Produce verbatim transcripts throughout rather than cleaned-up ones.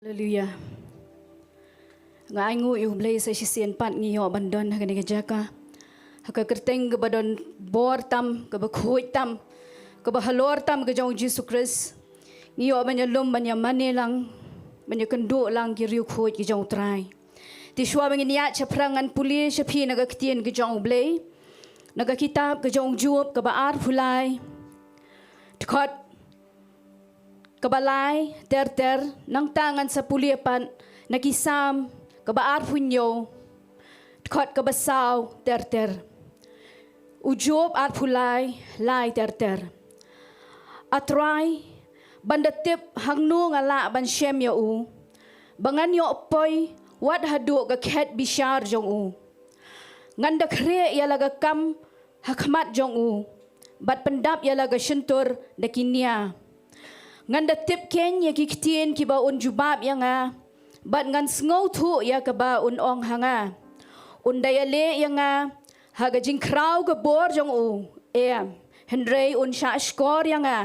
Haleluya. Nga ainguh ïa U Blei sa shisien pat ngi ïoh ban don ha kane ka jaka, ha ka kyrteng kaba don bor tam, kaba khuid tam, kaba halor tam ka jong U Jisu Khrist. Ngi ïoh ban ïalum, ban ïamane lang, ban ïakynduh lang ki riewkhuid ki jong U Trai. Te shuwa ba ngin ïaid shaphrang, ngan pule sha phi na ka ktien ka jong U Blei, na ka kitab ka jong u Job kaba arphew lai, dkhot kaba lai ter ter. Nangta ngan sa pule pat na ki Salm kaba arphew hynñiew, dkhot kaba saw ter ter. U Job arphew lai, lai ter ter. A Trai, ban da tip hangno nga lah ban shem ïa u, ba ngan ïoh poi wat haduh ka khet bishar jong u? Ngan da khreh ïa la ka kam ha khmat jong u, bad pyndap ïa la ka shyntur da ki nia. Ngan da tip keiñ ïa ki ktien kiba un jubab ïa nga, bad ngan sngewthuh ïa kaba un ong ha nga. Un da ïaleh ïa nga ha ka jingkhraw ka bor jong u, em, hynrei un shah shkor ïa nga.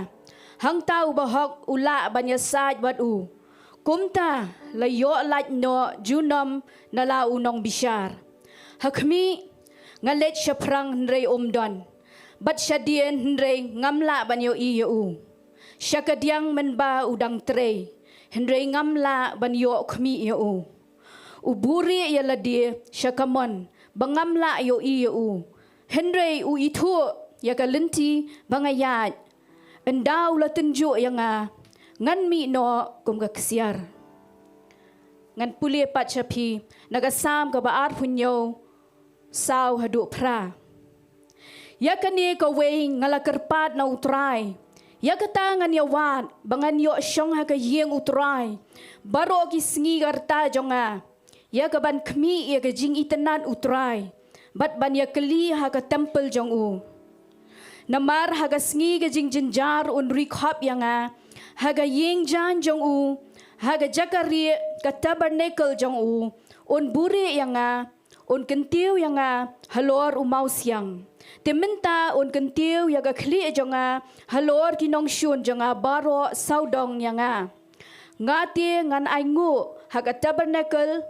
Hangta u bahok u lah ban ïasaid bad u. Kumta la ïoh lait noh junom na la u nongbishar. Ha khmih, nga leit shaphrang hynrei um don, bad shadien hynrei ngam lah ban ïohi ïa u. Sha kadiang mynba u dang trei, hynrei ngam lah ban ïoh khmih ïa u. U buhrieh ïa lade sha kamon ba ngam lah ïohi ïa u, hynrei u ithuh ïa ka lynti ba nga ïaid. Ynda u la tynjuh ïa nga, ngan mih noh kum ka ksiar. Ngan pule pat sha phi na ka Salm kaba arphew hynñiew, saw haduh phra. Ïa kane kawei nga la kyrpad na U Trai. Ïa kata ngan ïawad, ba ngan ïoh shong ha ka ïing U Trai baroh ki sngi ka rta jong nga, ïa ka ban khmih ïa ka jingitynnad U Trai, bad ban ïakylli ha ka templ jong u. Namar ha ka sngi ka jingjynjar un ri khop ïa nga, ha ka ïing jaiñ jong u, ha ka jaka rieh, ka tabernacle jong u, un buhrieh ïa nga, un kyntiew ïa nga halor u mawsiang. Te mynta un kyntiew ïa ka khlieh jong nga halor ki nongshun jong nga baroh sawdong ïa nga. Nga te ngan ainguh ha ka tabernacle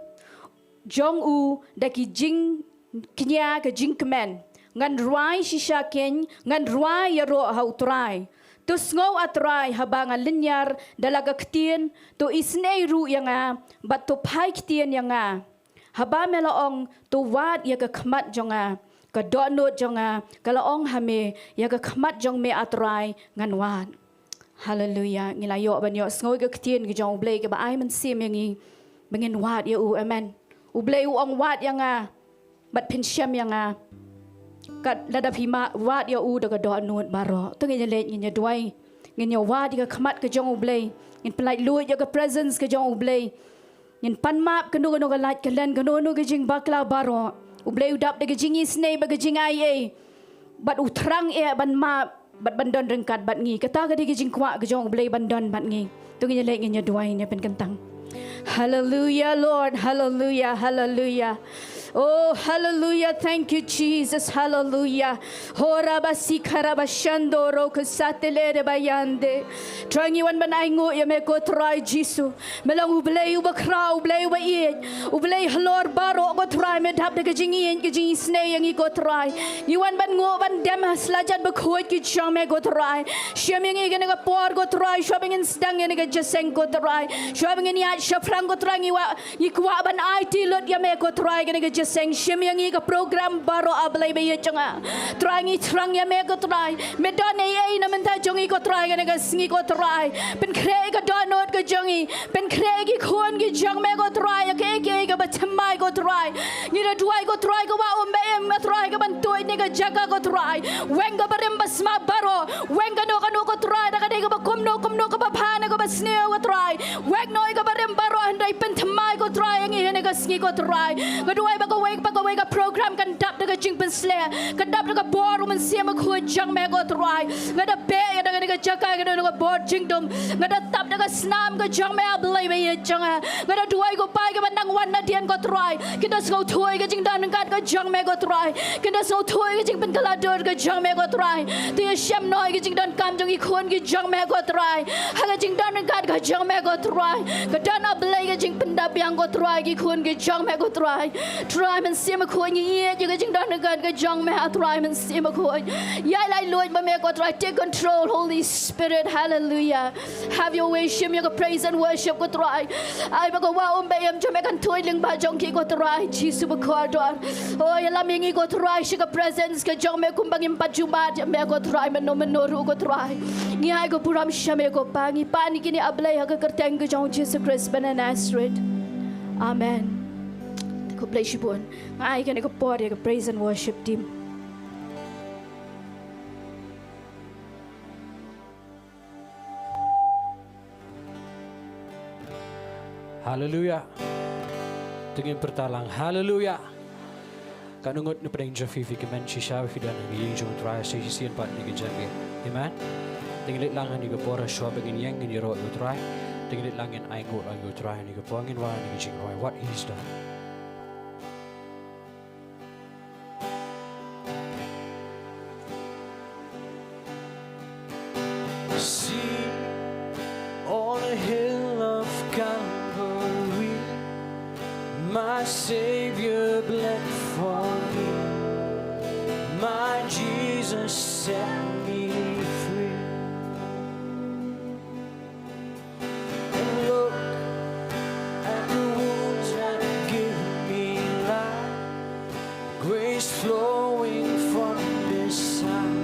jong u da ki jingkñia ka jingkmen. Ngan rwai shisha keiñ, ngan rwai ïaroh ha U Trai. To sngew, A Trai, haba nga lynñiar da la ka ktien, to isynei ruh ïa nga, bad to phai ktien ïa nga. Haba me la ong, to wad ïa ka khmat jong nga, ka dohnud jong nga ka la ong ha me, ïa ka khmat jong me, A Trai, ngan wad. Haleluya. Ngi la ïoh ban ïohsngew ïa ka ktien ka jong U Blei kaba ai mynsiem ïa ngi ba ngin wad ïa u. Amen. U Blei u ong, wad ïa nga, bad phin shem ïa nga. Kat lada phi ma wad ïa u da ka dohnud baroh. To ngin ïaleit, ngin ïaduwai, ngin ïawad ïa ka khmat ka jong U Blei. Ngin pyllait luid ïa ka presence ka jong U Blei. Ngin pan map kano kano ka lait ka len, kano kano ka jingbakla baroh. U Blei u dap da ka jingisynei bad ka jingaiei, bad u thrang eh ban map bad ban don ryngkat bad ngi. Kata ka dei ka jingkwah ka jong U Blei ban don bad ngi. To ngin ïaleit, ngin ïaduwai, ngin ïapynkyntang. Hallelujah, Lord. Hallelujah, hallelujah. Oh, hallelujah. Thank you, Jesus. Hallelujah. Hora ba sikara ba shando ro ka satele de ba yande. Trai, ngi wan ban ainguh ïa me, ko Trai Jisu. Me long U Blei uba khraw, U Blei uba ïeit, U Blei halor baroh, ko Trai. Me dap da ka jingïeit, ka jingisynei ïa ngi, ko Trai. Ngi wan ban nguh ban dem ha slajat bakhuid ki jong me, ko Trai. Shim ïa ngi kane ka por, ko Trai, shuwa ba ngin sdang ïa kane ka jingïaseng, ko Trai. Shuwa ba ngin ïaid shaphrang, ko Trai, ngi wa Ngi kwah ban aiti lut ïa me, ko Trai, kane ka jingïaseng. Shim ïa ngi, ka program baroh, A Blei ba ïeit jong nga. Trai, ngi thrang ïa me, ko Trai. Me don ei ei na bynta jong ngi, ko Trai, kane ka sngi, ko Trai. Pynkhreh ïa ka dohnud ka jong ngi. Pynkhreh ïa ki khun ki jong me, ko Trai, ïa kaei kaei kaba thymmai, ko Trai. Ngi da duwai, ko Trai, ka wah um ba im, ko Trai, ka ban tuid ne ka jaka, ko Trai. Weng ka barim basma baroh. Weng kano kano, ko Trai, da ka dei kaba kumno kumno, kaba bha ne kaba sniew, ko Trai. Weng noh ïa ka barim baroh, hynrei pynthymmai, ko Trai, ïa ngi ha kane ka sngi, ko Trai. Nga duwai ba kawei pa kawei ka program kan dap da ka jingpynsleh, ka dap da ka bor u Mynsiem Bakhuid jong me ko Trai. Nga da beh ïa da kane ka jaka, ka da ka bor jingdum. Nga da tap da ka snam ka jong me, A Blei ba ïeit jong nga. Nga da duwai ko Pa ïa kiba nang wan nadien ko Trai, kin da sngewthuh ïa ka jingdon ryngkat ka jong me ko Trai. Kin da sngewthuh ïa ka jingpynkylla dur ka jong me ko Trai. To ïashem noh ïa ka jingdonkam jong ki khun ki jong me ko Trai, ha ka jingdon ryngkat ka jong me ko Trai. Ka don, A Blei, ka jingpyndap biang ko Trai ki khun ki jong me ko Trai. Trai Mynsiem Bakhuid, ngi ïeit ïa ka jingdon ryngkat ka jong me, A Trai Mynsiem Bakhuid. Ïai lait luid ma me ko Trai. Take control, Holy Spirit. Hallelujah. Have your way. Shim ïa ka praise and worship ko Trai. Ai ba ka wah umbai em jong me kan tuid lyngba jong ki ko Trai Jisu bakordor. Oh, ïalam ïa ngi ko Trai sha ka presence ka jong me kumba ngim pat ju mad ïa me ko Trai mynno mynno ruh ko Trai. Ngi ai ka burom sha me ko Pa, ngi pan ïa kine, A Blei, ha ka kyrteng ka jong u Jisu Khrist ba na Nasareth. Amen. Khublei shibun. Nga ai kane ka por ïa ka praise and worship team. Haleluya. To ngin pyrta lang. Haleluya. Katno ngut na pdeng jong phi, phi kmen shisha ba phi don ha ka ïing jong u Trai sa shisien pat na ka jingim. Amen. To ngin leit lang ha kane ka por, shuwa ba ngin ïeng ngin ïaroh ïa u Trai. To ngin leit lang ngin ainguh lang ïa u Trai ha kane ka por, ngin wan ha kane ka jingrwai What He's Done. See, on the hill of Calvary, my Savior bled for me. My Jesus set me free. And look at the wounds that give me life. Grace flowing from this side.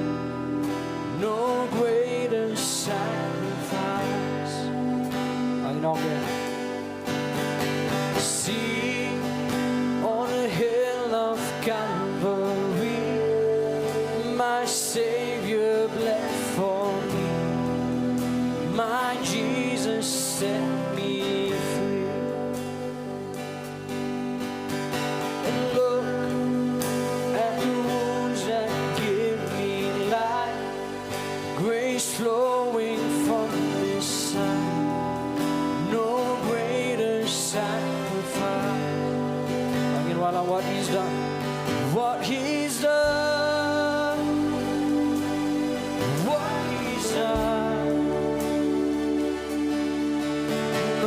No greater sacrifice. I know that. See, on the hill of Calvary, my Savior bled for me. My Jesus set me free. And look at the wounds that give me life. Grace flowing from this side. No greater sacrifice. Again, while I what He's done. What He's done. What He's done.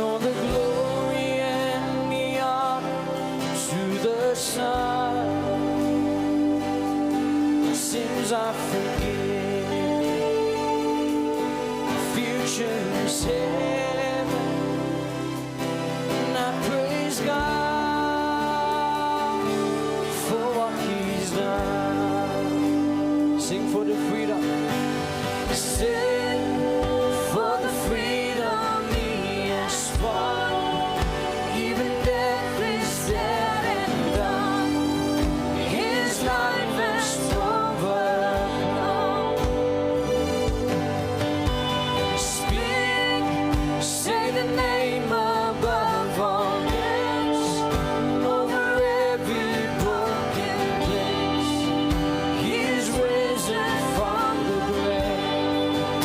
All the glory and the honor to the Son. Sins are forgiven. Future is heaven. And I praise God for what He's done. Sing for the freedom. Sing for the freedom He has won. Even death is dead and done. His life has overcome. Speak, say the name above all names, over every broken place. He's risen from the grave.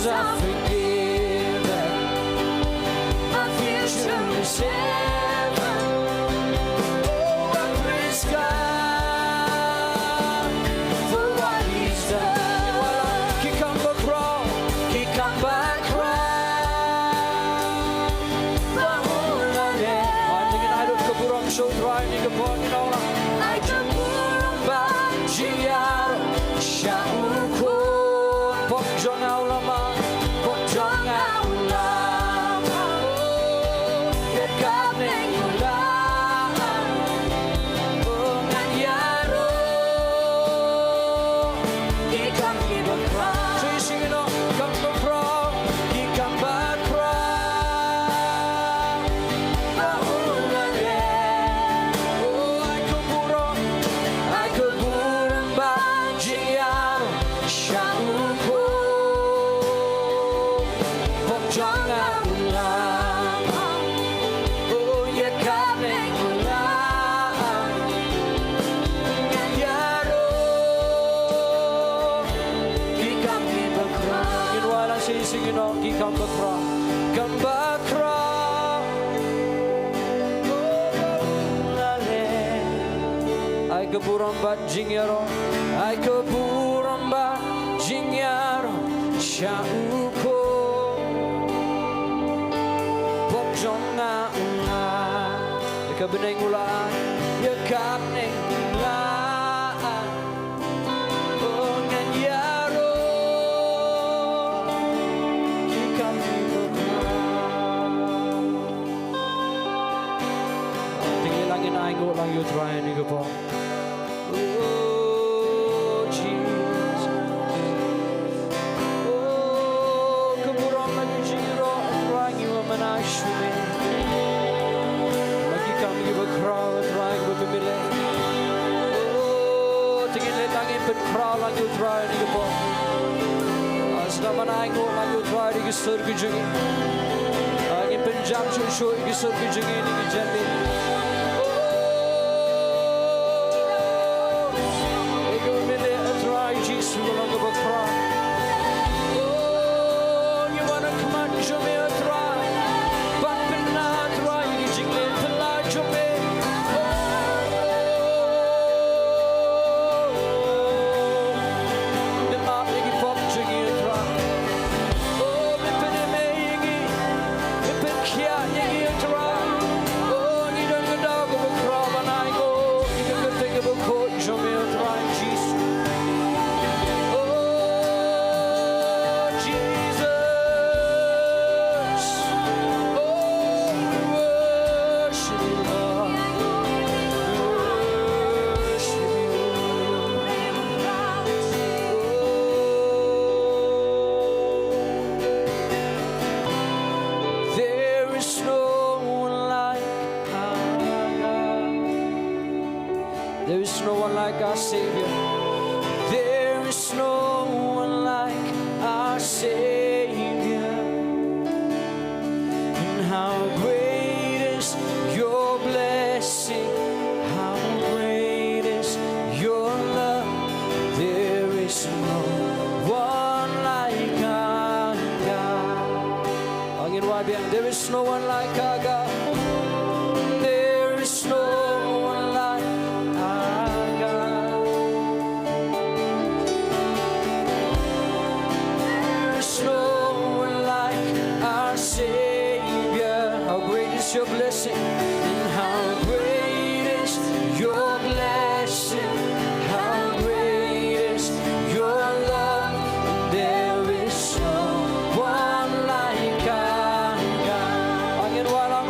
are forgiven. Our future is heaven. Oh, I praise God for what He's done. Ki kam bakhraw, ki kam bakhraw. Ai, te ngin ai lut ka burom sha U Trai, ngi ka pok ngi ong lang. Ai ka burom bad jingïaroh sha U Khun. Pop jong nga u la mad, pop jong nga u la mad. Oh, ïa ka bneng u la mad. Oh, ngan ïaroh. Ki kam ki bakhraw. Shisha ngi ong, kam bakhraw, ki kam bakhraw. Ba u la leh. Oh, ai ka burom, ai ka burom bad jingïaroh sha U Khun. Pop jong nga u la mad. Oh, ïa ka bneng u la mad. Ngan ïaroh. Ki kam ki bakhraw. Ngin wallam shisha ngi ong, ki kam bakhraw. Kam bakhraw. Oh, la leh. Ai ka burom bad jingïaroh. Ai ka burom bad jingïaroh sha U Khun. Pop jong nga u la mad. Ïa ka bneng u la mad. Ïa ka bneng u la mad. Oh, ngan ïaroh. Ki kam ki bakhraw. Te ngin ïa lang, ngin ainguh lang ïa U Trai ha kane ka por. Oh, Jesus. Oh, ka burom bad ka jingïaroh, Trai, ngi wan ban ai sha me. Bad ki kam ki bakhraw, Trai, kiba pynmih leh. Oh, te ngin leit lang, ngin pynkhraw lang ïa U Trai ha kane ka por. Ah, sdang ban ainguh lang ïa U Trai da ki sur ki jong ngi. Ah, ngin pynjam shuh shuh ïa ki sur ki jong ngi, ngi jan leh. Oh, ïa ka mih leh, ah Trai Jisu, ka long kaba khraw. Oh, ngi wan ha khmat jong me, ah Trai. Ban pynbna, ah Trai, ïa ki jingleh pynlait jong me. Oh, me map ïa ki pop jong ngi, ah Trai. Oh, me pynim ïa ngi. Me pynkhiah ïa ngi, ah Trai. Oh, ngi don ka daw kaba khraw ban ai, oh, ïa ka kyrteng kaba khuid jong me, ah Trai Jisu. Oh, Jesus. Oh, we worship you, Lord. We worship you. Oh, there is no one like our God. There is no one like our Savior. There is no one like our Savior. And how great is your blessing, how great is your love. There is no one like our God. Ngin wad biang, there is no one like our God. There is no one like our God. There is no one like our Savior. How great is your blessing, and how great is your blessing. How great is your love, and there is no one like our God. Ngin wallam,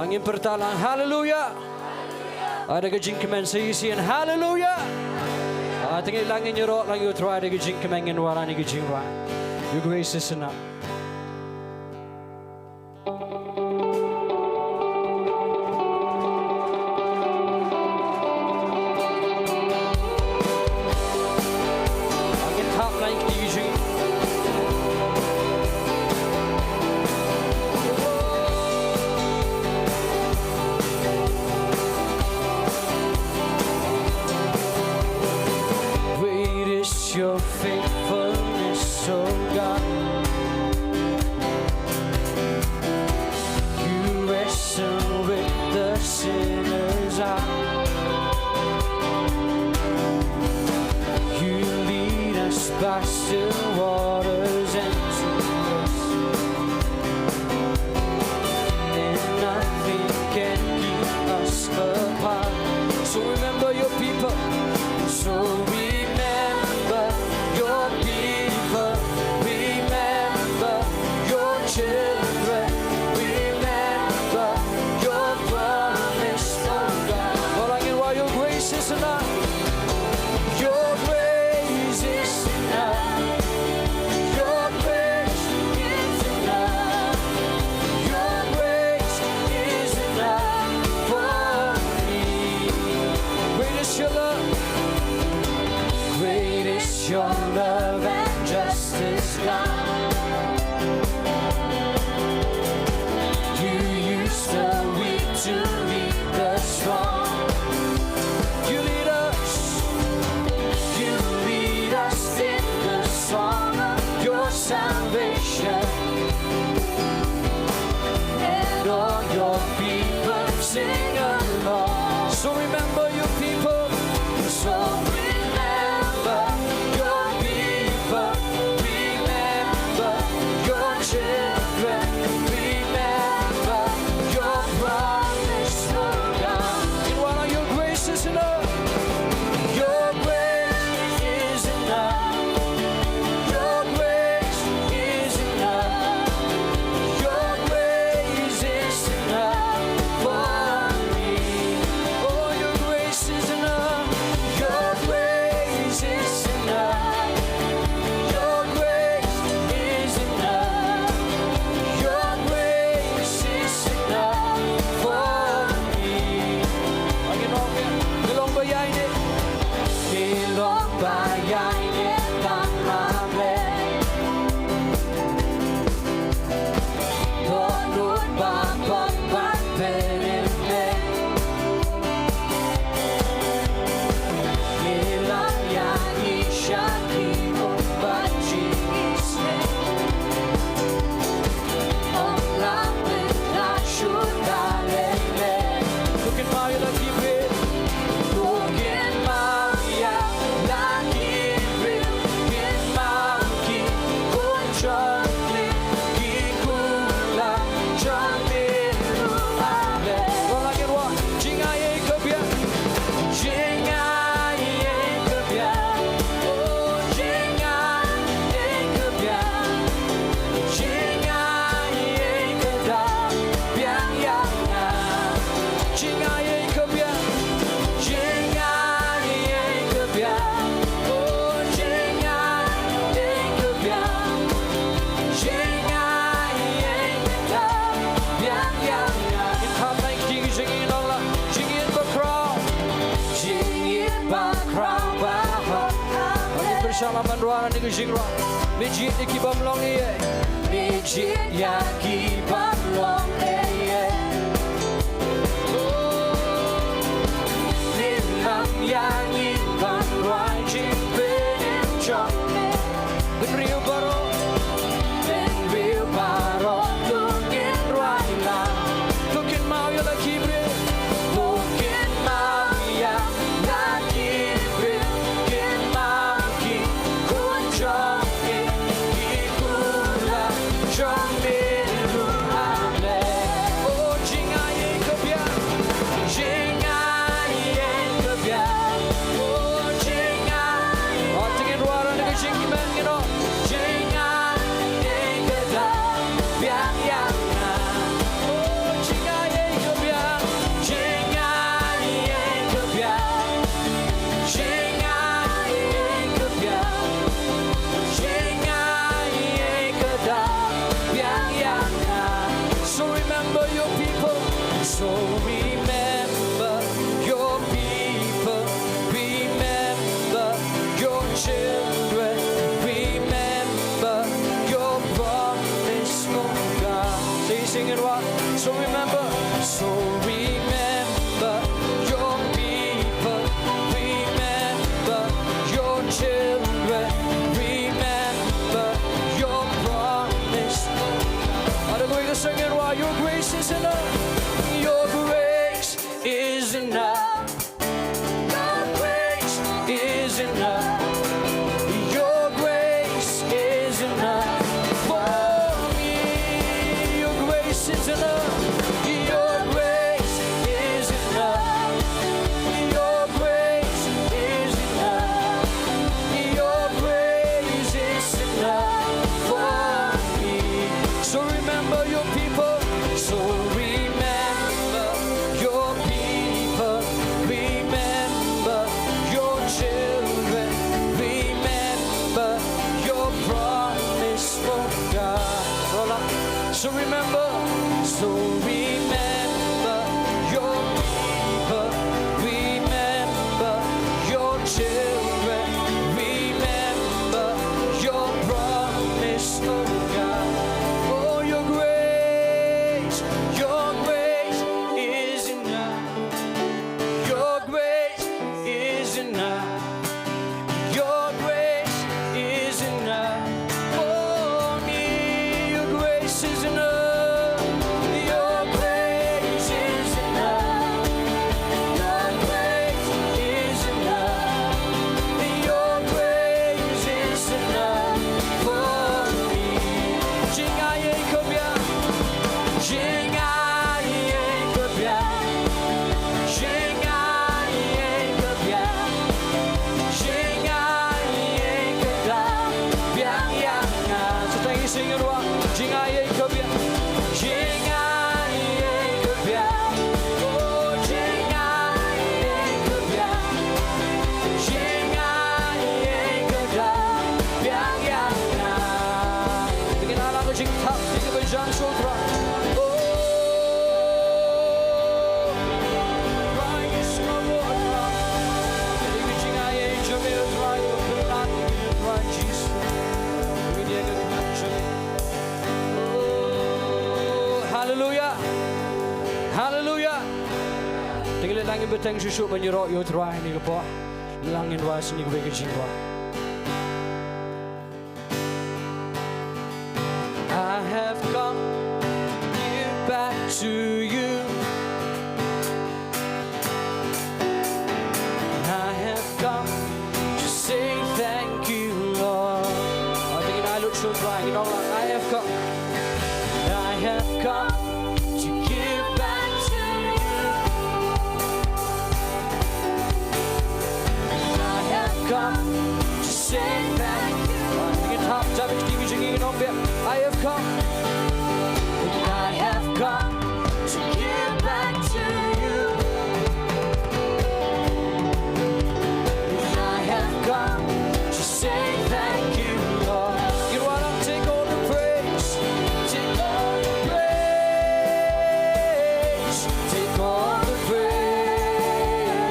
Ngin pyrta lang haleluya. Ai da ka jingkmen sa ïa shisien haleluya. Ai, te ngin lang, ngin ïaroh lang ïa U Trai da ka jingkmen, ngin wanrah ïa ka jingrwai. Your grace is enough. Ngin thap lang ïa ka jing. Great is your faithfulness, O God. You wrestle with the sinner's heart. You lead us by still waters and to rest. And nothing can keep us apart. So remember your people. So remember your people. Remember your children. Remember your promise, oh God. All I can, why your grace is enough. Your grace is enough. Your grace is enough. Your grace is enough for me. Great is your love. Great is your love and justice, God. You use the weak to lead the strong. You lead us. You lead us in the song of your salvation. And all your people sing along. So remember your people. So remember your people. Remember your children. Remember your promise, oh God. And what are your graces enough? Your grace is enough. Your grace is enough. Your grace is enough for me. Oh, your grace is enough. Your grace is enough. Your grace is enough. Your grace is enough for me. Ngi long ba ïaineh. Ngi long ba ïaineh tang ha me. Dohnud ba pop ban pynïaid me. Ngi lam ïa ngi sha ki ummat jingïaseng. Ym lah pynlah shuh da lei lei. Phi kynmaw ïa la ki briew. Phi kynmaw ïa la ki briew. Kynmaw ki khun jong phi, ki kular jong phi ruh, amen. Wan la ki ruh. Jingai ei ka biang. Jingai ei ka biang. Oh, jingai ei ka biang. Jingai ei ka biang ïa nga. Jingai ei ka biang. Jingai ei ka biang. Oh, jingai ei ka biang. Jingai ei ka biang ïa nga. Ngin kham na ki jingïalang la. Jingïalang bakhraw. Jingïalang bakhraw ba hok. Ngin pyrshang la ban rwai na ki jingrwai. Me jied ïa ki bym long ei ei. Me jied ïa ki bym long ei ei. Lim lam ïa ngi ban rwai jingpynim jong me. Bynriew baroh, bynriew baroh, to ngin rwai lang. To kynmaw ïa la ki briew. To kynmaw ïa la ki briew. Kynmaw ki khun jong phi, ki kular jong phi ruh, amen. children, remember your promise. Hallelujah, sing it while your grace is enough. Your grace is enough. Your grace is enough. Your grace is enough for me. Your grace is enough. Your grace is enough. Your grace is enough. Your grace is enough for me. So remember your people. So remember your people. Remember your children. Remember your promise, oh God. Rola. So remember, so remember your people, remember your children, remember your promise, oh God. Oh, your grace, your grace is enough. Your grace is enough. Your grace is enough for me. Your grace is enough. Your grace is enough. Your grace is enough. Your grace is enough for me. Jingaiei ka biang. Jingaiei ka biang. Jingaiei ka biang. Jingaiei ka dang biang ïa nga. Sa tang ïa sing ruh. Jingaiei ka biang. Jingaiei ka biang. Oh, jingaiei ka biang. Jingaiei ka dang biang ïa nga. Te ngin ïa la ka jingthap, te ka ba jan sha U Trai. Oh, Trai, yes, Lord, Trai. Te ka jingaiei jong me, Trai, ka pynlong ïa me, Trai Jisu. Ka jingaiei ka jong me. Oh, hallelujah. Hallelujah. Te ngin ïa la ngin bteng shuh shuh ban ïaroh ïa U Trai ha kane ka por. Lang ngin wai sa kane kawei ka jingkwah. I have come to give back to you. I have come to say thank you, Lord. Oh, te ngin ai lut shuh, Trai, ngin ong lang, I have come. I have come to give back to you. I have come to say thank you. Ngin hap, jab ïa ka T V jong ngi, ngin ong biang. I have come. I have come to give back to you. I have come to say thank you, Lord. Ngin wallam, take all the praise. Take all the praise. Take all the praise.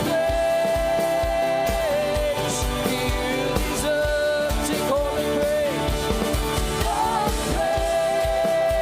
Praise you deserve. Take all the praise. All the praise.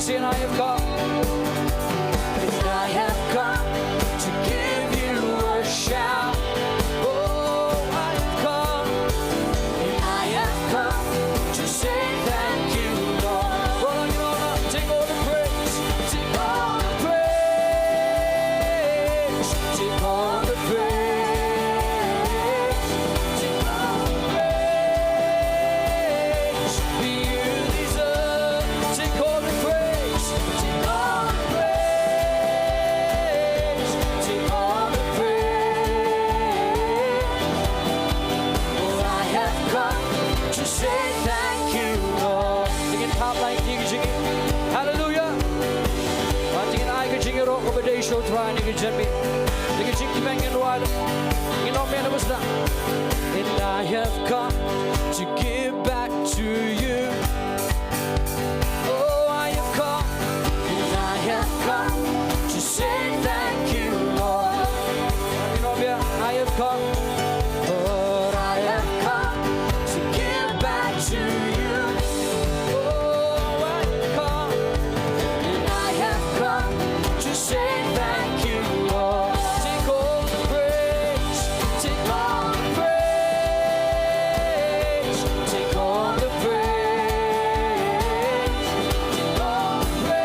Sing, I have come. And I have come to give you a shout. Oh, I have come. And I have come to say thank you, Lord. Well, you know what? Take all the praise. Take all the praise. Take all the praise. Take all the praise. You deserve. Take all the praise. Take all the praise. Take all the praise. Oh, I have come to say thank you, Lord. Te ngin phah beit ïa kine ki jingim. Hallelujah. Bad te ngin ai ka jingïaroh kaba dei sha U Trai ha kine ki jingim. Te ki jingkmen ngin wan. Ngin ong ïa kaba sdang. And I have come to give back to you. Oh, I have come, and I have come to say thank you, Lord. Ngin ong ïa, I have come, Lord, I have come to give back to you. Oh, I have come, and I have come to say thank you, Lord. Take all the praise, take all the praise, take all the praise, take all the praise.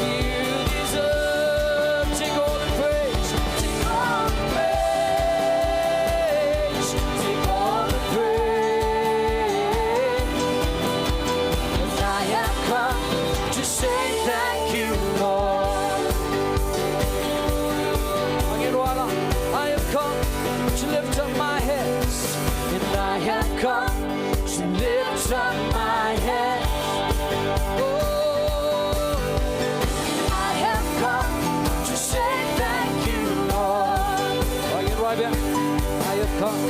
You deserve. Take all the praise, take all the praise, take all the praise. 'Cause I have come to say thank you, Lord. Again, Lord, I have come to lift up my hands, and I have come to lift up my hands. Oh, I have come to say thank you, Lord. Again, Lord, I have come,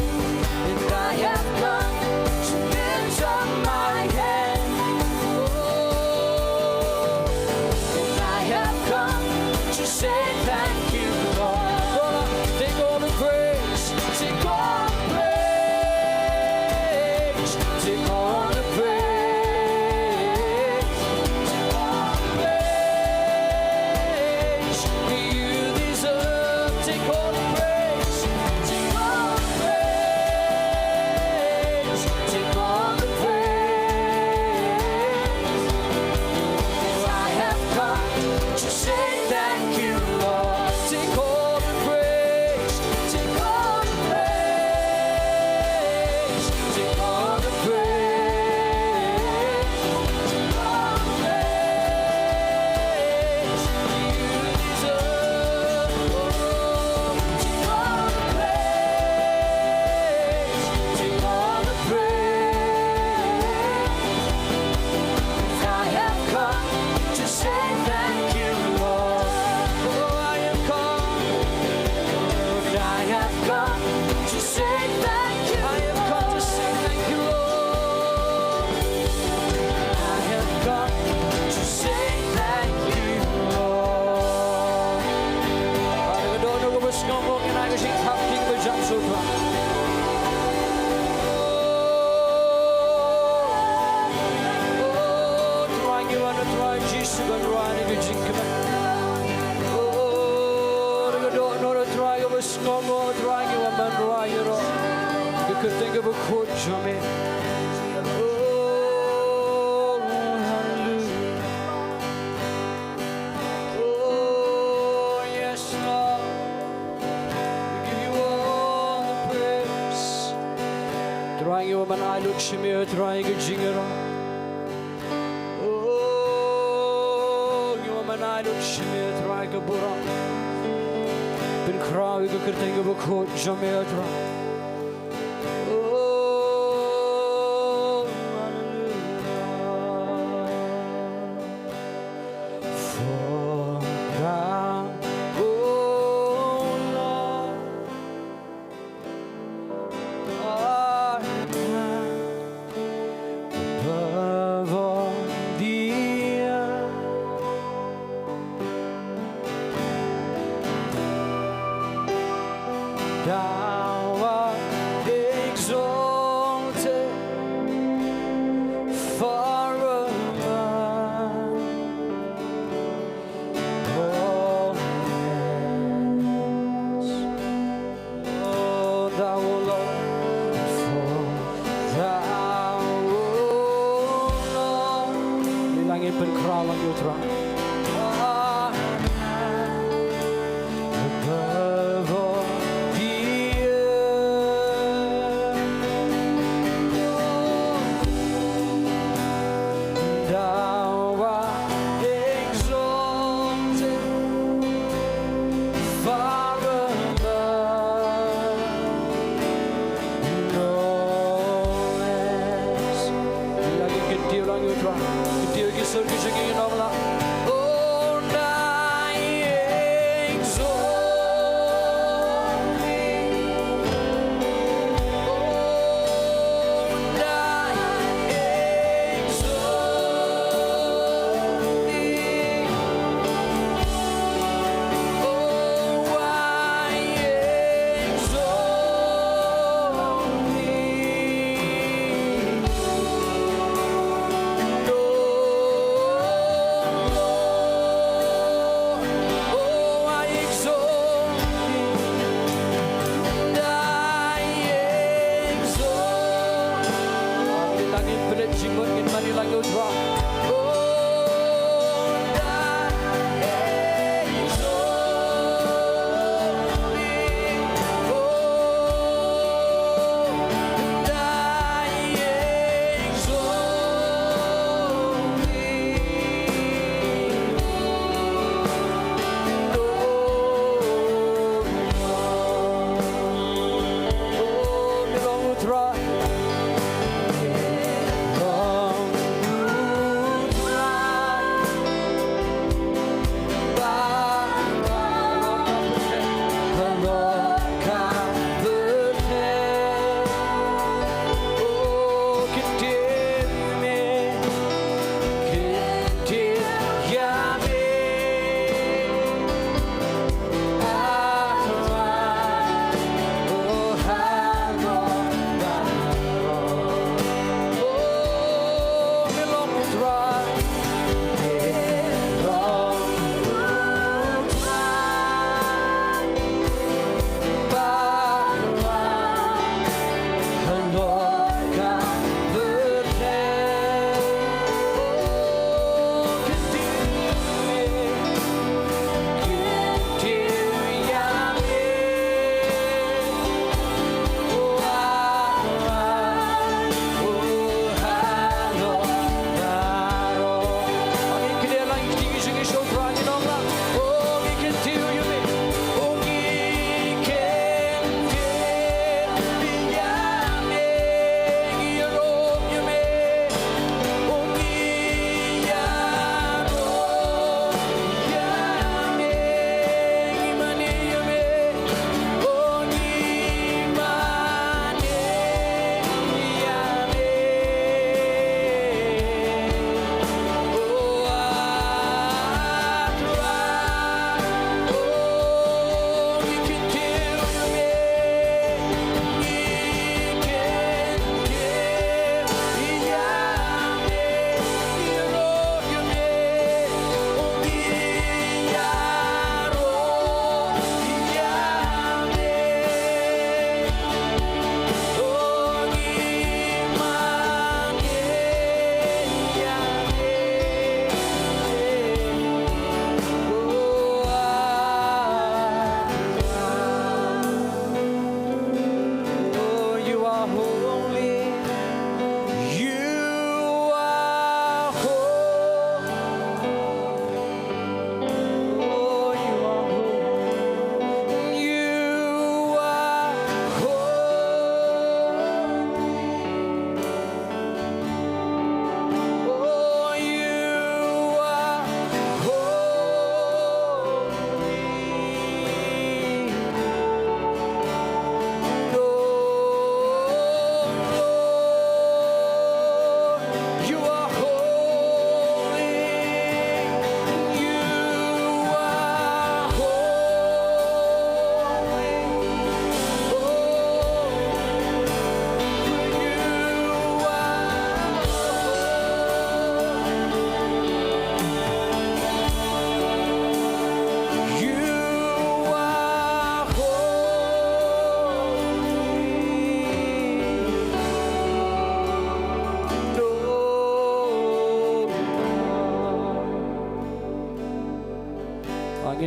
and I have come to lift up my hands. Oh, and I have come to say thank you, Lord. Lord, take all the praise, take all the praise, take all the praise, take all the praise. You deserve. Take all the praise, take all the praise, take all the praise. I have come to say thank you, Lord. Take all the praise, take all the praise, take all the praise, take all the praise. You deserve. Take all the praise, take all the praise. I have come to say thank you, Lord. Oh, I have come. Lord, I have come to say thank you. I have come to say thank you, Lord. I have come to say thank you, Lord. Hallelujah. Ka dohnud kaba sngewbha, ngin ai ka jingthap ïa U Trai. Oh, Trai, ngi wan, Trai Jisu, ban rai ïa ka jingkmen. Oh, ka dohnud, Trai, kaba sngewbha, Trai, ngi wan ban rai ïa ka kyrteng kaba khuid jong me. Oh, hallelujah. Oh, yes, Lord. We give you all the praise. Trai, ngi wan ban ai lut sha me, Trai, ka jingïaroh. Oh, ngi wan ban ai lut sha me, Trai, ka burom. Pynkhraw ïa ka kyrteng kaba khuid jong me, Trai. Oh, hallelujah. For thou, O Lord, art high above all the earth. Thou art exalted far above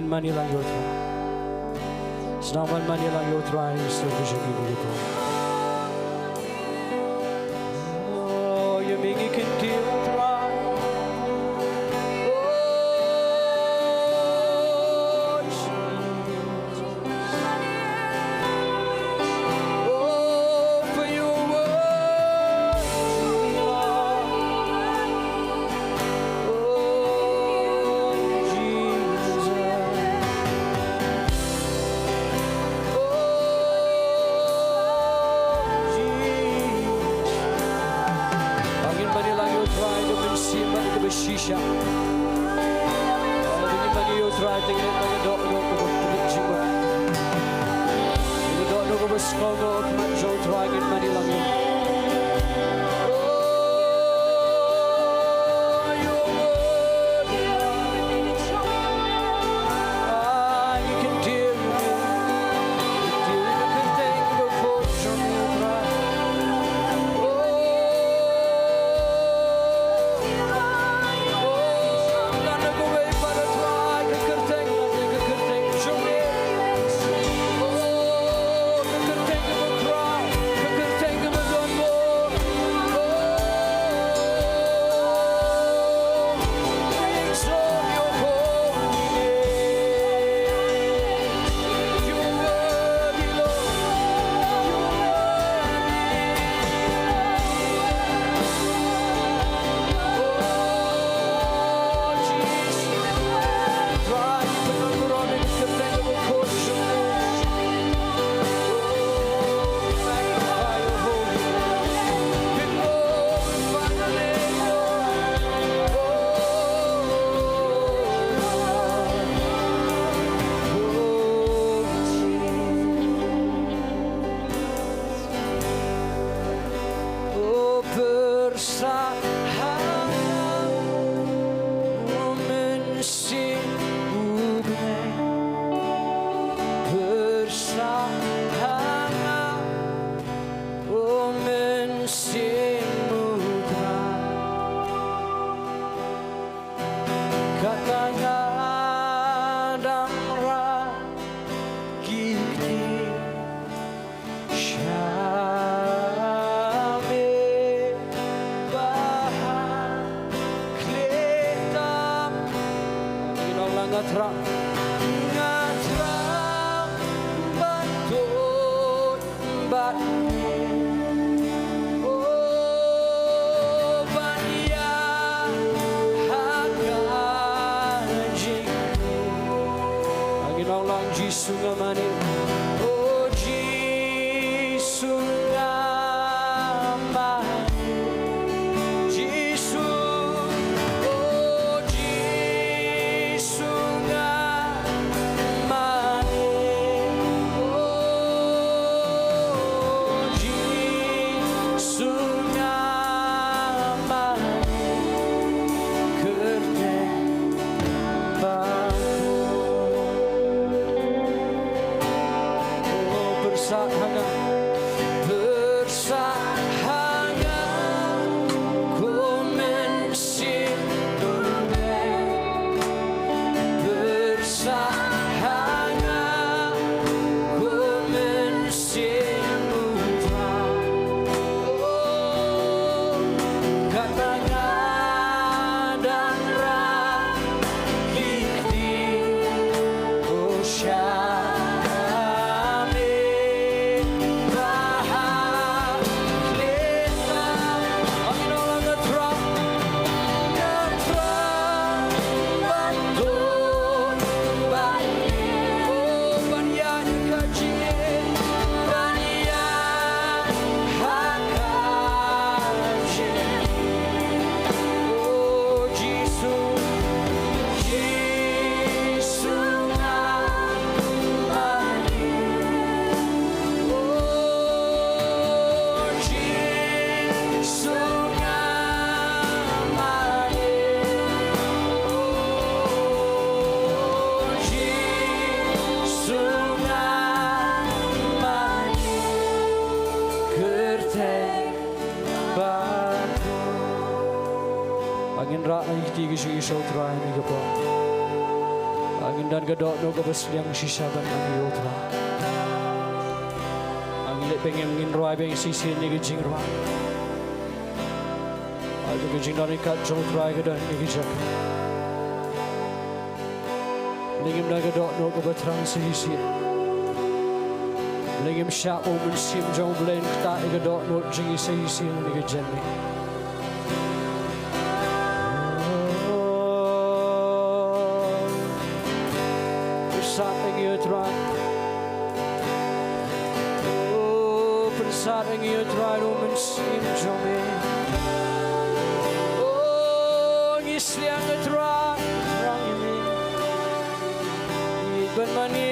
Mane lang ïa u Trai. Sdang ban mane lang ïa u Trai, sa ka jingim ïa u Trai. Oh, ïa me ngi kyntiew u Trai. Oh, Jesus. Oh, for your word, Lord. Oh, Jesus. Oh, Jesus. Ngin mane lang ïa u Trai da ka mynsiem bad da kaba shisha. Ngin mane ïa u Trai, te ngin mane dohnud kaba khuid jingmut. Ngin dohnud kaba sngewthuh ha khmat jong u Trai, ngin mane lang ïa u. O pyrshah ha nga, o Mynsiem U Blei. Pyrshah ha nga, o Mynsiem U Trai. Kata nga dang rah ki ktien sha me ba ha khlem tam. Ngi ong lang, nga thrang, nga thrang ban tuid bad me. O ban ïaid ha ka jingkyrkhu. Ngin ong lang, Jisu nga mane. O Jisu nga mane. Jisu, o Jisu nga mane. O Jisu nga mane. Kyrteng ba khuid. O pyrshah ha nga, pyrshah ha nga, ko Mynsiem U Blei. Pyrshah ha nga, ko Mynsiem U Trai. O kata nga dang rah ki ktien, o sha me ba ha khlem tam. Ngin ong lang, nga thrang, nga thrang ban tuid bad me. O ban ïaid ha ka jingim, ban ïaid ha ka jingim. O Jisu, Jisu nga mane. O Jisu nga mane. O Jisu nga mane. Kyrteng ba khuid. Ngin rah na ki kti ki jingïasoh Trai ha kane ka por. Ngin don ka dohnud kaba sliang shisha ban ïa U Trai. Ngin leh biang, ngin rwai biang shisien ïa ka jingrwai. Ïa ka jingdon ïa ka jong U Trai ka don ïa ka jaka. Lei ngim don ka dohnud kaba thrang shisien. Lei ngim shah U Mynsiem jong U Blei ktah ïa ka dohnud jong ngi shisien ïa ka jingim. Pynsad ïa ngi, O Trai. O, pynsad ïa ngi, O Trai, U Mynsiem jong me. O, ngi sliang, O Trai, thrang ïa me. Ngi ban mane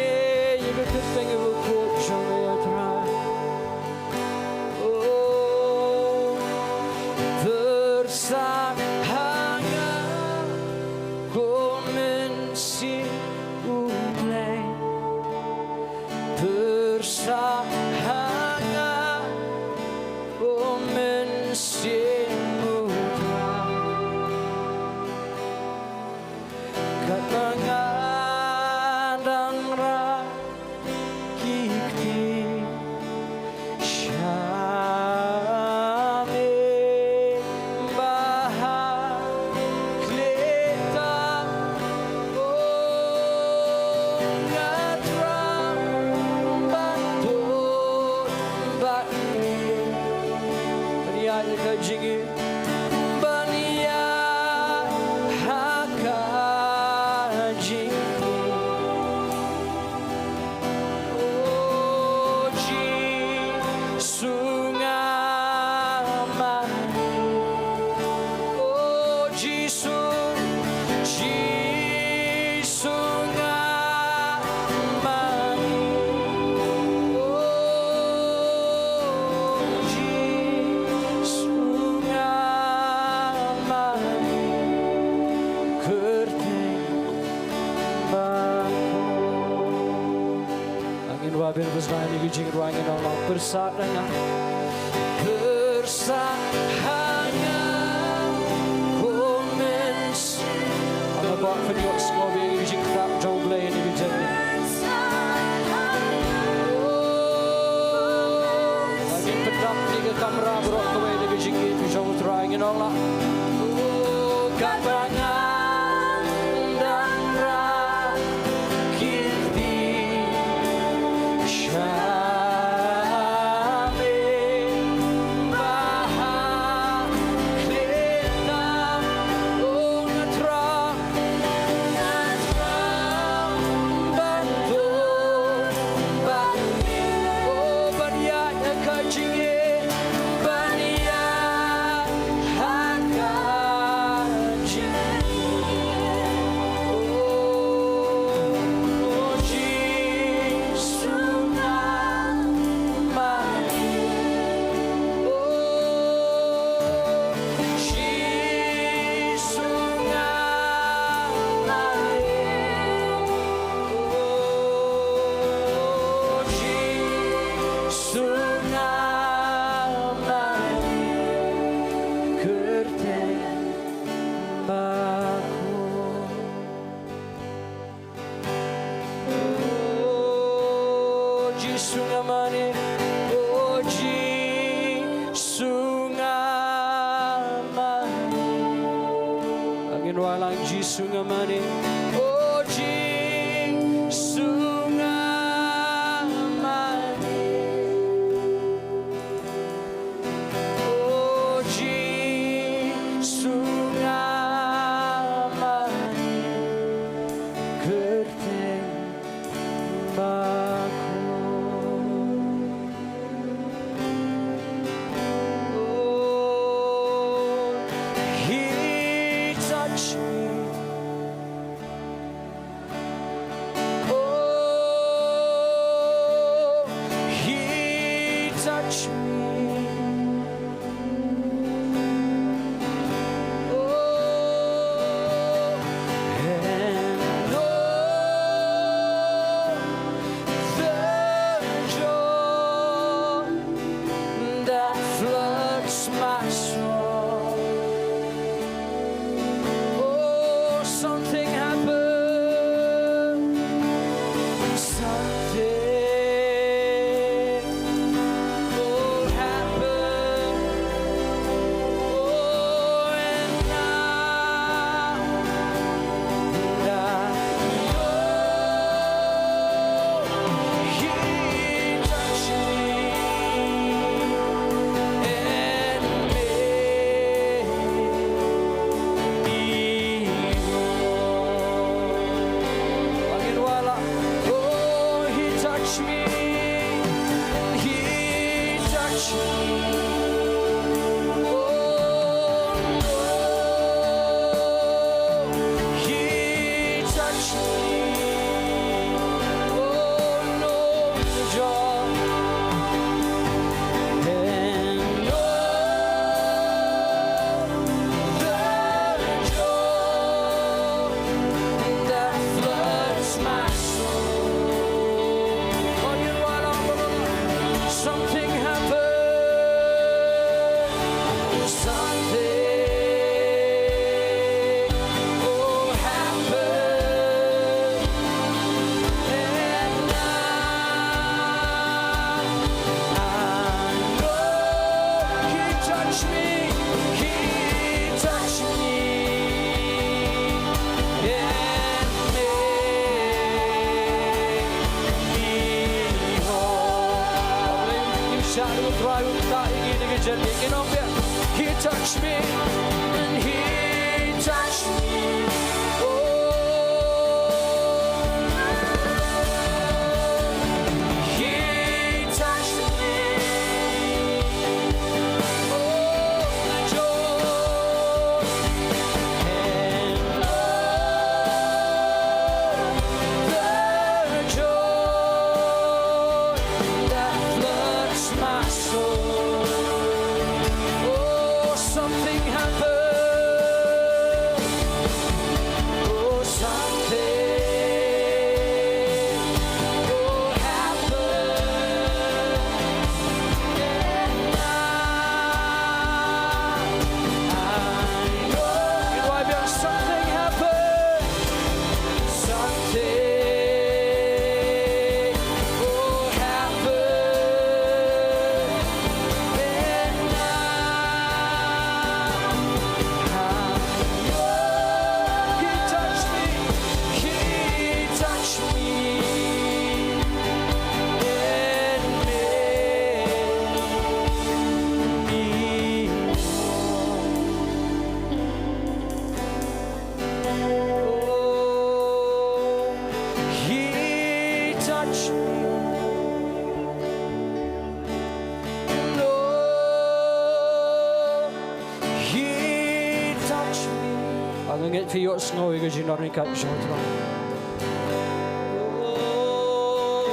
ïa ka kyrteng kaba khuid jong me, O Trai. O, pyrsad ha nga, ko Mynsiem U Blei. Pyrsad ha nga, ko Mynsiem U Trai. Katba nga dang rah ki kti sha me, ba ha khleh ta, o, nga thrang ban don bad me. Ban ïaid ha ka jingim, ban ïaid ha ka jingim. O Jisu nga mane. O Jisu, Jisu nga mane. O Jisu nga mane. Kyrteng bakhuid. Ngin rwai biang bad sngewbha ïa ka jingrwai, ngin ong lang, pyrsad ha nga. Pyrsad ha nga, ko Mynsiem. Nga kwah pynïohsngew ïa ka jingktah jong U Blei ïa ka jingim. Ngin pyndap ïa ka kamra baroh kawei da ka jingïeit jong U Trai, ngin ong lang. O, katba nga dang rah ki kti sha me, ba ha khleh ta, o, nga thrang, nga thrang ban don bad me. O, ban ïaid ha ka jingim, ban ïaid ha ka jingim. O Jisu nga mane. O Jisu nga mane. O Jisu nga mane. Kyrteng bakhuid. O Jisu nga mane, o Jisu nga mane. Ngin rwai lang, Jisu nga mane, o Jisu nga mane. O Jisu nga mane, kyrteng bakhuid. Oh, he touched me. Oh, he touched me. Oh, and oh, the joy that floods my soul. Oh, something happened. Touch me, and he touched me. Oh, no, he touched me. Oh, no, joy. And oh, the joy that floods my soul. Oh, you know what? Something happened. Something, oh, happened. And I, I know he touched me. He touched me and made me whole. Ngim shah ïa u Trai un ktah ïa ngi na ka jingim, ngin ong biang. He touched me and he touched me. Oh, he touched me. Oh, the joy. And oh, the joy that floods my soul. Oh, something happened. Oh, something, oh, happened. And I, I know. Ïa why biang, something happened. Something, oh, happened. And I, I know he touched me. He touched me and made me whole. Oh, he touched me. No, he touched me. Nga ngeit phi ïohsngew ïa ka jingdon ryngkat jong u Trai. Oh,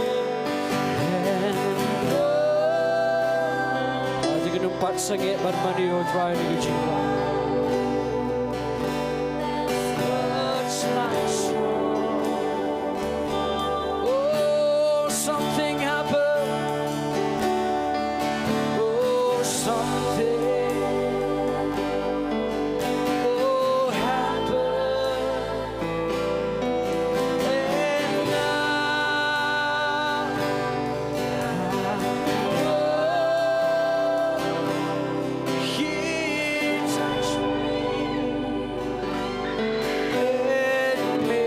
and oh, te ngin ym pat sangeh ban mane ïa u Trai ïa ka jingdon. Touch my soul. Oh, something happened. Oh, something, oh, happened. And I, I know he touched me. It made me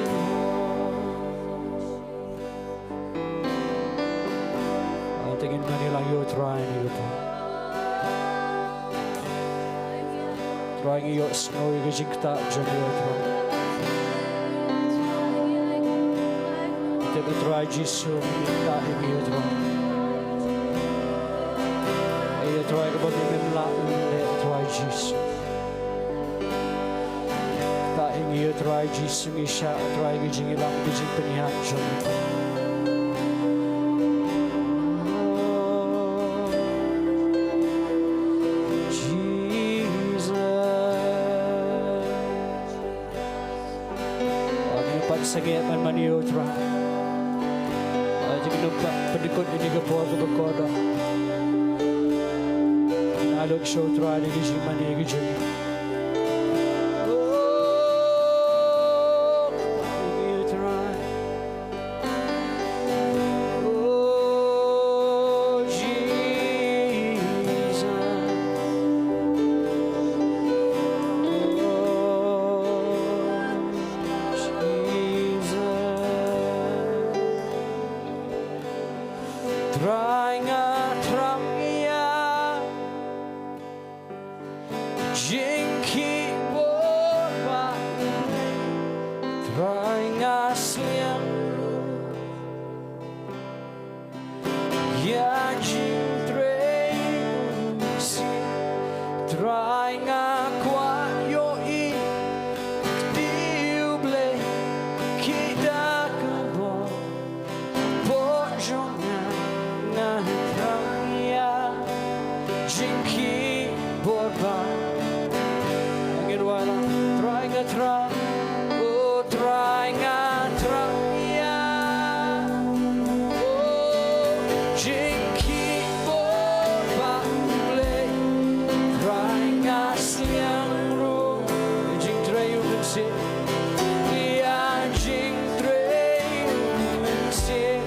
whole. Ah, te ngin mane lang ïa u Trai ïa kane ka por. Trai, ngi ïohsngew ïa ka jingktah jong me, Trai. Te u Trai Jisu, ngi ktah ïa me, Trai. Ïa, Trai, kaba me mem lah leh, Trai Jisu. Ktah ïa ngi, Trai Jisu, ngi shah, Trai, ka jingïalam, ka jingpynïaid jong me. Jesus. Ngin ym pat sangeh ban mane ïa u Trai. Ngin ym pat pyndykut ïa kane ka por kaba kordor. Ngin ïa lut sha u Trai da ka jingmane ka jong ngi. Oh, Trai. Oh, Jesus. Oh, Jesus. Trai, nga thrang ïa ka jingkhih bor ba U Blei. Trai, Trai nga sliang ruh ïa jingtrei u Mynsiem. Trai nga kwah ïohi kti u Blei, ki da ka bor. Bor jong nga, nga thrang ïa jingkhih bor ba. Ngin wan, Trai nga thrang, o Trai nga thrang ïa, o jingkhih bor ba U Blei. Trai nga sliang ruh ïa jingtrei u Mynsiem, ïa jing Trei u Mynsiem,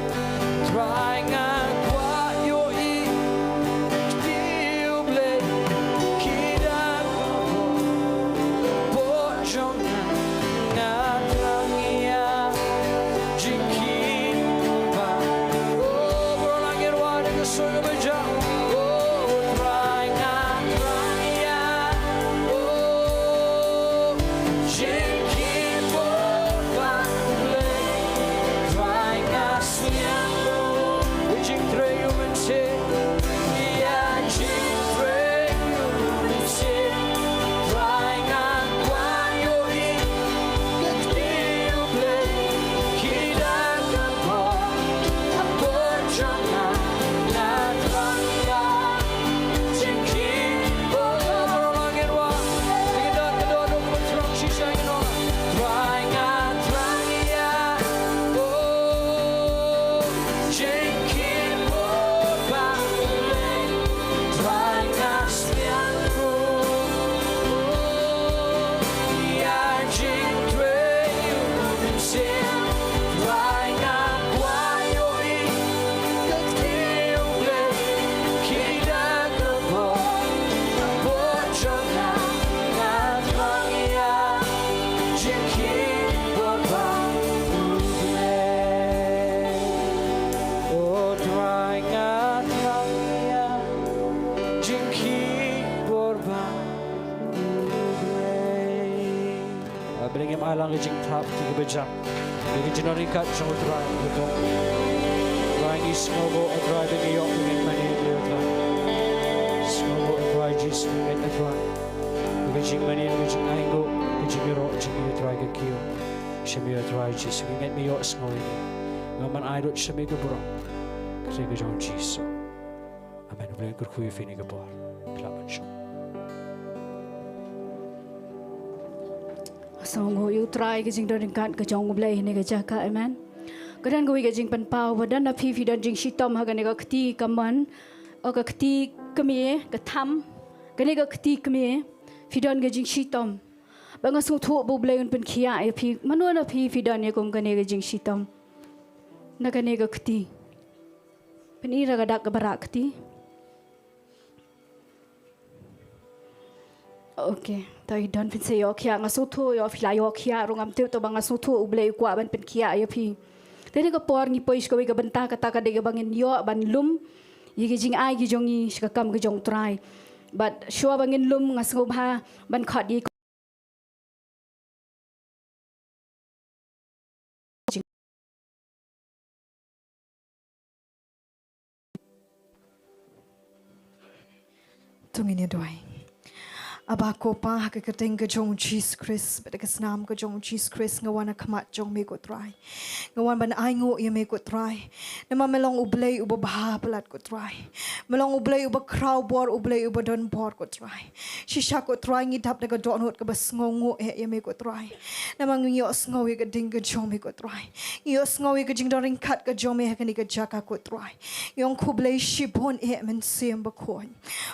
Trai nga kwah ïohi kti u Blei, ki da ka bor, bor jong nga, nga thrang ïa jingkhih bor ba. O, baroh ngin wan da ka sur kaba jam. O, Trai nga thrang ïa, o, jingkhih bor ba U Blei. Trai nga sliang ruh ïa jingtrei u Mynsiem, ïa jingtrei u Mynsiem. Trai nga kwah ïohi kti u Blei, ki da ka bor, ka bor jong nga, nga thrang ïa jingkhih bor. Baroh ngin wan, ngin da ka dohnud kaba thrang shisha, ngin ong, Trai nga thrang ïa, o, jingkhih bor ba U Blei. Trai nga sliang ruh ïa jingtrei u Mynsiem. Trai nga kwah ïohi ka kti u Blei, ki da ka bor, ka bor jong nga, nga thrang ïa jingkhih bor ba U Blei. O Trai nga thrang ïa jingkhih bor ba U Blei. Ba Blei ngim ai lang ka jingthap kti kaba jam. Ïa ka jingdon ryngkat jong U Trai, U Trai. Trai ngi sngew ba U Trai ba ngi ïoh ba ngeit ma ngi, U Trai. Sngew ba U Trai Jisu ngeit, U Trai. Ïa ka jingmane, ïa ka jingainguh, ka jingïaroh jong ngi, U Trai, ka kiew sha me, U Trai Jisu. Ngi ngeit me ïoh sngew ïa ngi. Nga man ai lut sha me ka burom. Ka kyrteng ka jong U Jisu. Amen. U Blei un kyrkhu ïa phi ha kane ka por. Phi lah ban shong. Sngewnguh ïa U Trai ka jingdon ryngkat ka jong U Blei ha kane ka jaka. Amen. Ka don kawei ka jingpynpaw ba don na phi, phi don jingshitom ha kane ka kti kamon, o ka kti kmie, ka tham, kane ka kti kmie, phi don ka jingshitom. Ba nga sngewthuh ba U Blei un pynkhiah ïa phi, mano na phi, phi don ïa kum kane ka jingshitom na kane ka kti. Pyni da ka dak kaba rah kti. Okay, to i don phin sa ïoh khiah, nga sngewthuh ïoh phi la ïoh khiah ruh, ngam tip, to ba nga sngewthuh U Blei u kwah ban pynkhiah ïa phi. Te ha kane ka por ngi poi sha kawei ka bynta, kata ka dei kaba ngin ïoh ban lum ïa ki jingai ki jong ngi sha ka kam ka jong U Trai. Bad shuwa ba ngin lum, nga sngewbha ban khot ïa To ngin ïa duwai. Aba ko Pa, ha ka kyrteng ka jong U Jisu Khrist, bad ha ka snam ka jong U Jisu Khrist, nga wan ha khmat jong me ko Trai. Nga wan ban ainguh ïa me ko Trai. Namar me long U Blei uba bha palat ko Trai. Me long U Blei uba khraw bor, U Blei uba don bor ko Trai. Shisha ko Trai ngi dap da ka dohnud kaba sngewnguh eh ïa me ko Trai. Namar ngi ïohsngew ïa ka ding ka jong me ko Trai. Ngi ïohsngew ïa ka jingdon ryngkat ka jong me ha kane ka jaka ko Trai. Ngi ong khublei shibun eh Mynsiem Bakhuid.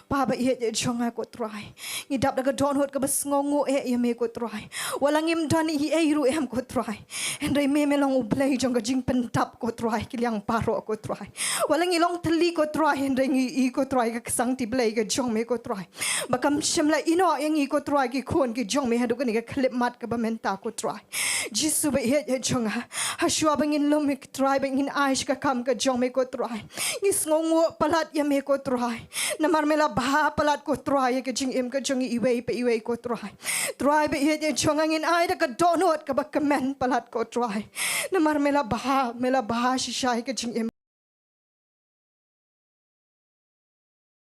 Pa ba ïeit jong nga ko Trai. Ngi dap da ka dohnud kaba sngewnguh eh ïa me ko Trai. Wat la ngim don ei ei ruh em ko Trai. Hynrei me me long U Blei jong ka jingpyndap ko Trai, ki liang baroh ko Trai. Wat la ngi long thylli ko Trai, hynrei ngi i ko Trai ka ksangkti Blei ka jong me ko Trai. Ba kam shym la ïehnoh ïa ngi ko Trai ki khun ki jong me haduh kane ka khyllipmat kaba mynta ko Trai. Jisu ba ïeit jong nga. Hashwa ba ngin lum ïa ki Trai, ba ngin ai sha ka kam ka jong me ko Trai, ngi sngewnguh palat ïa me ko Trai. Namar me la bha palat ko Trai ïa ka jingim ka jong ngi iwei pa iwei ko Trai. Trai ba ïeit ïa jong nga, ngin ai da ka dohnud kaba kmen palat ko Trai. Namar me la bha, me la bha shisha ïa ka jingim,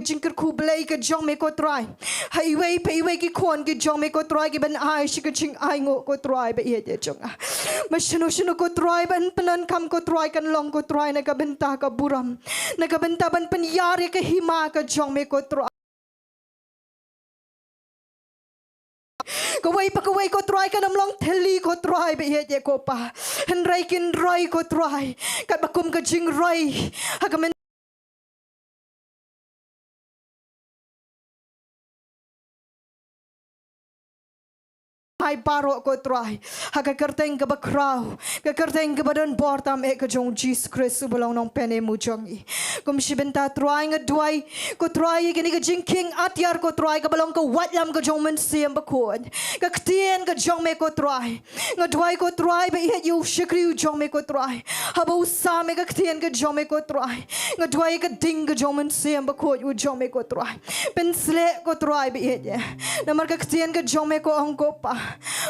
jingkyrkhu Blei ka jong me ko Trai. Ha iwei pa iwei ki khun ki jong me ko Trai, kiban ai sha ka jingainguh ko Trai ba ïeit ïa jong nga. Ba shano shano ko Trai ban pyndonkam ko Trai, kan long ko Trai na ka bynta ka burom, na ka bynta ban pynïar ïa ka hima ka jong me ko Trai. Kawei pa kawei ko Trai kan ym long thylli ko Trai ba ïeit ïa ko Pa. Hynrei kin roi ko Trai katba kum ka jingroi ha ka myn ai baroh ko Trai, ha ka kyrteng kaba khraw, ka kyrteng kaba don bor tam eh ka jong u Jisu Khrist uba long Nongpynim u jong ngi. Kum shi bynta Trai nga duwai ko Trai ïa kane ka jingkhing atiar ko Trai kaba long ka waitlam ka jong u Mynsiem Bakhuid, ka ktien ka jong me ko Trai. Nga duwai ko Trai ba ïeit ïa u shakri u jong me ko Trai, haba u sam ïa ka ktien ka jong me ko Trai, nga duwai ïa ka ding ka jong u Mynsiem Bakhuid u jong me ko Trai. Pynsleh ko Trai ba ïeit ïa, namar ka ktien ka jong me ka ong ko Pa,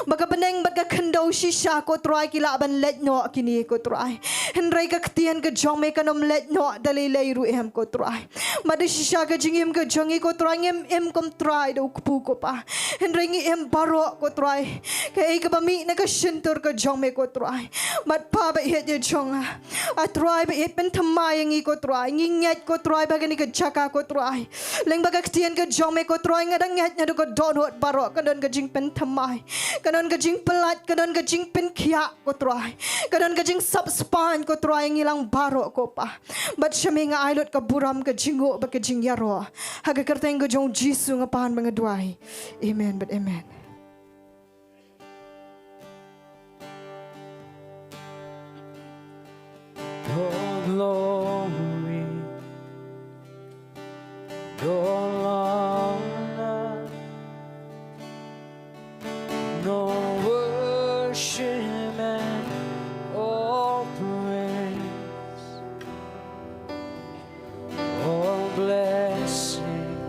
ba ka bneng bad ka khyndew shisha ko Trai ki lah ban leit noh kine ko Trai. Hynrei ka ktien ka jong me kan ym leit noh da lei lei ruh em ko Trai. Bad da shisha ka jingim ka jong ngi ko Trai, ngim im kum trai da u kpu ko Pa. Hynrei ngi im baroh ko Trai kaei kaba mih na ka shyntur ka jong me ko Trai. Bad Pa ba ïeit ïa jong nga, A Trai ba ïeit, pynthymmai ïa ngi ko Trai. Ngi ngeit ko Trai ba kane ka jaka ko Trai, lyngba ka ktien ka jong me ko Trai, nga dang ngeit naduh ka dohnud baroh kan don ka jingpynthymmai, kan don ka jingpyllait, kan don ka jingpynkhiah ko Trai, kan don ka jingsap spaiñ ko Trai, ngi lang baroh ko Pa. Bad sha me nga ai lut ka burom, ka jingnguh bad ka jingïaroh. Ha ka kyrteng ka jong u Jisu nga pan bad nga duwai. Amen bad amen. No glory, no honor, no worship and all praise, all blessing,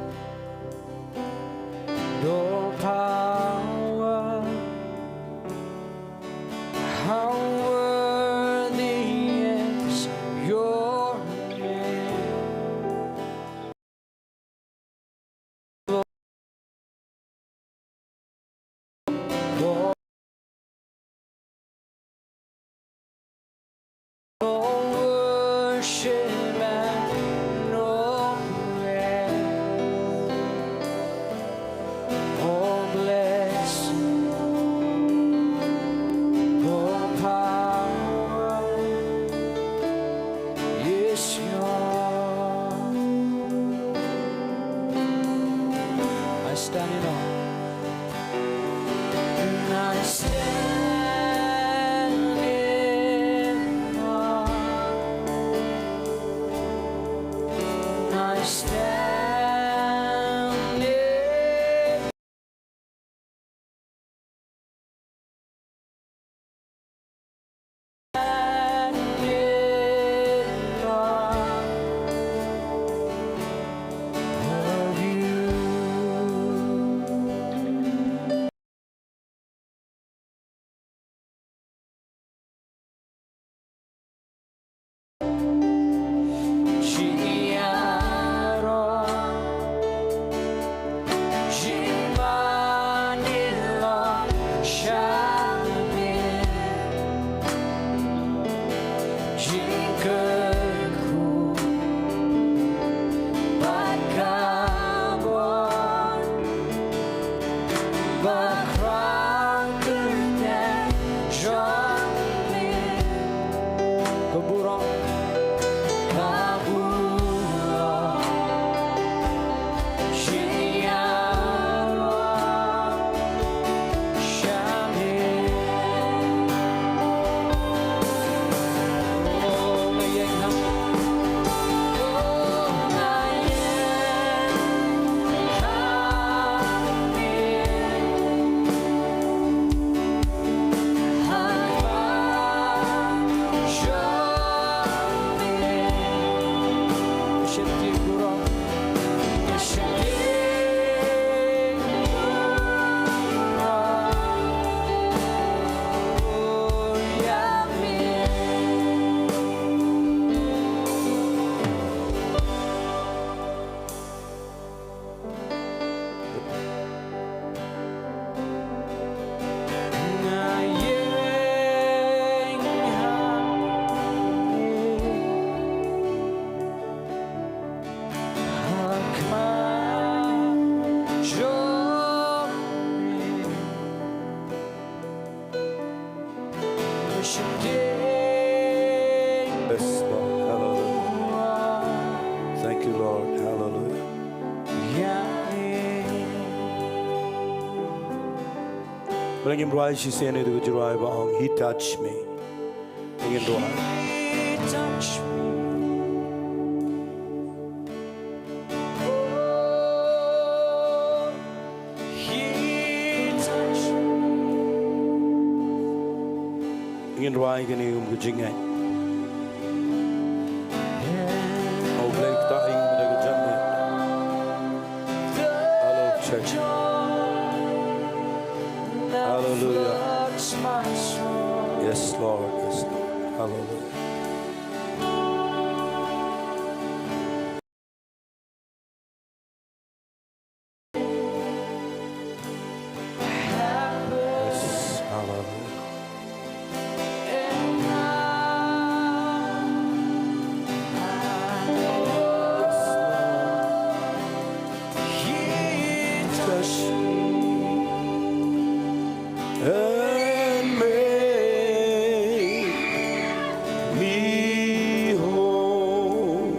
all power. How worthy is your name. All worship and all praise, all blessing, all power is yours. I stand in awe. And I stand in awe Yes, Lord. Hallelujah. Thank you, Lord. Hallelujah. Ba ngin rwai shisien ïa ka jingrwai ba ong, He touched me. Ngin rwai. He touched me. Oh, He touched me. Ngin rwai kane kum ka jingngeit. Oh, Blei, kata ïa ka jingngeit. Hello, church. Hallelujah. Yes, Lord. Yes, Lord. Hallelujah. Yes, hallelujah. He touched me and made me whole.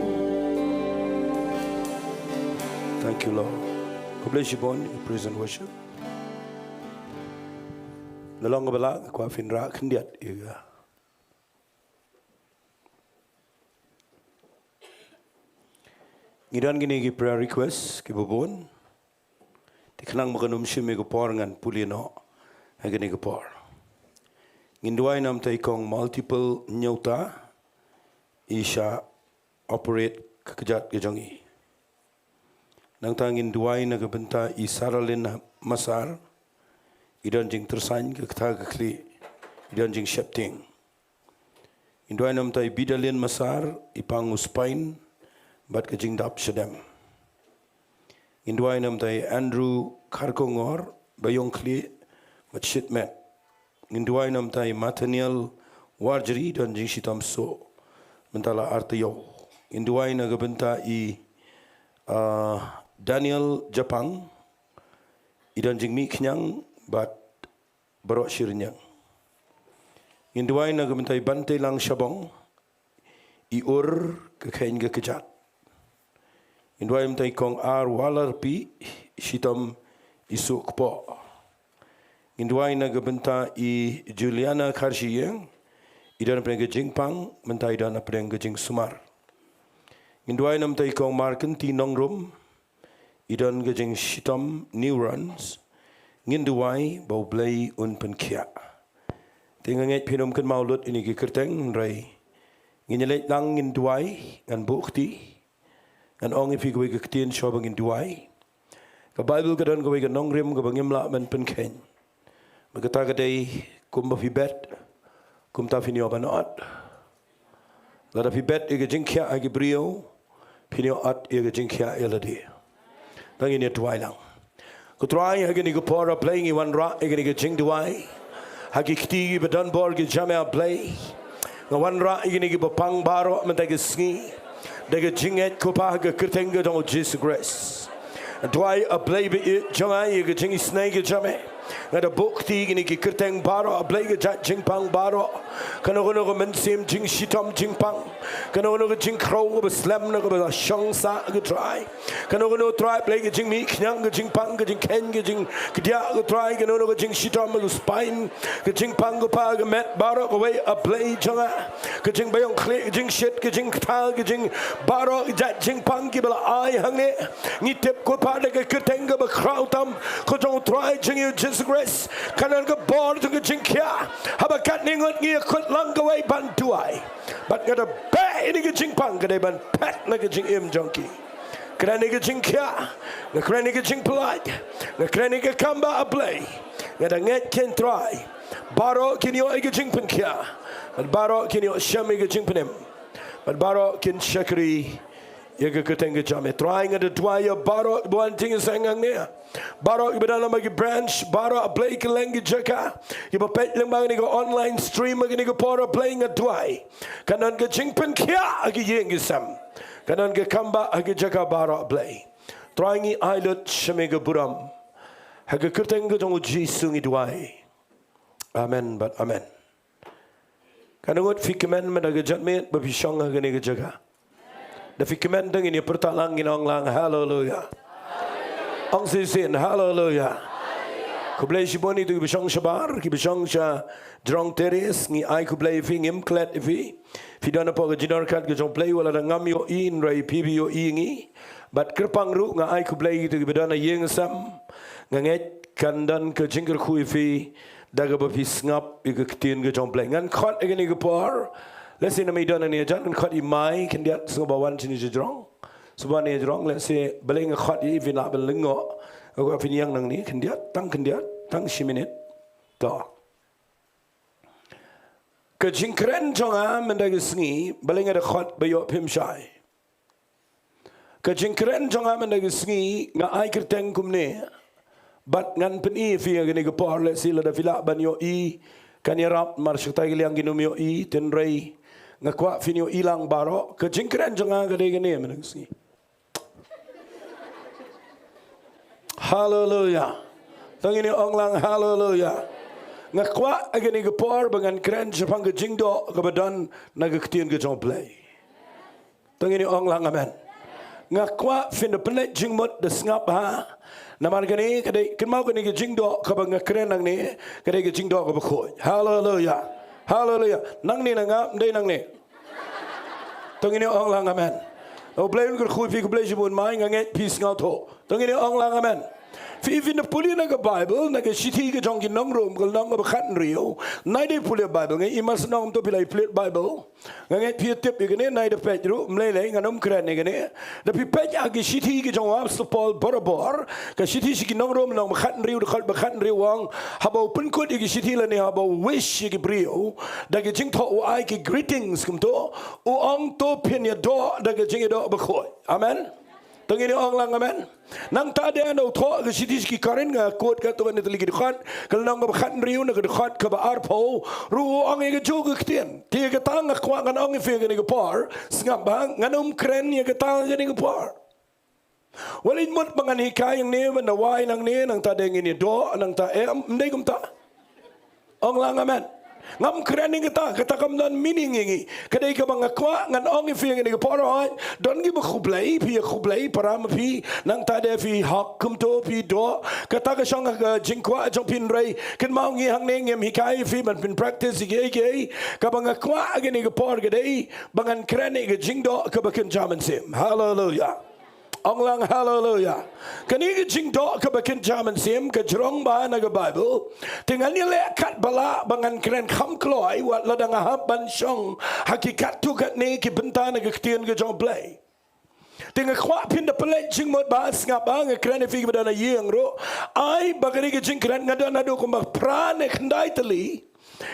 Thank you, Lord. God bless you, Bon. Praise and worship. Nalong ba la kwah phin rah khyndiat ïa ka. Ngi don kine ki prayer request kiba bun. Te khnang ba kan ym shim ïa ka por ngan pule noh ha kine ki por. Ngin duwai namta i kong Multiple Nyota i shah operate ka kjat ka jong i. Nangta ngin duwai na ka bynta i Saralin Masar, i don jingtyrsain ka kata ka khlieh, i don jingsheptieng. Ngin duwai namta i Bidalin Masar, i pang u spine bad ka jingdap shadem. Ngin duwai namta i Andrew Kharkongor, ba ïong khlieh bad shit met. Ngin duwai namta i Mathaniel Warjri, don jingshitom suh mynta la ar taïew. Ngin duwai na ka bynta i, ah, Daniel Japang, i don jingmih khñiang bad baroh shi rynïeng. Ngin duwai na ka bynta i Banteilang Shabong, i ur ka kheiñ ka kjat. Ngin duwai namta i kong Ar Walarpi, shitom i suh kpoh. Ngin duwai na ka bynta i Juliana Kharshiing, i don hapdeng ka jingpang, mynta i don hapdeng ka jingsumar. Ngin duwai namta i kong Markynti Nongrum, i don ka jingshitom neurons. Ngin duwai ba U Blei un pynkhiah. Te nga ngeit phin ym kynmaw lut ïa kine ki kyrteng, hynrei ngin ïa leit lang ngin duwai, ngan buh kti. Ngan ong ïa phi kawei ka ktien shuwa ba ngin duwai. Ka Baibl ka don kawei ka nongrim kaba ngim lah ban pynkheiñ. Bad kata ka dei, kumba phi bet, kumta phin ïoh ban ot. Lada phi bet ïa ka jingkhiah ha ki briew, phin ïoh ot ïa ka jingkhiah ïa lade. Te ngin ïa duwai lang. Ko Trai, ha kane ka por A Blei ngi wanrah ïa kane ka jingduwai ha ki kti kiba don bor ki jam, A Blei. Nga wanrah ïa kine kiba pang baroh mynta ka sngi da ka jingngeit, ko Pa, ha ka kyrteng ka jong U Jisu Khrist. Duwai, A Blei ba ïeit jong nga, ïa ka jingisynei ka jong Me. Nga da buh kti ïa kine ki kyrteng baroh, A Blei, ka jait jingpang baroh. Kano kano ka mynsiem jingshitom jingpang, kano kano ka jingkhrew kaba slem na kaba la shong sah, ko Trai. Kano kano, Trai, Blei, ka jingmih khñiang, ka jingpang, ka jingkheiñ, ka jingkdiah, ko Trai, kano kano ka jingshitom, ka spine, ka jingpang, ko Pa, ka met, baroh kawei, A Blei jong nga. Ka jingbaïong khlieh, ka jingshit, ka jingkthal, ka jing, baroh ka jait jingpang kiba la ai hangne. Ngi tip, ko Pa, da ka kyrteng kaba khraw tam ka jong U Trai jong ngi U Jisu Khrist, kan don ka bor jong ka jingkhiah. Haba katne ngut ngi ïakut lang kawei ban duwai, bad nga da beh ïa kane ka jingpang ka dei ban phet na ka jingim jong ki. Kren ïa ka jingkhiah, nga kren ïa ka jingpyllait, nga kren ïa ka kam ba, A Blei. Nga da ngeit, ko Trai, baroh kin ïoh ïa ka jingpynkhiah, bad baroh kin ïoh shem ïa ka jingpynim, bad baroh kin shakri ïa ka kyrteng ka jong Me. Trai, nga da duwai ïa baroh ba wan jingïaseng hangne, baroh kiba don ha ki branch, baroh, A Blei, kylleng ki jaka, kiba peit lyngba kane ka online stream ha kane ka por, A Blei, nga duwai, kan don ka jingpynkhiah ha ki ïing ki sem. Kan don ka kam ba ha ki jaka baroh, A Blei. Trai, ngi ai lut sha Me ka burom. Ha ka kyrteng ka jong U Jisu ngi duwai. Amen bad amen. Nga ngut phi kmen mynta ka janmiet ba phi shong ha kane ka jaka. Da phi kmen, to ngin ïa pyrta lang, ngin ong lang haleluya. Ong shisien haleluya. Khublei shibun ïa kito kiba shong shabar, kiba shong sha jrong terrace, ngi ai khublei ïa phi, ngim klet ïa phi. Phi don hapoh ka jingdon ryngkat ka jong U Blei, wat la da ngam ïohi, hynrei phi, phi ïohi ïa ngi. Bad kyrpang ruh nga ai khublei ïa kito kiba don ha ïing ha sem. Nga ngeit kan don ka jingkyrkhu ïa phi da kaba phi sngap ïa ka ktien ka jong U Blei. Ngan khot ïa kane ka por. Lehse namar i don hangne hajan, ngan khot i Mai khyndiat, sngewbha wan shane sha jrong. Sngewbha wan hangne sha jrong, lehse balei nga khot ïa i, phin lah ban lyngngoh. Nga kwah phin ïeng nangne khyndiat, tang khyndiat, tang shi minit. To. Ka jingkren jong nga mynta ka sngi, balei nga da khot ba ïoh phim shai. Ka jingkren jong nga mynta ka sngi, nga ai kyrteng kumne. Bad ngan pyni ïa phi ha kane ka por, lehse lada phi lah ban ïohi, kan ïarap, namar sha katei ka liang kin ym ïohi, hynrei nga kwah phin ïohi lang baroh. Ka jingkren jong nga ka dei kane mynta ka sngi. Haleluya. To ngin ïa ong lang haleluya. Nga kwah ha kane ka por ba ngan kren shaphang ka jingdoh kaba don na ka ktien ka jong U Blei. To ngin ïa ong lang amen. Nga kwah phin da pynleit jingmut, da sngap bha. Namar kane ka dei, kynmaw, kane ka jingdoh kaba nga kren nangne, ka dei ka jingdoh kaba khuid. Haleluya. Haleluya. Nangne na nga, ym dei nangne. To ngin ïa ong lang amen. U Blei un kyrkhu ïa phi, khublei shibun Mai, nga ngeit phi sngewthuh. To ngin ïa ong lang amen. Phi, phin da pule na ka Baibl, na ka shithi ka jong ki nong Rom, ka lynnong kaba khathynriew. Nai da pule Baibl, nga i mar shnong, to phi la pule Baibl. Nga ngeit phi tip ïa kane, nai da peit ruh, ym lei lei, ngan ym kren ïa kane. Da phi peit ha ka shithi ka jong u apostol Paul barabor, ka shithi sha ki nong Rom, lynnong ba khathynriew, dkhot ba khathynriew, u ong, haba u pynkut ïa ka shithi lane haba u wish ïa ki briew, da ka jingthoh, u ai ki greetings kumto, u ong to phin ïadoh da ka jingïadoh bakhuid. Amen. To ngin ïa ong lang amen. Nangta de haba u thoh ka shithi sha ki Korinth, nga quote katto katne tylli ki dkhot, ka lynnong kaba khathynriew na ka dkhot kaba arphew, ruh u ong ïa kajuh ka ktien. Te ïa kata nga kwah ngan ong ïa phi ha kane ka por, sngap bha, ngan ym kren ïa kata ha kane ka por. Wat leit mut ba ngan hikai hangne, ban da wai nangne, nangta de ngin ïadoh, nangta em, ym dei kumta. Ong lang amen. Ngam kren ïa kata, kata kam don meaning ïa ngi. Ka dei kaba nga kwah ngan ong ïa phi ha kane ka por, hooid, don kiba khublei, phi ïa khublei para ma phi, nangta de phi hok kumto, phi doh. Kata ka shong ha ka jingkwah jong phi, hynrei kynmaw, ngi hangne ngim hikai ïa phi ban pynpractice ïa kiei kiei. Kaba nga kwah ha kane ka por ka dei ba ngan kren ïa ka jingdoh kaba kynja mynsiem. Haleluya. Ong lang haleluya. Kane ka jingdoh kaba kynja mynsiem ka jrong bha na ka Baibl. Te ngan ïaleh katba lah ba ngan kren kham kloi, wat lada nga hap ban shong ha ki katto katne ki bynta na ka ktien ka jong U Blei. Te nga kwah phin da pynleit jingmut bha, sngap bha, nga kren ïa phi kiba don ha ïing ruh. Ai ba kane ka jingkren nga don haduh kumba phra ne khyndai tylli.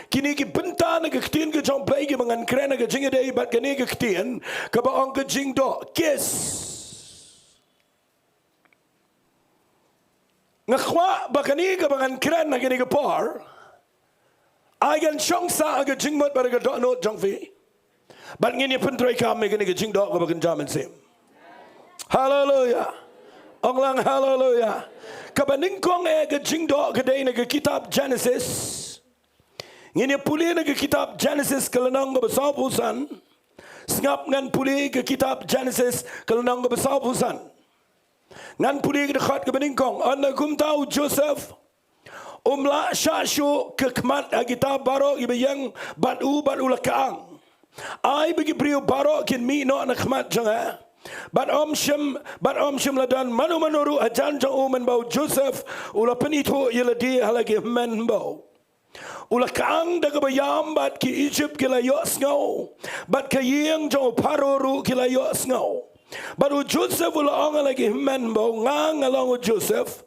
Kine ki bynta na ka ktien ka jong U Blei kiba ngan kren ha ka jingïadei bad kane ka ktien kaba ong ka jingdoh, kiss. Nga kwah ba kane kaba ngan kren ha kane ka por, ai kan shong sah ha ka jingmut bad ka dohnud jong phi. Bad ngin ïa pyntreikam ïa kane ka jingdoh kaba kynja mynsiem. Haleluya. Ong lang haleluya. Kaba nyngkong eh ka jingdoh ka dei na ka kitab Genesis. Ngin ïa pule na ka kitab Genesis ka lynnong kaba sawphew san. Sngap, ngan pule ka kitab Genesis ka lynnong kaba sawphew san. Ngan pule ka dkhot kaba nyngkong. Ynda kumta u Joseph um lah shah shuh ka khmat ha kita baroh kiba ïeng bad u, bad u la kang. Ai ba ki briew baroh kin mih noh na khmat jong nga. Bad ym shym, bad ym shym la don mano mano ruh hajan jong u, mynba u Joseph u la pynithuh ïa lade ha la ki hynmen hynbew. U la kang da kaba ïam bad ki Egypt ki la ïohsngew. Bad ka ïing jong u Pharaoh ruh ki la ïohsngew. Bad u Joseph u la ong ha la ki hynmen hynbew, nga, nga long u Joseph.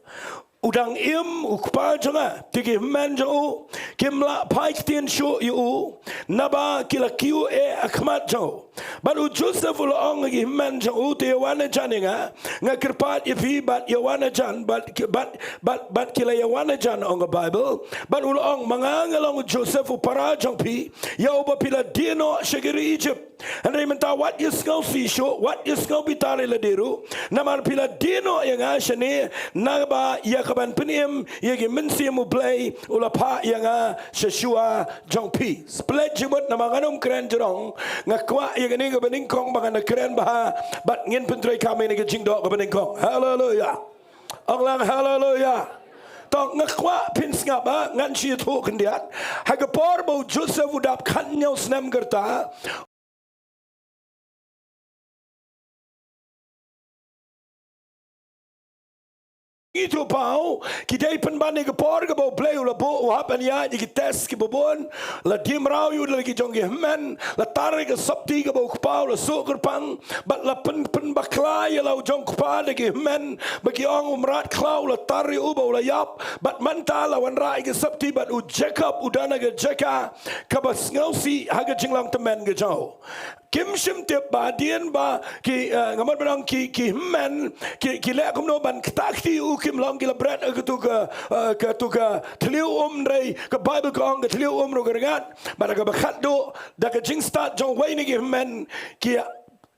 U dang im u kpa jong nga, te ki hynmen jong u kim lah phai ktien shuh ïa u, naba ki la kiew eh ha khmat jong u. Bad u Joseph u la ong ha ki hynmen jong u, te ïa wan hajan ïa nga, nga kyrpad ïa phi bad ïa wan hajan, bad ki, bad, bad, bad ki la ïa wan hajan, ong ka Baibl. Bad u la ong, ma nga nga long u Joseph u para jong phi, ïa uba phi la die noh sha ka ri Egypt. Hynrei mynta wat ïa sngewsih shuh, wat ïa sngew bitar ïa lade ruh, namar phi la die noh ïa nga shane, naba ïa kaban pynim ïa ki mynsiem U Blei u la phah ïa nga sha shuwa jong phi. Splet jingmut namar ngan ym kren jrong, nga kwah ïa kane kaba nyngkong ba ngan da kren bha, bad ngin pyntreikam ïa kane ka jingdoh kaba nyngkong. Haleluya. Ong lang haleluya. To nga kwah phin sngap ba ngan shu ïathuh khyndiat. Ha ka por ba u Joseph u dap khathynñiew snem ka rta, ngi ïathuh paw, ki dei pynban ïa ka por kaba U Blei u la buh, u hap ban ïaid ïa ki test kiba bun, la die mraw ïa u da la ki jong ki hynmen, la tar ïa ka sopti kaba u kpa u la shu kyrpang, bad la pyn, pynbakla ïa la u jong u kpa da ki hynmen, ba ki ong u mrad khlaw la tar ïa u ba u la ïap, bad mynta la wanrah ïa ka sopti bad u Jakob u don ha ka jaka kaba sngewsih ha ka jinglong tymmen ka jong u. Kim shym tip ba hadien ba ki, eh, nga mut ban ong ki, ki hynmen, ki, ki leh kumno ban ktah kti ïa u, kim long, ki la bret ha katu ka, eh, katu ka thliew um, hynrei ka Baibl ka ong ka thliew um ruh ka rngat. Bad ha kaba khatduh, da ka jingstad jong uwei na ki hynmen, ki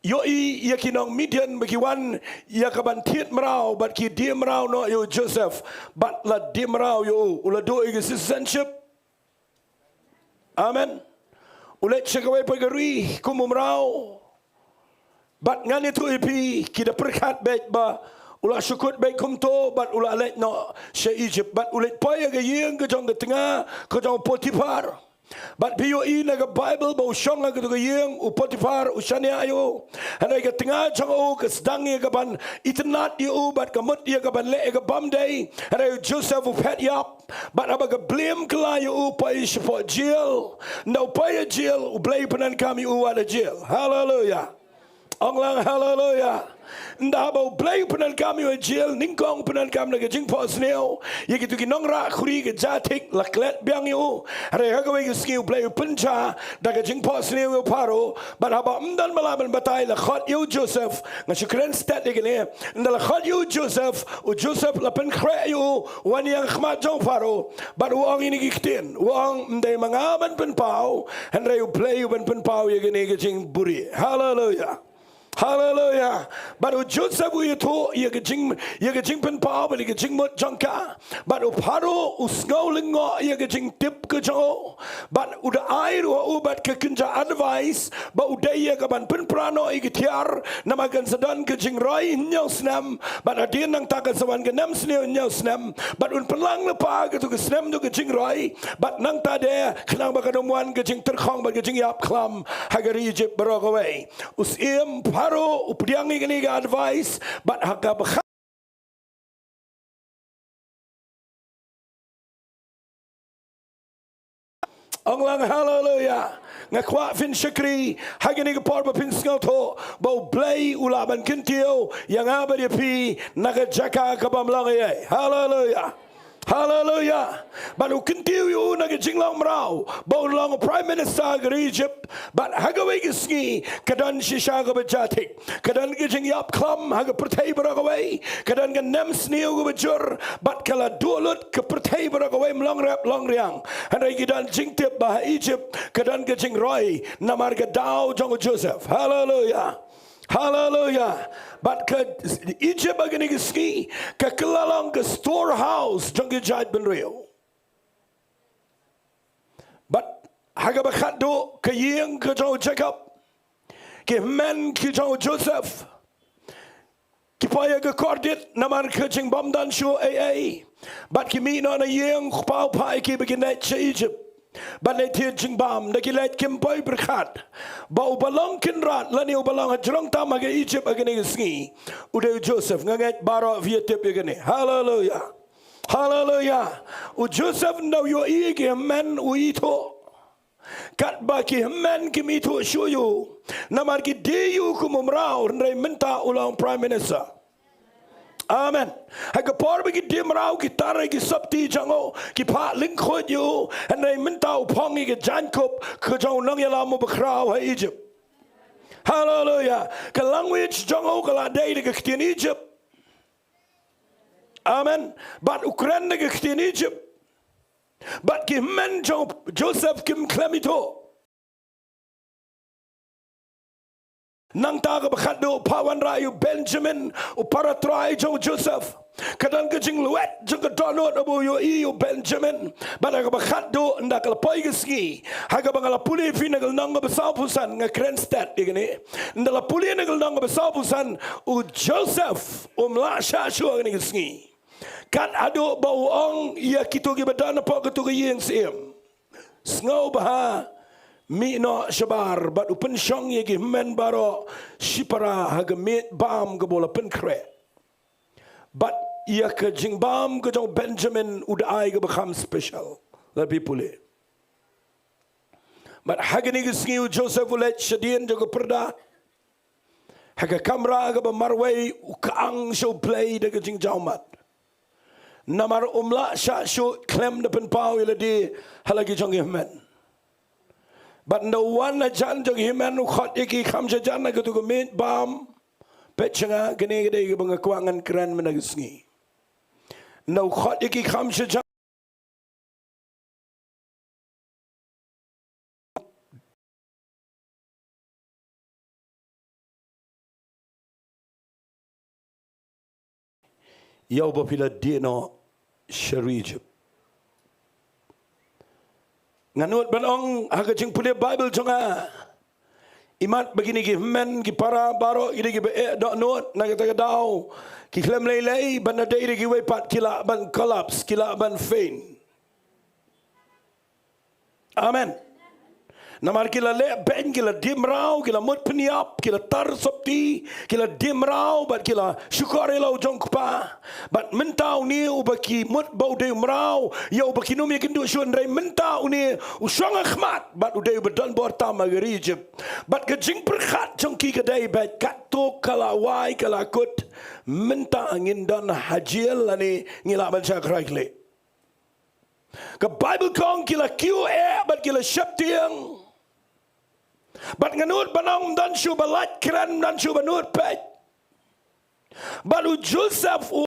ïohi ïa ki nong Midian ba ki wan ïa kaban thied mraw, bad ki die mraw noh ïa u Joseph, bad la die mraw ïa u, u la duh ïa ka citizenship. Amen. U leit sha kawei pat ka ri kum u mraw. Bad ngan ïathuh ïa phi, ki da pyrkhat beit ba u la shu kut beit kumto, bad u la leit noh sha Egypt, bad u leit poi ha ka ïing ka jong ka tnga ka jong u Potiphar. Bad phi ïohi na ka Baibl ba u shong ha katu ka ïing, u Potiphar u shaniah ïa u. Hynrei ka tnga jong u ka sdang ïa kaban itynnad ïa u, bad ka mut ïa kaban leh ïa ka bym dei. Hynrei u Joseph u phet ïap. Bad haba ka blame kylla ïa u, poi shapoh jail. Ynda u poi ha jail, U Blei u pyndonkam ïa u wat ha jail. Haleluya. Ong lang haleluya. Ynda haba U Blei u pyndonkam ïa u ha jail, nyngkong u pyndonkam da ka jingphohsniew ïa kitu ki nongrah khuri ka jingthik, la klet biang ïa u. Hynrei ha kawei ka sngi U Blei u pynjah da ka jingphohsniew ïa u Pharaoh. Bad haba ym don ba lah ban batai, la khot ïa u Joseph. Nga shu kren stet ïa kane. Ynda la khot ïa u Joseph, u Joseph la pynkhreh ïa u, wan ïeng khmat jong u Pharaoh, bad u ong ïa kine ki ktien, u ong, ym dei ma nga ban pynpaw, hynrei U Blei u ban pynpaw ïa kane ka jingbuhrieh. Haleluya. Haleluya. Bad u Joseph u ïathuh ïa ka jing, ïa ka jingpynpaw bad ïa ka jingmut jong ka. Bad u Pharaoh u sngew lyngngoh ïa ka jingtip ka jong u. Bad u da ai ruh ha u bad ka kynja advice ba u dei ïa kaban pynpra noh ïa ki tiar, namar kan sa don ka jingroi hynñiew snem, bad hadien nangta kan sa wan ka nemsniew hynñiew snem, bad un pynlang lypa katu ka snem jong ka jingroi, bad nangta de khnang ba kan ym wan ka jingtyrkhong bad ka jingïap khlam ha ka ri Egypt baroh kawei. U syiem Pharaoh u pdiang ïa kane ka advice, bad ha kaba kha Ong lang haleluya. Nga kwah phin shakri ha kane ka por ba phin sngewthuh ba U Blei u lah ban kyntiew ïa nga bad ïa phi na ka jaka kabym long ei ei. Haleluya. Haleluya. Bad u kyntiew ïa u na ka jinglong mraw ba un long Prime Minister ka ri Egypt. Bad ha kawei ka sngi ka don shisha kaba jahthik. Ka don ka jingïap khlam ha ka pyrthei baroh kawei. Ka don ka nemsniew kaba jur. Bad ka la duh lut ka pyrthei baroh kawei, ym long rep long riang. Hynrei ki don jingtip ba ha Egypt ka don ka jingroi namar ka daw jong u Joseph. Haleluya. Haleluya. Bad ka Egypt ha kane ka sngi ka kylla long ka storehouse jong ki jaitbynriew. Bad ha kaba khatduh ka ïing ka jong u Jakob, ki hynmen ki jong u Joseph, ki poi ha ka kordit namar ka jingbymdon shuh ei ei. Bad ki mih noh na ïing, u kpa u phah ïa ki ba kin leit sha Egypt ban leit thied jingbam. Ynda ki leit kim poi pyrkhat ba uba long kynrad lane uba long hajrong tam ha ka Egypt ha kane ka sngi u dei u Joseph. Nga ngeit baroh phi ïatip ïa kane. Haleluya. Haleluya. U Joseph ynda u ïohi ïa ki hynmen u ithuh. Katba ki hynmen kim ithuh shuh ïa u namar ki die ïa u kum u mraw, hynrei mynta u long Prime Minister. Amen. Ha ka por ba ki die mraw ki tar ïa ki sopti jong u, ki phah lyngkhuid ïa u, hynrei mynta u phong ïa ka jaiñkup ka jong u nongïalam uba khraw ha Egypt. Haleluia. Ka language jong u ka la dei da ka ktien Egypt. Amen. Bad u kren da ka ktien Egypt. Bad ki hynmen jong Joseph kim khlem ithuh. Nangta kaba khatduh pat wanrah ïa u Benjamin, u para trai jong Joseph. Ka don ka jinglwet jong ka dohnud haba u ïohi ïa u Benjamin. Bad ha kaba khatduh, ynda ka la poi ka sngi, ha kaba nga la pule ïa phi na ka lynnong kaba sawphew san, nga kren stet ïa kane. Ynda la pule na ka lynnong kaba sawphew san, u Joseph um lah shah shuh ha kane ka sngi. Kat haduh ba u ong ïa kito kiba don hapoh kato ka ïing syiem, sngewbha mih noh shabar, bad u pynshong ïa ki hynmen baroh shipara ha ka miej bam kaba u la pynkhreh. Bad ïa ka jingbam ka jong u Benjamin u da ai kaba kham special. Lada phi pule. Bad ha kane ka sngi u Joseph u leit shadien jong ka pyrda. Ha ka kamra kaba marwei u kyang sha U Blei da ka jingjawmat. Namar um lah shah shuh khlem da pynpaw ïa lade ha la ki jong ki hynmen. Bad ynda u wan hajan jong ki hynmen u khot ïa ki kham shajan ha kato ka miej bam. Peit sha nga, kane ka dei kaba nga kwah ngan kren mynta ka sngi. Ynda u khot ïa ki kham shajan ïa u ba phi la die noh sha ri Egypt. Nga nud ban ong ha ka jingpule Baibl jong nga, imat ba kine ki hynmen ki para baroh ki dei kiba eh dohnud na kata ka daw, ki khlem lei lei, ban da dei da kiwei pat ki lah ban collapse, ki lah ban faint. Amen. Namar ki la leh beiñ, ki la die mraw, ki la mut pynïap, ki la tar sopti, ki la die mraw, bad ki la shukor ïa la u jong u kpa. Bad mynta une uba ki mut ba u dei u mraw, ïa uba kin ym ïakynduh shuh, hynrei mynta une u shong ha khmat, bad u dei uba don bor tam ha ka ri Egypt. Bad ka jingpyrkhat jong ki ka dei beit katto ka la wai ka la kut, mynta ngin don ha jail lane ngi lah ban shah krai khlieh. Ka Baibl ka ong ki la kiew eh bad ki la sheptieng. Bad nga nud ban ong ym don shuh ba lait kren, ym don shuh ba nud peit. Bad u Joseph u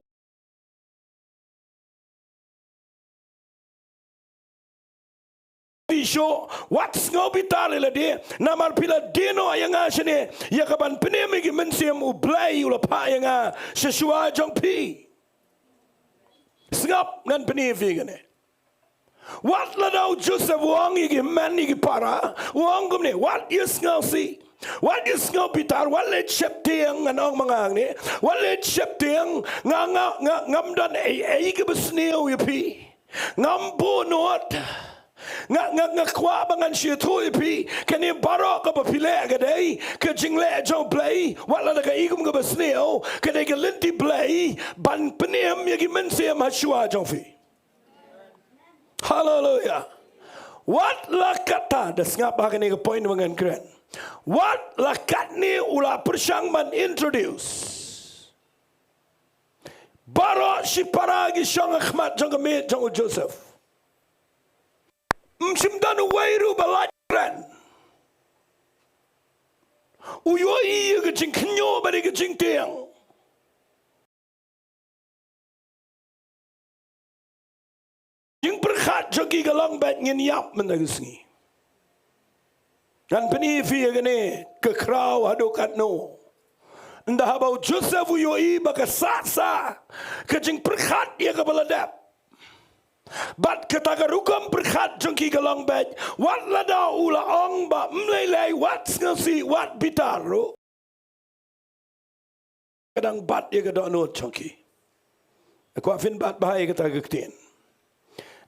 ong shuh, wat sngew bitar ïa lade, namar phi la die noh ïa nga shane, ïa kaban pynim ïa ki mynsiem U Blei u la phah ïa nga sha shuwa jong phi. Sngap, ngan pyni ïa phi kane. Wat lada u Joseph u ong ïa ki hynmen ïa ki para, u ong kumne, wat ïa sngewsih, wat ïa sngew bitar, wat leit sheptieng, ngan ong ma nga hangne, wat leit sheptieng, nga, nga, nga, ngam don ei ei kaba sniew ïa phi. Ngam buh nud. Nga, nga, nga kwah ba ngan shu ïathuh ïa phi, kane baroh kaba phi leh ka dei ka jingleh jong U Blei, wat lada ka i kum kaba sniew, ka dei ka lynti Blei ban pynim ïa ki mynsiem ha shuwa jong phi. Haleluia. Wat la katta, da sngap ha kane ka point ba ngan kren. Wat la katne u la pyrshang ban introduce. Baroh shipara ki shong ha khmat jong ka miej jong u Joseph. Ym shym don uwei ruh ba lait kren. U ïohi ïa ka jingkhynñiuh bad ïa ka jingtieng. Jingpyrkhat jong ki ka long beit ngin ïap mynta ka sngi. Ngan pyni ïa phi ïa kane ka khraw haduh katno. Ynda haba u Joseph u ïohi ba ka sah sah ka jingpyrkhat ïa kaba la dep. Bad kata ka rukom pyrkhat jong ki ka long beit, wat lada u la ong ba ym lei lei, wat sngewsih, wat bitar ruh. Ka dang bat ïa ka dohnud jong ki. Kwah phin bat bha ïa kata ka ktien.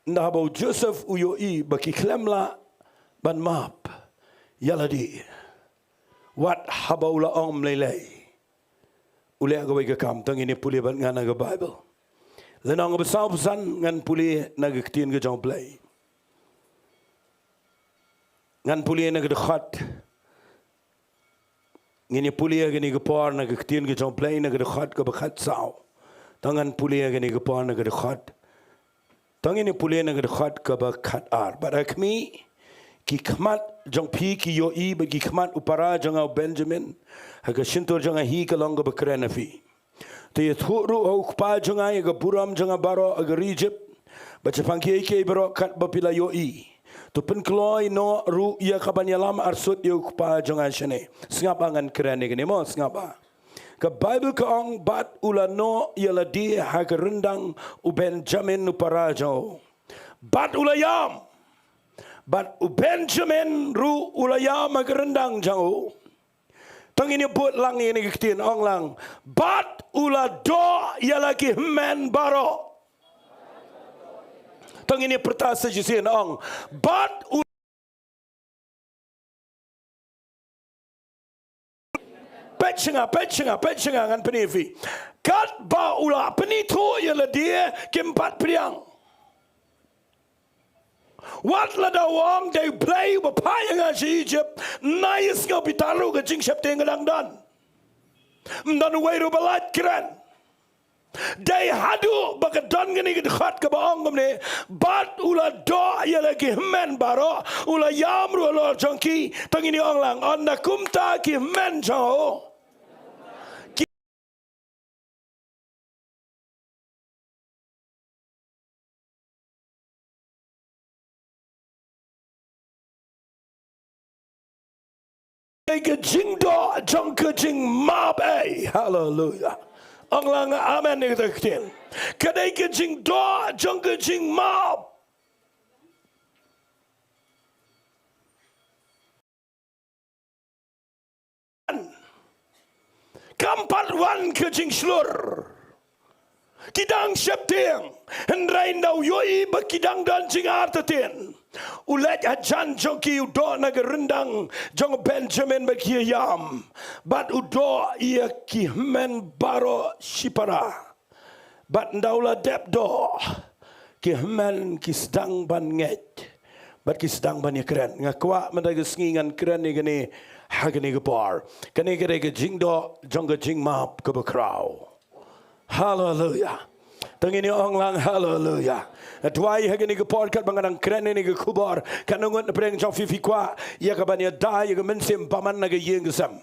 Ynda haba u Joseph u ïohi ba ki khlem lah ban map ïa lade, wat haba u la ong ym lei lei, u leh kawei ka kam. To ngin ïa pule bad nga na ka Baibl. Lynnong ba sawphew san, ngan pule na ka ktien ka jong U Blei. Ngan pule na ka dkhot. Ngin ïa pule ha kane ka por na ka ktien ka jong U Blei na ka dkhot kaba khatsaw. To ngan pule ha kane ka por na ka dkhot. To ngin ïa pule na ka dkhot kaba khatar. Bad ha khmih, Ki khmat jong phi ki ïohi bad ki khmat u para jong nga u Benjamin ha ka shyntur jong nga hi ka long kaba kren ha phi. Te ïathuh ruh ha u kpa jong nga ïa ka burom jong nga baroh ha ka ri Ijipt bad shaphang kiei kiei baroh katba phi la ïohi. To pynkloi noh ruh ïa ka ban ïalam arsut ïa u kpa jong nga shane. Sngap ba ngan kren ïa kane mo, sngap ba. Ka Baibl ka ong, bad u la noh ïa lade ha ka ryndang u Benjamin u para jong u. Bad u la ïam. Bad u Benjamin ruh u la ïam ha ka ryndang jong u. To ngin ïa bud lang ïa kane ka ktien, ong lang. Bad u la doh ïa la ki hynmen baroh. To ngin ïa pyrta sa shisien, ong. Bad u Peit sha nga, peit sha nga, peit sha nga, ngan pyni ïa phi. Katba u la pynithuh ïa lade, kim pat pdiang. Wat la da u ong dei u Blei uba phah ïa nga sha Ijipt, nga ïohsngew phi tharai ka jingsheptieng ka dang don. Ym don uwei ruh ba lait kren. Dei haduh ba ka don kane ka dkhot kaba ong kumne, bad u la doh ïa la ki hynmen baroh, u la ïam ruh halor jong ki, to ngin ïa ong lang, ynda kumta ki hynmen jong u. Ki Ka dei ka jingdoh jong ka jingmap ei. Haleluia. Ong lang amen ïa kata ka ktien. Ka dei ka jingdoh jong ka jingmap. Kam pat wan ka jingshlur. Ki dang sheptieng, hynrei ynda u ïohi ba ki dang don jingartatien, u leit hajan jong ki, u doh na ka ryndang jong Benjamin ba ki ïam, bad u doh ïa ki hynmen baroh shipara. Bad ynda u la dep doh, ki hynmen ki sdang ban ngeit bad ki sdang ban ïakren. Nga kwah mynta ka sngi ngan kren ïa kane ha kane ka por. Kane ka dei ka jingdoh jong ka jingmap kaba khraw. Haleluia. To ngin ïa ong lang haleluia. Nga duwai ha kane ka por katba nga dang kren ïa kane ka khubor, katno ngut na pdeng jong phi phi kwah ïa ka ban ïada ïa ka mynsiem bymman na ka ïing ka sem?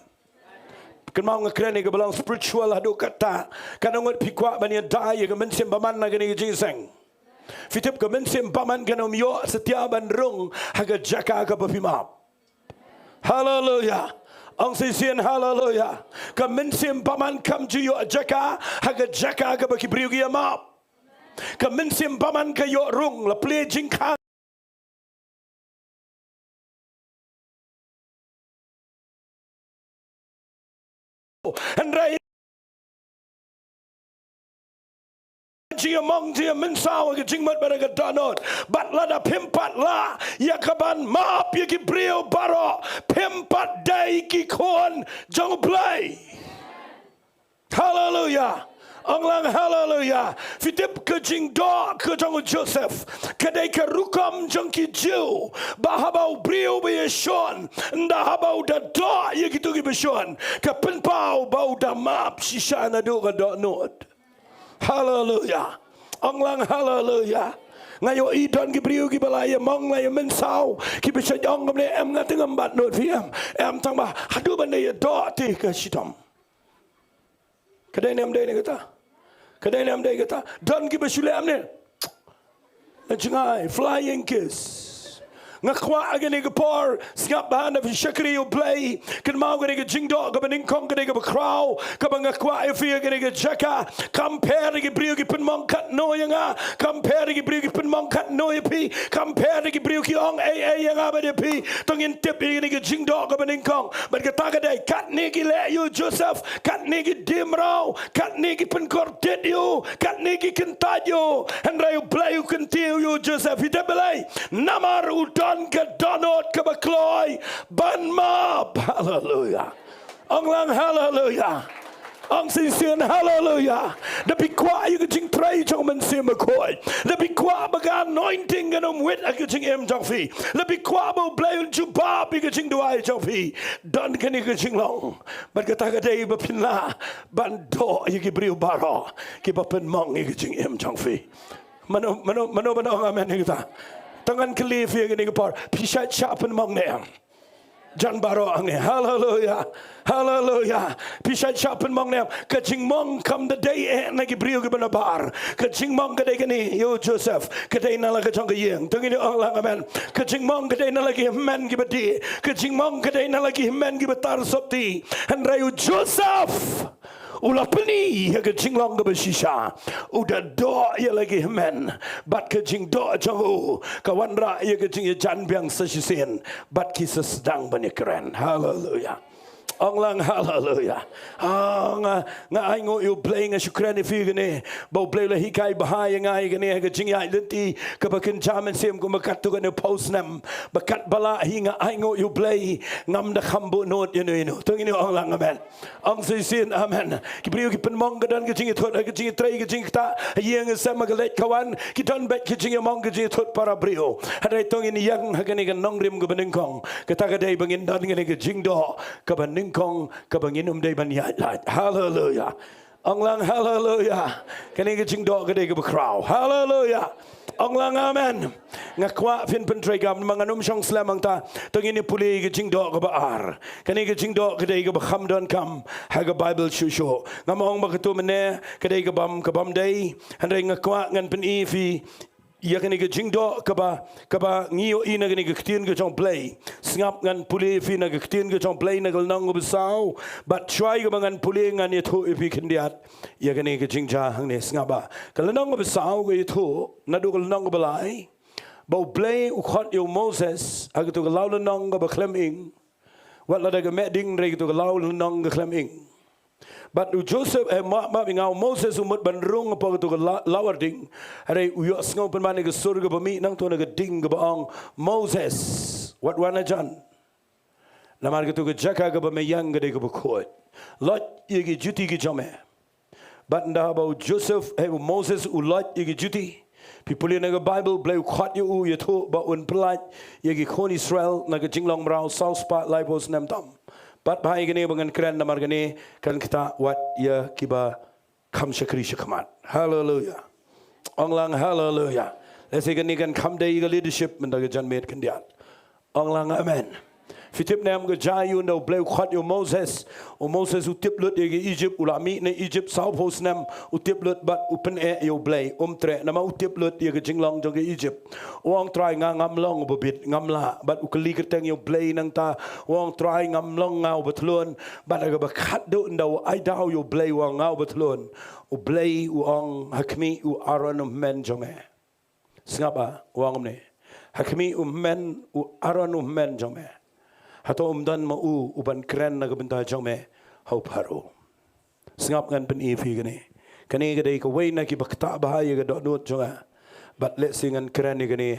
Kynmaw nga kren ïa kaba long spiritual haduh katta. Katno ngut phi kwah ban ïada ïa ka mynsiem bymman na kane ka jingïaseng? Phi tip ka mynsiem bymman kan ym ïoh satia ban rung ha ka jaka kaba phi map. Haleluia. Ong shisien haleluia. Ka mynsiem bymman kam ju ïoh jaka ha ka jaka kaba ki briew ki ïa map. Ka mynsiem bymman ka ïoh rung, la plie jingkhang. Hynrei jingmong jingmynsaw ka jingmut bad ka dohnud. Bad lada phim pat lah ïa ka ban map ïa ki briew baroh, phim pat dei ki khun jong U Blei. Haleluia. Ong lang haleluia. Phi tip ka jingdoh ka jong u Joseph, ka dei ka rukom jong ki Jiw, ba haba u briew ba ïashun, ynda haba u da doh ïa kito kiba shun, ka pynpaw ba u da map shisha naduh ka dohnud. Haleluia. Ong lang haleluia. Nga ïohi don ki briew kiba la ïamong, la ïamynsaw, kiba shait ong kumne, em, nga te ngam bat nud phi, em, em, tang ba haduh ban da ïadoh te ka shitom. Ka dei ne em dei ne kata? Ka dei ne em dei kata? Don kiba shu leh ne? Na jngai, flying kiss. Nga kwah ha kane ka por, sngap bha, na phi shakri ïa U Blei, kynmaw ka dei ka jingdoh kaba nyngkong, ka dei kaba khraw, kaba nga kwah ïa phi ha kane ka jaka. Kam pher ïa ki briew ki pynmong katno ïa nga, kam pher ïa ki briew ki pynmong katno ïa phi, kam pher ïa ki briew ki ong ei ei ïa nga bad ïa phi. To ngin tip ïa kane ka jingdoh kaba nyngkong. Bad kata ka dei, katne ki leh ïa u Joseph, katne ki die mraw, katne ki pynkordit ïa u, katne ki kyntait ïa u, hynrei U Blei u kyntiew ïa u Joseph. Phi tip balei? Namar u don ka dohnud kaba kloi ban map. Haleluia. Ong lang haleluia. Ong shisien haleluia. Da phi kwah ïa ka jingtrei jong U Mynsiem Bakhuid, da phi kwah ba ka anointing kan ym wit ha ka jingim jong phi, da phi kwah ba U Blei un jubab ïa ka jingduwai jong phi, don kane ka jinglong. Bad kata ka dei ba phin lah ban doh ïa ki briew baroh kiba pynmong ïa ka jingim jong phi. Mano, mano, mano ba ong amen ïa kata? Tang ngan kylli phi ha kane ka por, phi shait shah pynmong ne em? Jan baroh hangne. Haleluya. Haleluya. Phi shait shah pynmong ne em? Ka jingmong kam da dei eh na ki briew kiba nabar. Ka jingmong ka dei kane, ïa u Joseph, ka dei na la ka jong ka ïing. To ngin ong lang amen. Ka jingmong ka dei na la ki hynmen kiba dih. Ka jingmong ka dei na la ki hynmen kiba tar sopti. Hynrei u Joseph u la pyni ïa ka jinglong kaba shisha. U da doh ïa la ki hynmen. Bad ka jingdoh jong u ka wanrah ïa ka jingïajan biang sa shisien. Bad ki sa sdang ban ïakren. Haleluya. Ong lang haleluya. Ah, nga, nga ainguh ïa u Blei, nga shu kren ïa phi kane. Ba u Blei u la hikai bha ïa nga ïa kane ha ka jingïaid lynti kaba kynja mynsiem kumba katto katne phew snem. Ba katba lah hi nga ainguh ïa u Blei, ngam da kham buh nud ïano ïano. To ngin ong lang amen. Ong sa shisien amen. Ki briew ki pynmong ka don ka jingïathut, ka jingïatrei, ka jingïaktah, ha ïing ha sem, ha ka leit ka wan, ki don beit ka jingïamong, ka jingïathut para briew. Hynrei to ngin ïeng ha kane ka nongrim kaba nyngkong. Kata ka dei ba ngin don kane ka jingdoh kaba nyngkong kaba ngin ym dei ban ïaid lait. Haleluya. Ong lang haleluya. Kane ka jingdoh ka dei kaba khraw. Haleluya. Ong lang amen. Nga kwah phin pyntreikam, namar ngan ym shong slem hangta. To ngin ïa pule ka jingdoh kaba ar. Kane ka jingdoh ka dei kaba kham donkam ha ka Baibl shuh shuh. Ngam ong ba kato mynne ka dei ka bym, ka bym dei. Hynrei nga kwah ngan pyni ïa phi ïa kane ka jingdoh kaba, kaba ngi ïohi na kane ka ktien ka jong u Blei. Sngap, ngan pule ïa phi na ka ktien ka jong u Blei na ka lynnong kaba saw. Bad shuwa kaba ngan pule, ngan ïathuh ïa phi khyndiat ïa kane ka jingjia hangne. Sngap, ba ka lynnong kaba saw ka ïathuh naduh ka lynnong kaba lai ba u Blei u khot ïa u Moses ha kato ka law lynnong kaba khlem ing. Wat lada ka meh ding, hynrei kato ka law lynnong ka khlem ing. Bad u Joseph, eh, map, map ïa nga, u Moses u mut ban rung hapoh kato ka la-, lawar ding. Hynrei u ïohsngew pynban ïa ka sur kaba mih nangto na ka ding kaba ong, Moses, wat wan hajan. Namar kato ka jaka kaba me ïeng ka dei kaba khuid. Loit ïa ki juti ki jong me. Bad ynda haba u Joseph, eh, u Moses u loit ïa ki juti, phi pule na ka Baibl, u Blei u khot ïa u, ïathuh ba un pyllait ïa ki khun Israel na ka jinglong mraw saw spah laiphew snem tam. Bad bha ïa kane ba ngan kren namar kane kan ktah wat ïa kiba kham shakri shakhmat. Haleluya. Ong lang haleluya. Lehse kane kan kham dei ka leadership mynta ka janmiet khyndiat. Ong lang amen. Phi tip ne em ka jia ïa u ynda u Blei u khot ïa u Moses. U Moses u tip lut ïa ka Egypt, u la mih na Egypt sawphew snem, u tip lut bad u pyneh ïa u Blei, um treh namar u tip lut ïa ka jinglong jong ka Egypt. U ong Trai nga ngam long uba bit, ngam lah, bad u kylli kyrteng ïa u Blei nangta, u ong Trai ngam long nga uba thlun, bad ha kaba khatduh ynda u ai daw ïa u Blei u ong nga uba thlun. U Blei u ong ha khmih u Aaron u hynmen jong me. Sngap, ah, u ong kumne. Ha khmih u hynmen, u Aaron u hynmen jong me. Hato um don ma u, u ban kren na ka bynta jong me ha u Pharaoh. Sngap ngan pyni ïa phi kane. Kane ka dei kawei na kiba ktah bha ïa ka dohnud jong nga. Bad lehse ngan kren ïa kane.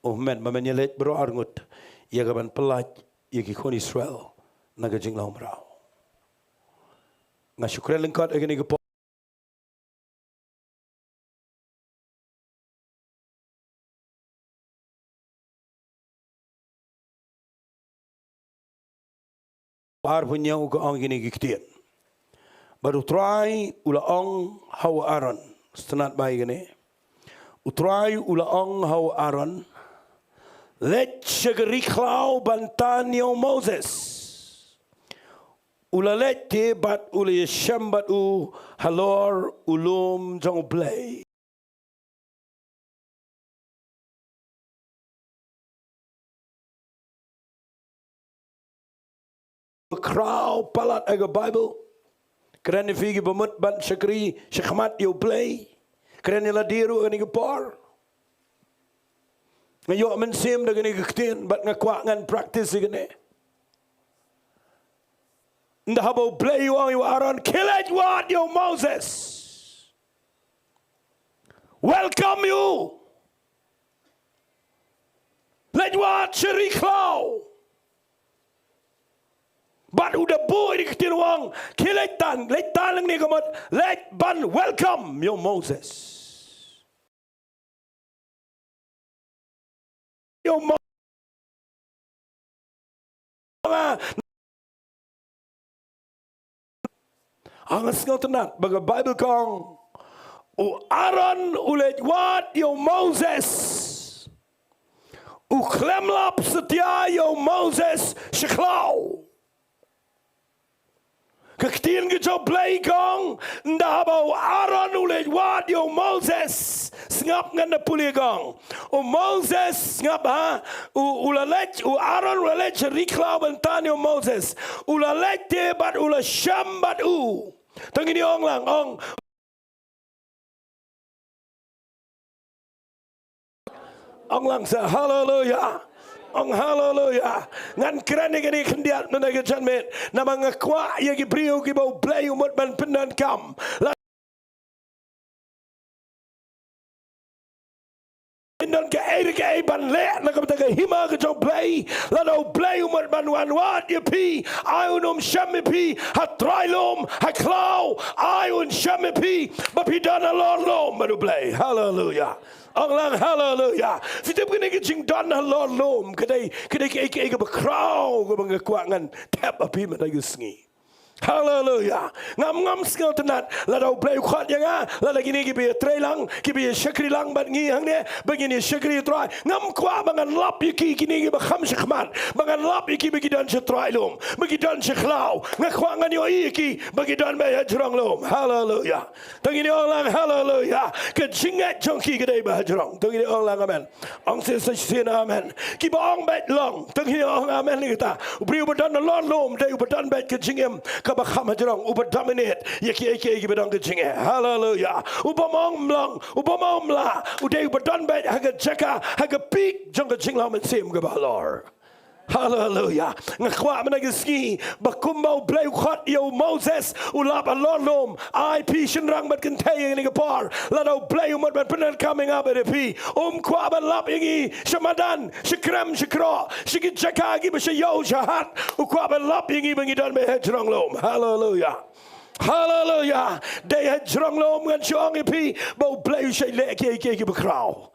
U hynmen, ma men ïa leit baroh arngut ïa ka ban pyllait ïa ki khun Israel na ka jinglong mraw. Nga shu kren lyngkot ïa kane ka por. Arphew hynñiew ka ong kine ki ktien. Bad u Trai u la ong ha u Aaron, sngewtynnat bha kine. U Trai u la ong ha u Aaron, leit sha ka ri khlaw ban tan ïa u Moses. U la leit te bad u la ïashem bad u halor u lum jong U Blei. Khraw palat ha ka Baibl. Kren ïa phi kiba mut ban shakri shakhmat ïa U Blei. Kren ïa lade ruh ha kane ka por. Nga ïoh mynsiem da kane ka ktien bad nga kwah ngan practice ïa kane. Ynda haba U Blei u ong ïa u Aaron, khie leit wad ïa u Moses. Welcome ïa u. Leit wad sha ri khlaw. Bad u da buh ïa ka ktien u ong, khie leit tan, leit tan hangne ka mut, leit ban welcome ïa u Moses. Ïa u Mo-, Nga sngewtynnat ba ka Baibl ka ong, u Aaron u leit wad ïa u Moses. U khlem lap satia ïa u Moses sha khlaw. Ka ktien ka jong U Blei ka ong, ynda haba u Aaron u leit wad ïa u Moses, sngap, ngan da pule, ka ong, u Moses, sngap ha, u, u la leit, u Aaron u la leit sha ri khlaw ban tan ïa u Moses. U la leit te bad u la shem bad u. To ngin ong lang, ong. Ong lang sa, haleluya. Ong haleluya. Ngan kren ïa kane khyndiat mynta ka janmiet. Namar nga kwah ïa ki briew kiba U Blei u mut ban pyndonkam. La don kaei re kaei ban leh na ka bynta ka hima ka jong U Blei. Lada U Blei u mut ban wan wad ïa phi, ai un ym shem ïa phi ha trai lum, ha khlaw, ai un shem ïa phi ba phi don halor lum bad U Blei. Haleluya. Ong lang haleluya. Phi tip kane ka jingdon halor lum ka dei, ka dei kaei kaei kaba khraw kaba nga kwah ngan thep ha phi mynta ka sngi. Haleluya. Ngam, ngam sngewtynnat lada U Blei u khot ïa nga, lada kine kiba ïatrei lang, kiba ïashakri lang bad ngi hangne, ba ngin ïashakri ïa U Trai. Ngam kwah ba ngan lap ïa ki, kine kiba kham shakhmat, ba ngan lap ïa ki ba ki don sha trai lum, ba ki don sha khlaw. Nga kwah ngan ïohi ïa ki ba ki don beit hajrong lum. Haleluya. To ngin ong lang haleluya. Ka jingngeit jong ki ka dei ba hajrong. To ngin ong lang amen. Ong shisien, shisien amen. Kiba ong beit long, to ngin ong amen ïa kata. U briew uba don halor lum dei uba don beit ka jingim kaba kham hajrong, uba dominate ïa kiei kiei kiba don ka jingeh. Haleluya. U bym ong long, u bym ong lah, u dei uba don beit ha ka jaka, ha ka peak jong ka jinglong mynsiem kaba halor. Haleluya. Nga kwah mynta ka sngi ba kumba U Blei u khot ïa u Moses, u lap halor lum. Ai phi shynrang bad kynthei ïa kane ka por, lada U Blei u mut ban pyndonkam ïa nga bad ïa phi, um kwah ban lap ïa ngi sha madan, sha krem, sha kroh, sha ki jaka kiba sha ïew sha hat. U kwah ban lap ïa ngi ba ngi don beit hajrong lum. Haleluya. Haleluya. Dei hajrong lum ngan shu ong ïa phi ba U Blei u shait leh kiei kiei kiba khraw.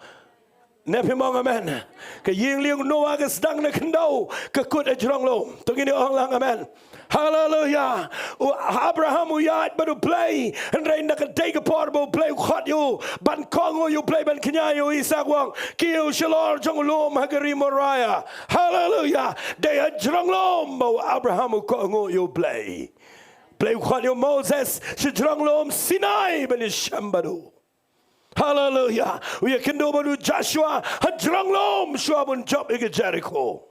Ne phim ong amen? Ka ïing lieng u Noah ka sdang na khyndew, ka kut hajrong lum. To ngin ong lang amen. Haleluya. U Abraham u ïaid bad U Blei, hynrei na ka dei ka por ba U Blei u khot ïa u ban kohnguh ïa U Blei, ban kñia ïa u Isaak, u ong, kiew shalor jong u lum ha ka ri Moriah. Haleluya. Dei hajrong lum ba u Abraham u kohnguh ïa U Blei. Blei u khot ïa u Moses shajrong lum Sinai ban ïashem bad u. Haleluya. U ïakynduh bad u Joshua hajrong lum shuwa ban jop ïa ka Jerikho.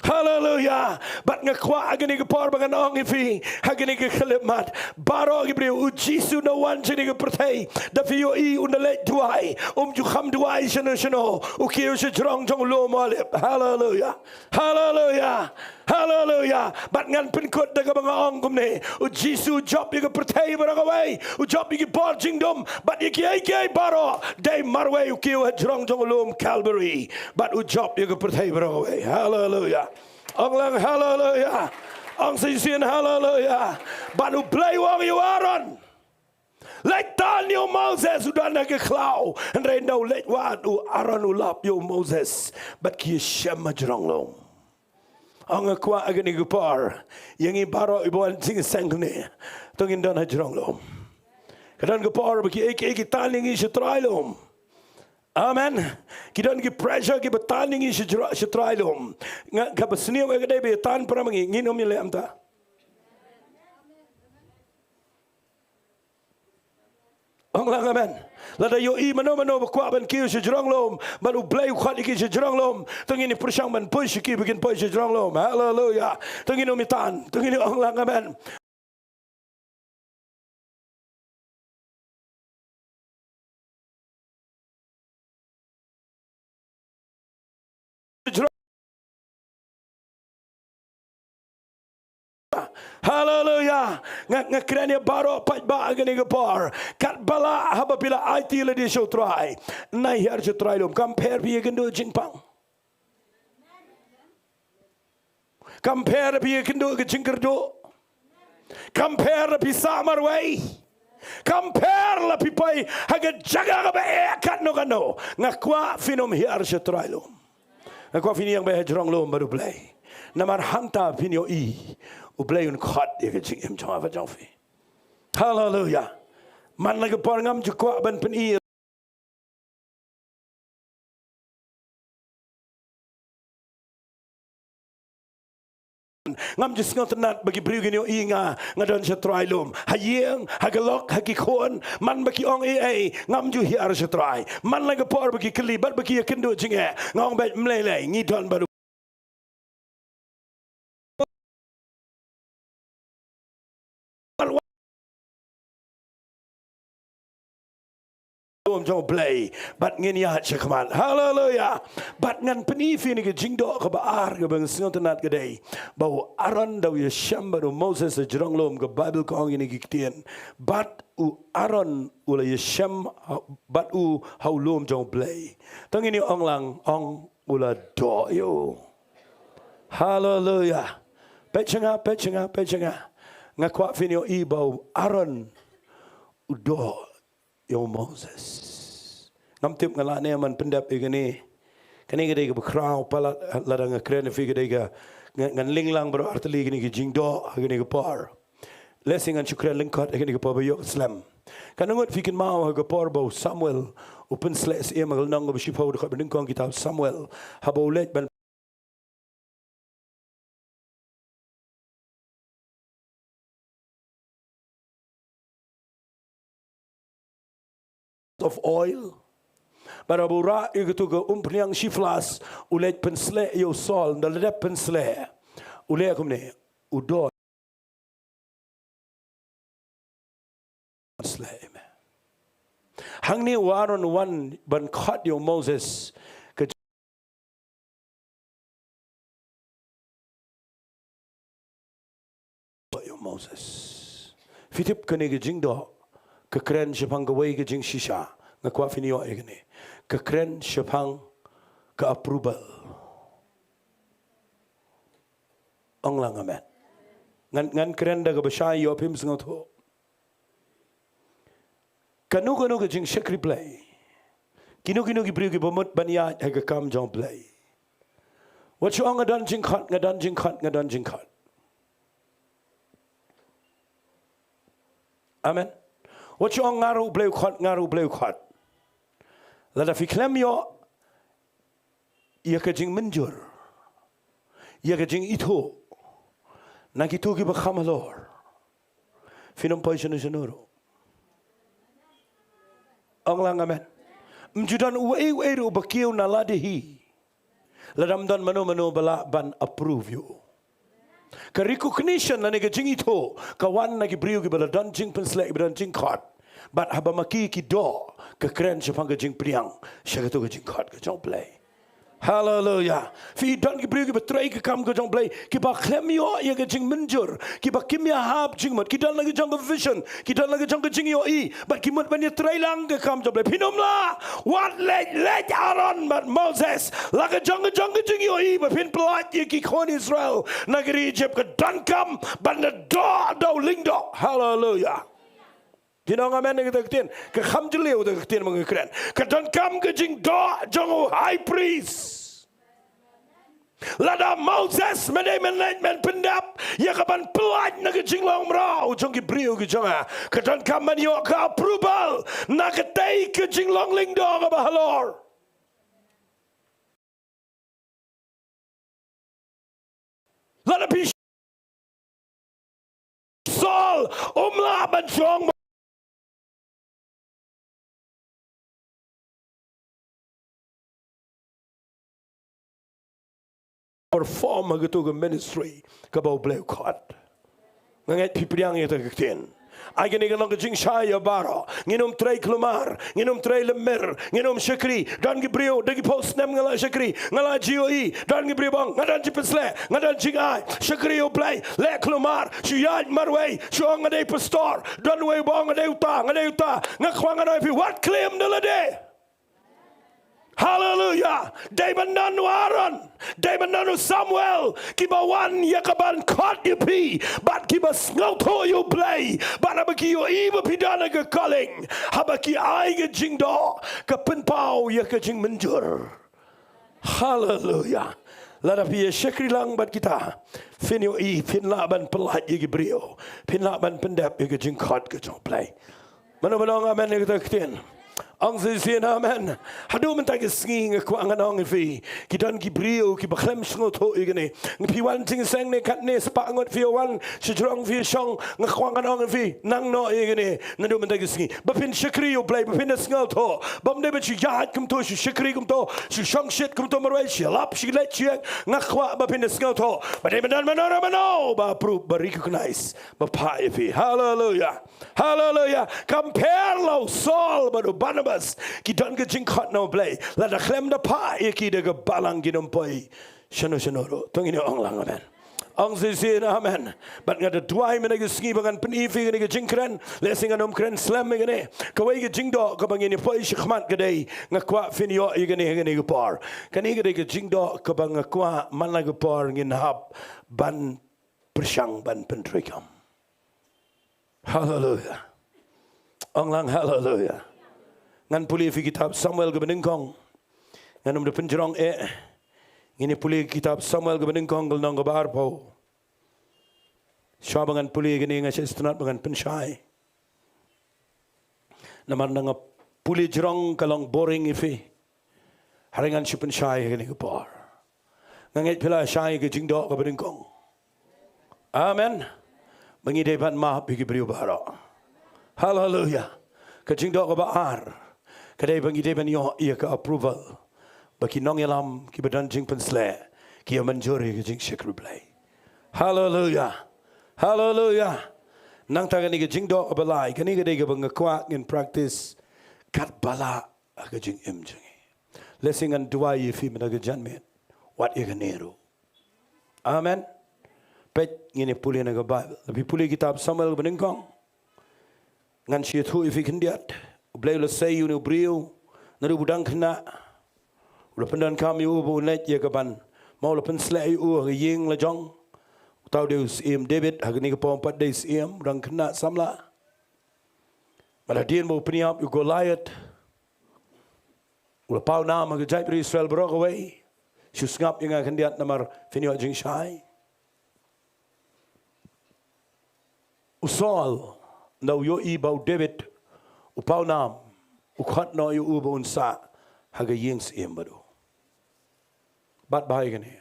Haleluya. Bad nga kwah ha kane ka por ba ngan ong ïa phi ha kane ka khyllipmat, baroh ki briew, u Jisu u wan sha kane ka pyrthei, da phi ïohi un da leit duwai, um ju kham duwai shano shano, u kiew shajrong jong u lum Olib. Haleluya. Haleluya. Haleluya. Bad ngan pynkut da kaba nga ong kumne, u Jisu u jop ïa ka pyrthei baroh kawei, u jop ïa ki bor jingdum bad ïa kiei kiei baroh, dei marwei u kiew hajrong jong u lum Calvary bad u jop ïa ka pyrthei baroh kawei. Haleluya. Ong lang haleluya. Ong shisien haleluya. Bad U Blei u ong ïa u Aaron, leit tan ïa u Moses, u don ha ka khlaw. Hynrei ynda u leit wad, u Aaron u lap ïa u Moses bad ki ïashem hajrong lum. Ong nga kwah ha kane ka por ïa ngi baroh iba wan jingïaseng kumne, to ngin don hajrong lum. Ka don ka por ba kiei kiei ki tan ïa ngi sha trai lum. Amen. Ki don ki pressure kiba tan ïa ngi sha jra-, sha trai lum. Nga, kaba sniew ka dei ba ïa tan para ma ngi, ngin ym ïaleh kumta. Ong lang amen. Lada ïohi mano mano ba kwah ban kiew shajrong lum, bad U Blei u khot ïa ki shajrong lum, to ngin ïa pyrshang ban push ïa ki ba kin poi shajrong lum. Haleluya. To ngin ym ïa tan, to ngin ïa ong lang amen. Haleluya. Nga, nga kren ïa baroh paidbah ha kane ka por. Katba lah haba phi la aiti lade sha U Trai, nai hiar sha trai lum. Kam pher phi ïakynduh jingpang. Kam pher phi ïakynduh ka jingkyrduh. Kam pher phi sah marwei. Kam pher la phi poi ha ka jaka kaba eh katno katno. Nga kwah phin ym hiar sha trai lum. Nga kwah phin ïeng beit hajrong lum bad U Blei. Namar hangta phin ïohi U Blei un khot ïa ka jingim jong nga bad jong phi. Haleluya. Man la ka por ngam ju kwah ban pyni. Ngam ju sngewtynnat ba ki briew kin ïohi nga, nga don sha trai lum. Ha ïing, ha ka lok, ha ki khun, man ba ki ong ei ei, ngam ju hiar sha trai. Man la ka por ba ki kylli, bad ba ki ïakynduh jingeh, nga ong beit ym lei lei, ngi don bad u lum jong U Blei, bad ngin ïaid shakhmat. Haleluya. Bad ngan pyni phi ïa kane ka jingdoh kaba ar kaba nga sngewtynnat ka dei ba u Aaron da u ïashem bad u Moses ha jrong lum, ka Baibl ka ong ïa kine ki ktien. Bad u Aaron u la ïashem ha, bad u ha u lum jong U Blei. To ngin ïa ong lang, ong u la doh ïa u. Haleluya. Peit sha nga, peit sha nga, peit sha nga. Nga kwah phin ïohi ba u Aaron u doh ïa u Moses. Ngam tip nga lah ne em ban pyndep ïa kane. Kane ka dei kaba khraw palat, lada nga kren ïa phi ka dei ka, nga, ngan ling lang baroh artylli kane ka jingdoh ha kane ka por. Lehse ngan shu kren lyngkot ha kane ka por ba ïoh slem. Katno ngut phi kynmaw ha ka por ba u Samuel u pynsleh syiem, ha ka lynnong kaba shiphew, dkhot ba nyngkong kitab Samuel, haba u leit ban of oil. Bad haba u rah ïa katu ka umphniang shi flas, u leit pynsleh ïa u Saul, ynda la dep pynsleh, u leh kumne, u doh. Sleh ïa me. Hangne u Aaron u wan ban khot ïa u Moses. Ka ïa u Moses. Phi tip kane ka jingdoh ka kren shaphang kawei ka jingshisha. Nga kwah phin ïoh ïa kane. Ka kren shaphang ka approval. Ong lang amen. Ngan, ngan kren da kaba shai, ïoh phim sngewthuh. Kano kano ka jingshakri Blei, kino kino ki briew kiba mut ban ïaid ha ka kam jong Blei, wat shu ong nga don jingkhot, nga don jingkhot, nga don jingkhot. Amen. Wat shu ong nga ruh U Blei u khot, nga ruh U Blei u khot. Lada phi khlem ïoh ïa ka jingmynjur, ïa ka jingithuh na kito kiba kham halor, phin ym poi shano shano ruh. Ong lang amen. Ym ju don uei uei ruh uba kiew na lade hi, lada ym don mano mano ba lah ban approve ïa u. Ka recognition lane ka jingithuh ka wan na ki briew kiba la don jingpynsleh, kiba don jingkhot. Bad haba ma ki ki doh, ka kren shaphang ka jingpdiang sha katu ka jingkhot ka jong Blei. Haleluya. Phi, don ki briew kiba trei ka kam ka jong Blei kiba khlem ïoh ïa ka jingmynjur, kiba kim ïahap jingmut, ki don la ka jong ka vision, ki don la ka jong ka jingïohi, bad ki mut ban ïatrei lang ka kam jong Blei. Phin ym lah, wat leit leit Aaron bad Moses, la ka jong ka jong ka jingïohi ba phin pyllait ïa ki khun Israel na ka ri Egypt, ka donkam ban da doh da u lyngdoh. Haleluya. Phin ong amen ïa kata ka ktien? Ka kham jylliew kata ka ktien ba nga kren. Ka donkam ka jingdoh jong u high priest. Lada Moses, mynne mynne men pyndep ïa ka ban pyllait na ka jinglong mraw jong ki briew ki jong nga, ka donkam ban ïoh ka approval na katei ka jinglong lyngdoh kaba halor. Lada phi Saul um lah ban shong perform ha katu ka ministry kaba U Blei u khot. Nga ngeit phi pdiang ïa kata ka ktien. Ai kane ka long ka jingshai ïa baroh. Ngin ym trei khlumar, ngin ym trei lemmer, ngin ym shakri. Don ki briew, da ki phew snem nga la shakri, nga la ju ïohi. Don ki briew ba ong nga don jingpynsleh, nga don jingai. Shakri ïa U Blei, leh khlumar, shu ïaid marwei, shu ong nga dei pastor. Don uwei ba ong nga dei uta, nga dei uta. Nga kwah ngan ong ïa phi, wat claim da lade. Haleluya. Dei ban don u Aaron, dei ban don u Samuel, kiba wan ïa ka ban khot ïa phi, bad kiba sngewthuh ïa U Blei, bad haba ki ïohi ba phi don ha ka calling, haba ki ai ka jingdoh, ka pynpaw ïa ka jingmynjur. Haleluya. Lada phi ïa shakri lang bad kita, phin ïohi phin lah ban pyllait ïa ki briew, phin lah ban pyndep ïa ka jingkhot ka jong U Blei. Mano mano ong amen ïa kata ka ktien? Ong shisien amen. Haduh mynta ka sngi nga kwah ngan ong ïa phi, ki don ki briew kiba khlem sngewthuh ïa kane. Phi wan jingseng ne katne spah ngut phi wan, shajrong phi shong, nga kwah ngan ong ïa phi, nang noh ïa kane. Naduh mynta ka sngi ba phin shakri ïa U Blei, ba phin da sngewthuh, bym dei ban shu ïaid kumto, shu shakri kumto, shu shongshit kumto marwei, shu lap, shu leit, shu ïeng. Nga kwah ba phin da sngewthuh ba dei ban don mano mano ba approve, ba recognize, ba phah ïa phi. Haleluia. Haleluia. Compare la u Saul bad u Barnabas, ki don ka jingkhot na U Blei. Lada khlem da phah ïa ki da ka balang kin ym poi shano shano ruh. To ngin ong lang amen. Ong shisien amen. Bad nga da duwai mynta ka sngi ba ngan pyni ïa phi kane ka jingkren, lehse ngan ym kren slem ïa kane. Kawei ka jingdoh kaba ngin ïa poi shakhmat ka dei, nga kwah phin ïoh ïa kane ha kane ka por. Kane ka dei ka jingdoh kaba nga kwah man la ka por ngin hap ban pyrshang ban pyntreikam. Haleluia. Ong lang haleluia. Ngan pule ïa phi kitab Samuel kaba nyngkong. Ngan ym da pynjrong eh. Ngin ïa pule kitab Samuel kaba nyngkong ka lynnong kaba arphew. Shuwa ba ngan pule kane nga sngewtynnat ba ngan pynshai. Namar nang pule jrong ka long boring ïa phi. Hynrei ngan shu pynshai ha kane ka por. Nga ngeit phi la shai ka jingdoh kaba nyngkong. Amen. Ba ngi dei ban map ïa ki briew baroh. Haleluia. Ka jingdoh kaba ar ka dei ba ngi dei ban ïoh ïa ka approval, ba ki nongïalam kiba don jingpynsleh ki ïa mynjur ïa ka jingshakri Blei. Haleluia. Haleluia. Nangta kane ka jingdoh kaba lai, kane ka dei kaba nga kwah ngin practice katba lah ha ka jingim jong ngi. Lehse ngan duwai ïa phi mynta ka janmiet, wat ïa kane ruh. Amen. Peit, ngin ïa pule na ka Baibl. Lada phi pule kitab Samuel kaba nyngkong, ngan shu ïathuh ïa phi khyndiat. U Blei u la sei ïa une u briew naduh ba u dang khynnah. U la pyndonkam ïa u ba un leit ïa ka ban, ma u la pynsleh ïa u ha ka ïing la jong. Uta u dei u syiem David, ha kane ka por um pat dei syiem, u dang khynnah samla. Bad hadien ba u pynïap ïa u Goliath, u la paw nam ha ka jaitbynriew Israel baroh kawei. Shu sngap ïa nga khyndiat namar phin ïoh jingshai. U Saul, ynda u ïohi ba u David u paw nam, u khot noh ïa u ba un sah ha ka ïing syiem bad u. Bad bha ïa kane,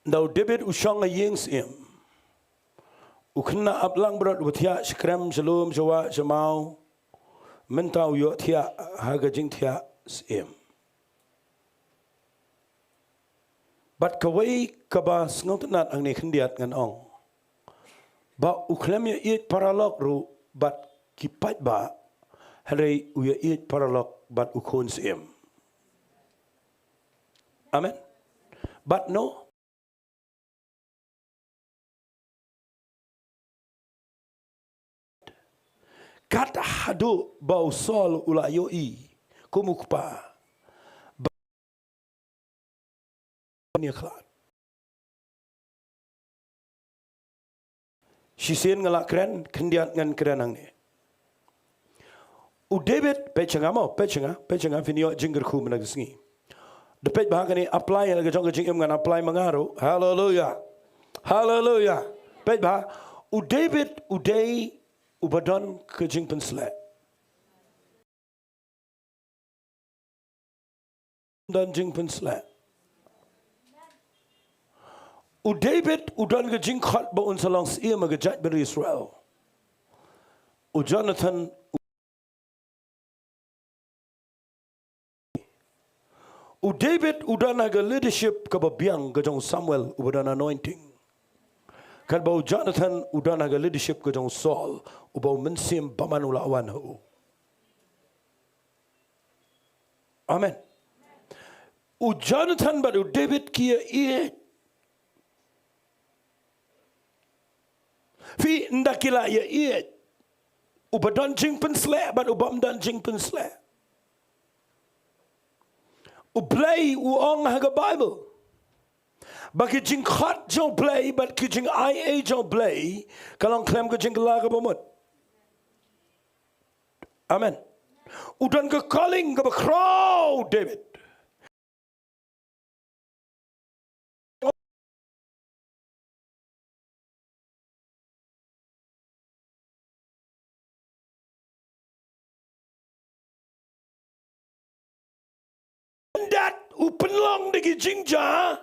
ynda u David u shong ha ïing syiem, u khynnah ap langbrot uba thiah sha krem, sha lum, sha wah, sha maw, mynta u ïohthiah ha ka jingthiah syiem. Bad kawei kaba sngewtynnat hangne khyndiat ngan ong, ba u khlem ïaieit paralok ruh bad ki paidbah, hynrei u ïaieit paralok bad u khun syiem. Amen. Bad no, kat haduh ba u Saul u la ïohi kum u kpa ba un ïakhlad. Shisien nga la kren, khyndiat ngan kren hangne. U David, peit sha nga mo, peit sha nga, peit sha nga, phin ïoh jingkyrkhu mynta ka sngi. Da peit bha kane, apply ïa la ka jong ka jingim, ngan apply ma nga ruh. Haleluia. Haleluia. Peit bha, u David u dei uba don ka jingpynsleh. Don jingpynsleh. U David u don ka jingkhot ba un sa long syiem ha ka jaitbynriew Israel. U Jonathan, u David u don ha ka leadership kaba biang ka jong u Samuel uba don anointing. Katba u Jonathan u don ha ka leadership ka jong u Saul, uba u Mynsiem Bymman u la wan ha u. Amen. U Jonathan bad u David ki ïaieit. Phi, ynda ki la ïaieit, uba don jingpynsleh bad u bym don jingpynsleh. U Blei u ong ha ka Baibl ba ki jingkhot jong U Blei bad ki jingai ei jong U Blei ka long khlem ka jingkylla kaba mut. Amen. U don ka calling kaba khraw u David. Pynlong da ki jingjia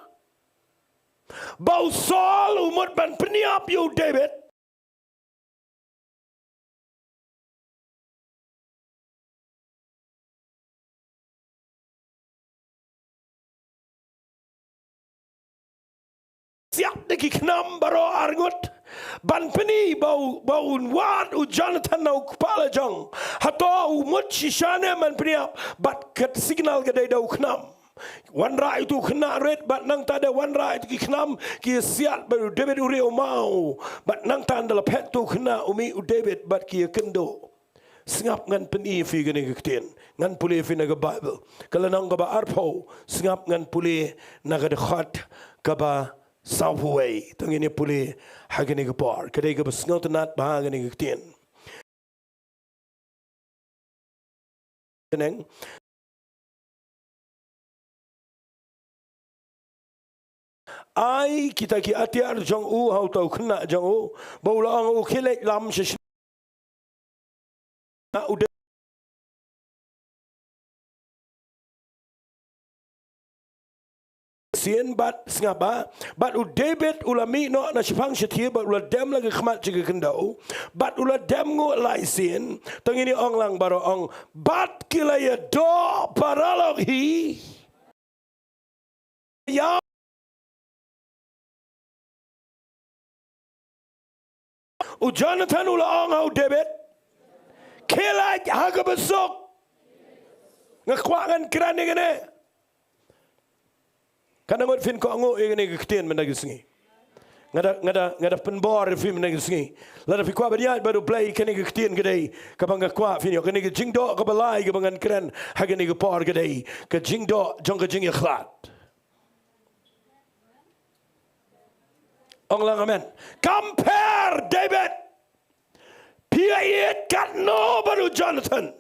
ba u Saul u mut ban pynïap ïa u David. Siat da ki khnam baroh arngut ban pyni ba u, ba un wad u Jonathan na u kpa la jong. Hato u mut shisha ne ban pynïap? Bad ka signal ka dei da u khnam. Wanrah ïa utu u khynnah rit bad nangta da wanrah ïa utu ki khnam ki siat bad u David u riewmaw. Bad nangta da la phet utu u khynnah u mih u David bad ki ïakynduh. Sngap ngan pyni ïa phi kane ka ktien. Ngan pule ïa phi na ka Baibl. Ka lynnong kaba arphew, sngap ngan pule na ka dkhot kaba sawphew wei. To ngin ïa pule ha kane ka por. Ka dei kaba sngewtynnat bha kane ka ktien. Neng. Ai kita ki atiar jong u ha uta u khynnah jong u, ba u la ong u khie leit lam sha shnong u David. Sien bad sngap ba, bad u David u la mih noh na shaphang shathie bad u la dem la ka khmat sha ka khyndew, bad u la dem nguh lai sien. To ngin ïa ong lang baroh, ong, bad ki la ïadoh paralok hi. Ïa u Jonathan u la ong ha u David, khie leit ha kaba suk. Nga kwah ngan kren ïa kane. Kan ngut phin kohnguh ïa kane ka ktien mynta ka sngi. Nga da, nga da, nga da pynbor ïa phi mynta ka sngi. Lada phi kwah ban ïaid bad U Blei, kane ka ktien ka dei kaba nga kwah phin ïoh. Kane ka jingdoh kaba lai kaba ngan kren ha kane ka por ka dei ka jingdoh jong ka jingïakhlad. Ong lang amen. Kam pher David. Phi ïaieit katno bad u Jonathan.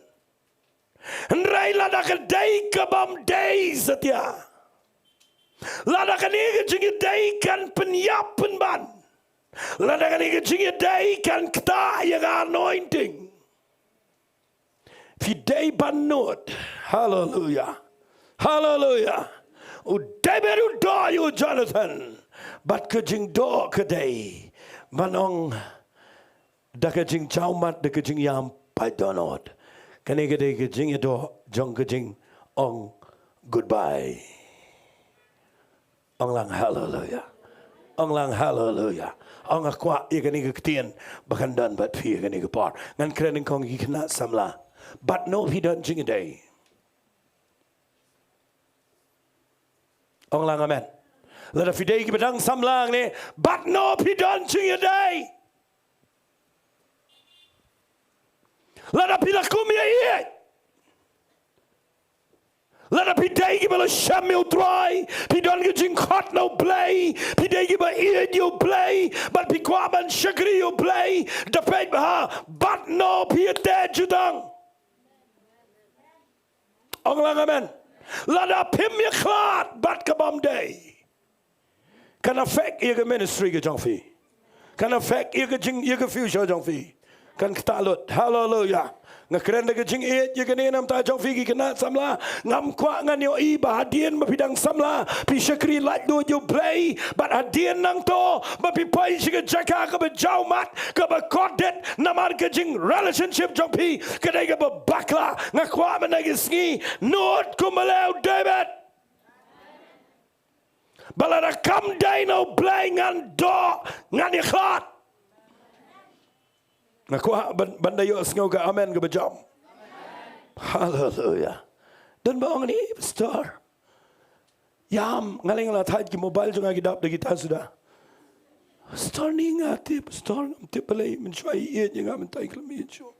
Hynrei lada ka dei ka bym dei satia, lada kane ka jingïadei kan pynïap pynban, lada kane ka jingïadei kan ktah ïa ka anointing, phi dei ban nud. Haleluya. Haleluya. U David u doh ïa u Jonathan. Bad ka jingdoh ka dei ban ong, da ka jingjaw mat, da ka jingïam, pait dohnud. Kane ka dei ka jingïadoh jong ka jingong goodbye. Ong lang haleluya. Ong lang haleluya. Ong nga kwah ïa kane ka ktien ba kan don bad phi ïa kane ka por. Ngan kren nyngkong ïa ki khynnah samla. Bad no phi don jingïadei. Ong lang amen. Lada phi dei kiba dang samla hangne, bad no phi don jingïadei. Lada phi la kum ïaieit. Lada phi dei kiba la shem ïa U Trai, phi don ka jingkhot na U Blei, phi dei kiba ïeit ïa U Blei, bad phi kwah ban shakri ïa U Blei, da peit bha, bad no phi ïateh jutang. Ong lang amen. Lada phim ïakhlad bad ka bym dei, kan affect ïa ka ministry ka jong phi. Kan affect ïa ka jing, ïa ka future jong phi. Kan ktah lut. Haleluya. Nga kren da ka jingïeit ïa kane na bynta jong phi ki khynnah samla. Ngam kwah ngan ïohi ba hadien ba phi dang samla, phi shakri laitluid ïa U Blei. Bad hadien nangto ba phi poi sha ka jaka kaba jaw mat, kaba kordit, namar ka jing relationship jong phi ka dei kaba bakla. Nga kwah mynta ka sngi, nud kumba leh u David. Ba lada kam dei na U Blei ngan doh, ngan ïakhlad. Nga kwah ban, ban da ïohsngew ka amen kaba jam. Haleluya. Don ba ong ni, Pastor. Ïam, nga leh nga la thait ki mobile jong nga ki dap da kita suda. Pastor ni nga tip, Pastor ngam tip balei, mynshuwa ïeit ïa nga mynta i khlem ïeit shuh.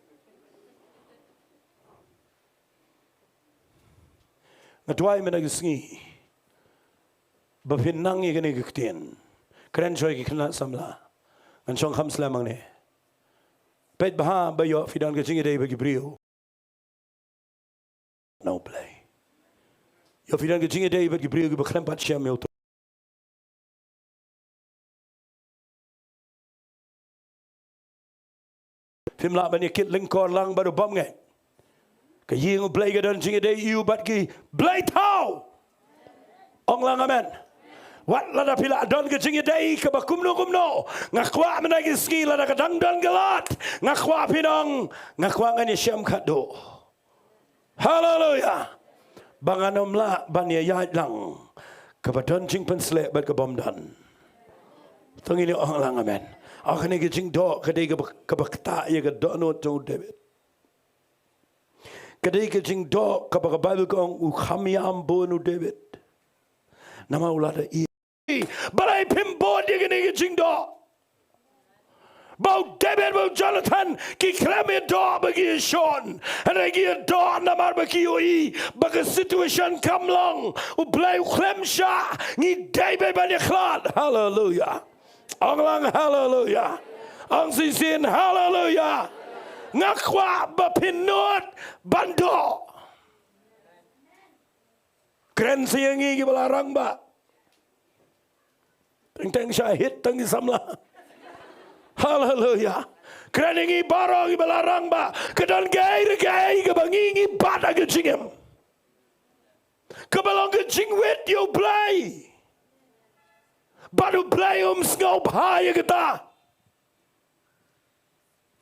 Nga duwai mynta ka sngi ba phin nang ïa kane ka ktien. Kren shuwa ïa ki khynnah samla. Ngan shong kham slem hangne. Peit bha ba ïoh phi don ka jingïadei bad ki briew na U Blei. Ïoh phi don ka jingïadei bad ki briew kiba khlem pat shem ïa U Trai. Phim lah ban ïa kit lyngkor lang bad u bymngeit. Ka ïing U Blei ka don jingïadei ïa u bad ki blei thaw. Ong lang amen. Wat lada phi la don ka jingïadei kaba kumno kumno, nga kwah mynta ka sngi lada ka dang don ka lad, nga kwah phin ong, nga kwah ngan ïashem khadduh. Haleluya. Ba ngan ym lah ban ïaid lang kaba don jingpynsleh bad kaba ym don. To ngin ong lang amen. Ah, kane ka jingdoh ka dei kaba, kaba ktah ïa ka dohnud jong u David. Ka dei ka jingdoh kaba ka Baibl ka ong u kham ïam bun u David. Namar u la da ïeit. Balei phim bud ïa kane ka jingdoh? Ba u David bad u Jonathan ki khlem ïa doh ba ki ïashun. Hynrei ki ïa doh namar ba ki ïohi ba ka situation kam long. U Blei u khlem shah, ngi dei beit ban ïakhlad. Haleluya. Ong lang haleluya. Ong shisien haleluya. Nga kwah ba phin nud ban doh. Kren sa ïa ngi kiba la rangbah. Teng teng shahid tang ki samla. Haleluya. Kren ïa ngi baroh kiba la rangbah. Ka don kaei re kaei kaba ngi ngi bat ha ka jingim. Kaba long ka jingwit ïa u Blei. Bad u Blei um sngewbha ïa kata.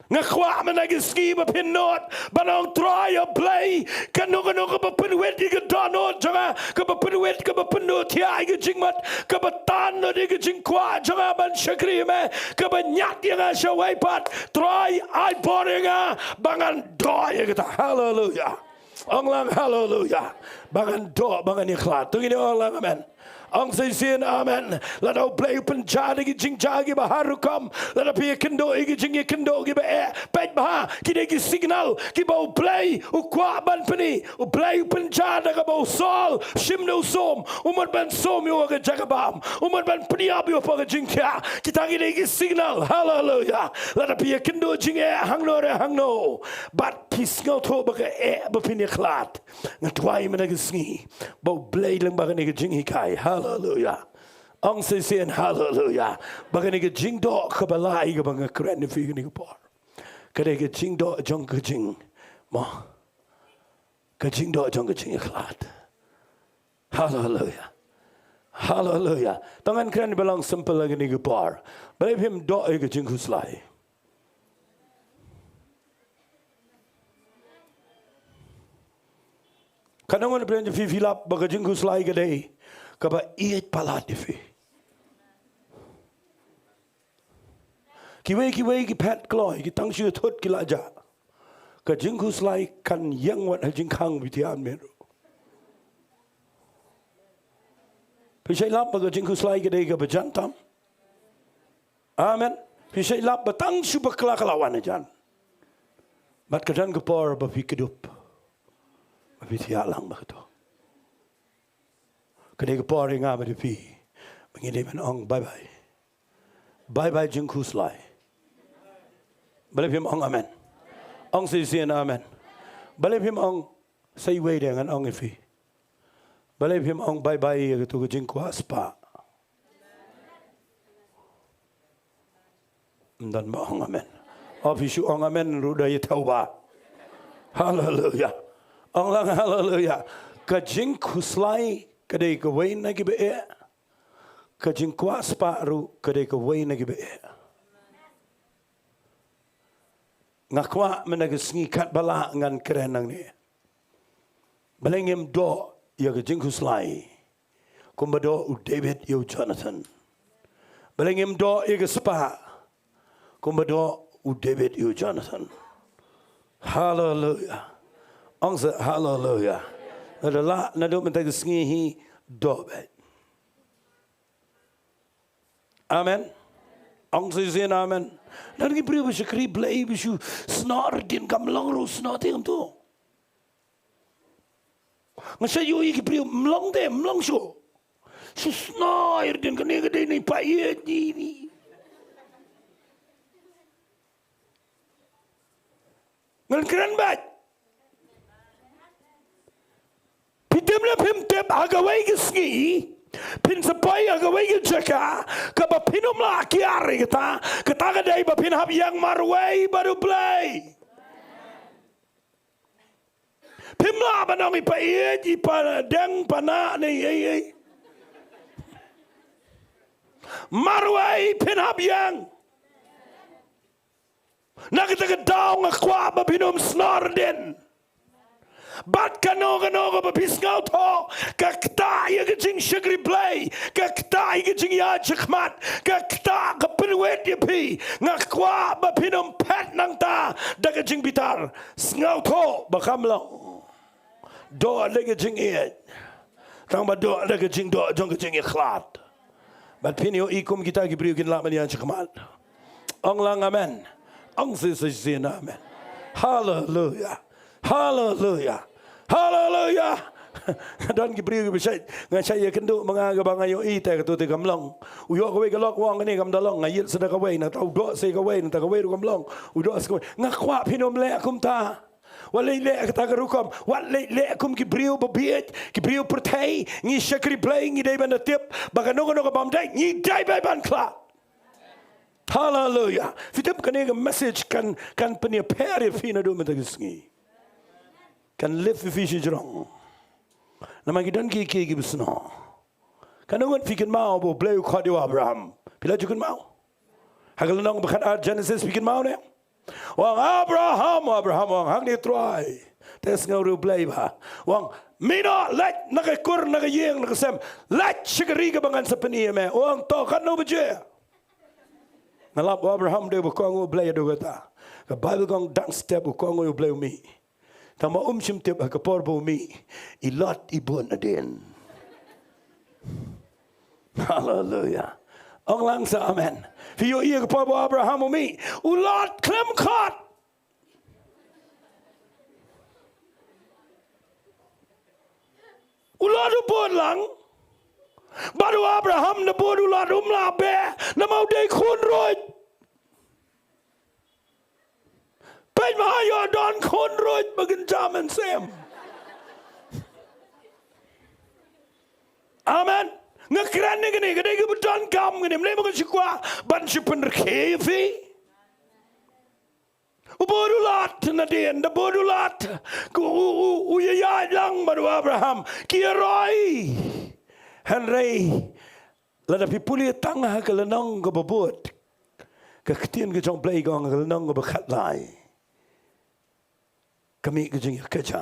Nga kwah mynta ka sngi ba phin nud ban ong Trai ïa u Blei, kano kano kaba pynwit ïa ka dohnud jong nga, kaba pynwit, kaba pyndohkhiah ïa ka jingmut, kaba tan nud ïa ka jingkwah jong nga ban shakri ïa me, kaba ñiad ïa nga sha wei pat. Trai ai bor ïa nga ba ngan doh ïa kata. Haleluya. Ong lang haleluya. Ba ngan doh, ba ngan ïakhlad. To ngin ong lang amen. Ong shisien amen. Lada u Blei u pynjah da ki jingjia kiba har rukom, lada phi ïakynduh ïa ki jingïakynduh kiba eh, peit bha, ki dei ki signal kiba u Blei u kwah ban pyni. U Blei u pynjah da kaba u Saul shim da u sum, u mut ban sum ïa u ha ka jaka bam, u mut ban pynïap ïa u ha ka jingthiah. Kita ki dei ki signal. Haleluya. Lada phi ïakynduh jingeh hangno re hangno, bad phi sngewthuh ba ka eh ba phin ïakhlad, nga duwai mynta ka sngi ba u Blei lyngba kane ka jinghikai. Haleluya. Ong shisien haleluya. Ba kane ka jingdoh kaba lai kaba nga kren ïa phi kane ka por, ka dei ka jingdoh jong ka jing, mo, ka jingdoh jong ka jingïakhlad. Haleluya. Haleluya. To ngan kren ba long simple ha kane ka por. Balei phim doh ïa ka jingkhuslai? Katno ngan pyrshang ïa phi, phi lap ba ka jingkhuslai ka dei kaba ïeit palat ïa phi. Kiwei kiwei ki phet kloi, ki tang shu thut ki la jah. Ka jingkhuslai kan ïeng wat ha jingkhang, phi thiah miet ruh. Phi shait lap ba ka jingkhuslai ka dei kaba jan tam? Amen. Phi shait lap ba tang shu bakla ka la wan hajan. Bad ka don ka por ba phi kdup, ba phi thiah lang bad kato. Ka dei ka por ïa nga bad ïa phi ba ngi dei ban ong bye bye. Bye bye jingkhuslai. Balei phim ong amen? Ong shisien amen. Balei phim ong, sa iwei de ngan ong ïa phi. Balei phim ong bye bye ïa kato ka jingkwah spah? Ym don ba ong amen. O, phi shu ong amen ruh da ïa thaw ba. Haleluya. Ong lang haleluya. Ka jingkhuslai ka dei kawei na kiba eh. Ka jingkwah spah ruh ka dei kawei na kiba eh. Nga kwah mynta ka sngi katba lah ngan kren nangne. Balei ngim doh ïa ka jingkhuslai kumba doh u David ïa u Jonathan? Balei ngim doh ïa ka spah kumba doh u David ïa u Jonathan? Haleluya. Ong sa haleluya. Lada lah naduh mynta ka sngi hi, doh beit. Amen. Ong shisien amen. Don ki briew ba shakri Blei ba shu snoh rdin, kam long ruh snoh te kumto. Nga shait ïohi ki briew, ym long te, ym long shuh. Shu snoh rdin, kane ka dei ne pa ïeit ne ne. Ngan kren beit. Phi tip ne phim tip, ha kawei ka sngi phin sa poi ha kawei ka jaka kaba phin ym lah kiar ïa kata. Kata ka dei ba phin hap ïeng marwei bad U Blei. Phim lah ban ong i pa ïeit, i pa deng, pa nah ne ei ei. Marwei phin hap ïeng. Na kata ka daw nga kwah ba phin ym snor dien. Bad kano kano kaba phi sngewthuh ka ktah ïa ka jingshakri Blei, ka ktah ïa ka jingïaid shakhmat, ka ktah ka pynwit ïa phi, nga kwah ba phin ym phet nangta da ka jingbitar. Sngewthuh ba kam long. Doh da ka jingïeit. Tang ba doh da ka jingdoh jong ka jingïakhlad. Bad phin ïohi kum kita ki briew kin lah ban ïaid shakhmat. Ong lang amen. Ong shisien amen. Haleluia. Haleluia. Haleluia. Don ki briew kiba shait, nga shait ïakynduh ma nga kaba nga ïohi te kato te kam long. U ïoh kawei ka lok u ong kane kam da long, nga ïit sa da kawei, nangta u doh sa ïa kawei, nangta kawei ruh kam long. U doh sa kawei. Nga kwah phin ym leh kumta. Wat leh leh kata ka rukom, wat leh leh kum ki briew babieit, ki briew pyrthei, ngi shakri Blei, ngi dei ban da tip ba kano kano ka bym dei, ngi dei ban khlad. Haleluia. Phi tip kane ka message kan, kan pynïapher ïa phi naduh mynta ka sngi. Kan lift ïa phi shajrong. Namar ki don kiei kiei kiba snoh. Kano ngut phi kynmaw ba U Blei u khot ïa u Abraham? Phi la ju kynmaw? Ha ka lynnong ba khatar Genesis phi kynmaw ne? U ong, Abraham, Abraham, u ong, hangne Trai. Te sngew ruh U Blei bha. U ong, mih noh, leit na ka kur, na ka ïing, na ka sem. Leit sha ka ri kaba ngan sa pyni ïa me. U ong, to, katno baje? Nga lap u Abraham dei uba kohnguh U Blei haduh katta. Ka Baibl ka ong dang step u kohnguh U Blei u mih. Tangba um shym tip ha ka por ba u mih, i Lot i bun hadien. Haleluia. Ong lang sa amen. Phi ïohi ha ka por ba u Abraham u mih, u Lot khlem khot. U Lot u bun lang. Bad u Abraham da bun u Lot um lah beh namar u dei khun ruh. Peit ma ha ïoh don khun ruh ba kin jam mynsiem. Amen. Nga kren ïa kane, ka dei kaba donkam kane, mlei ma nga shu kwah ban shu pynrkhie ïa phi. U bun u Lot nadien, da bun u Lot. Ku u, u, u ïaid lang bad u Abraham. Ki ïaroi. Hynrei lada phi pule tang ha ka lynnong kaba bud, ka ktien ka jong U Blei ka ong ha ka lynnong kaba khatlai, ka mih ka jingïakajia.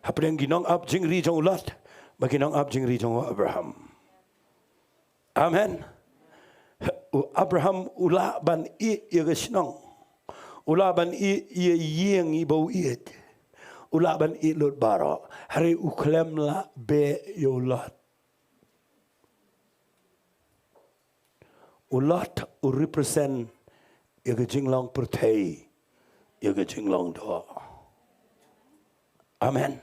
Hapdeng ki nongap jingri jong u Lot bad ki nongap jingri jong u Abraham. Amen. U Abraham u lah ban ïeh ïa ka shnong. U lah ban ïeh ïa ïing iba u ïeit. U lah ban ïeh lut baroh. Hynrei u khlem lah beh ïa u Lot. U Lot u represent ïa ka jinglong pyrthei, ïa ka jinglong doh. Amen.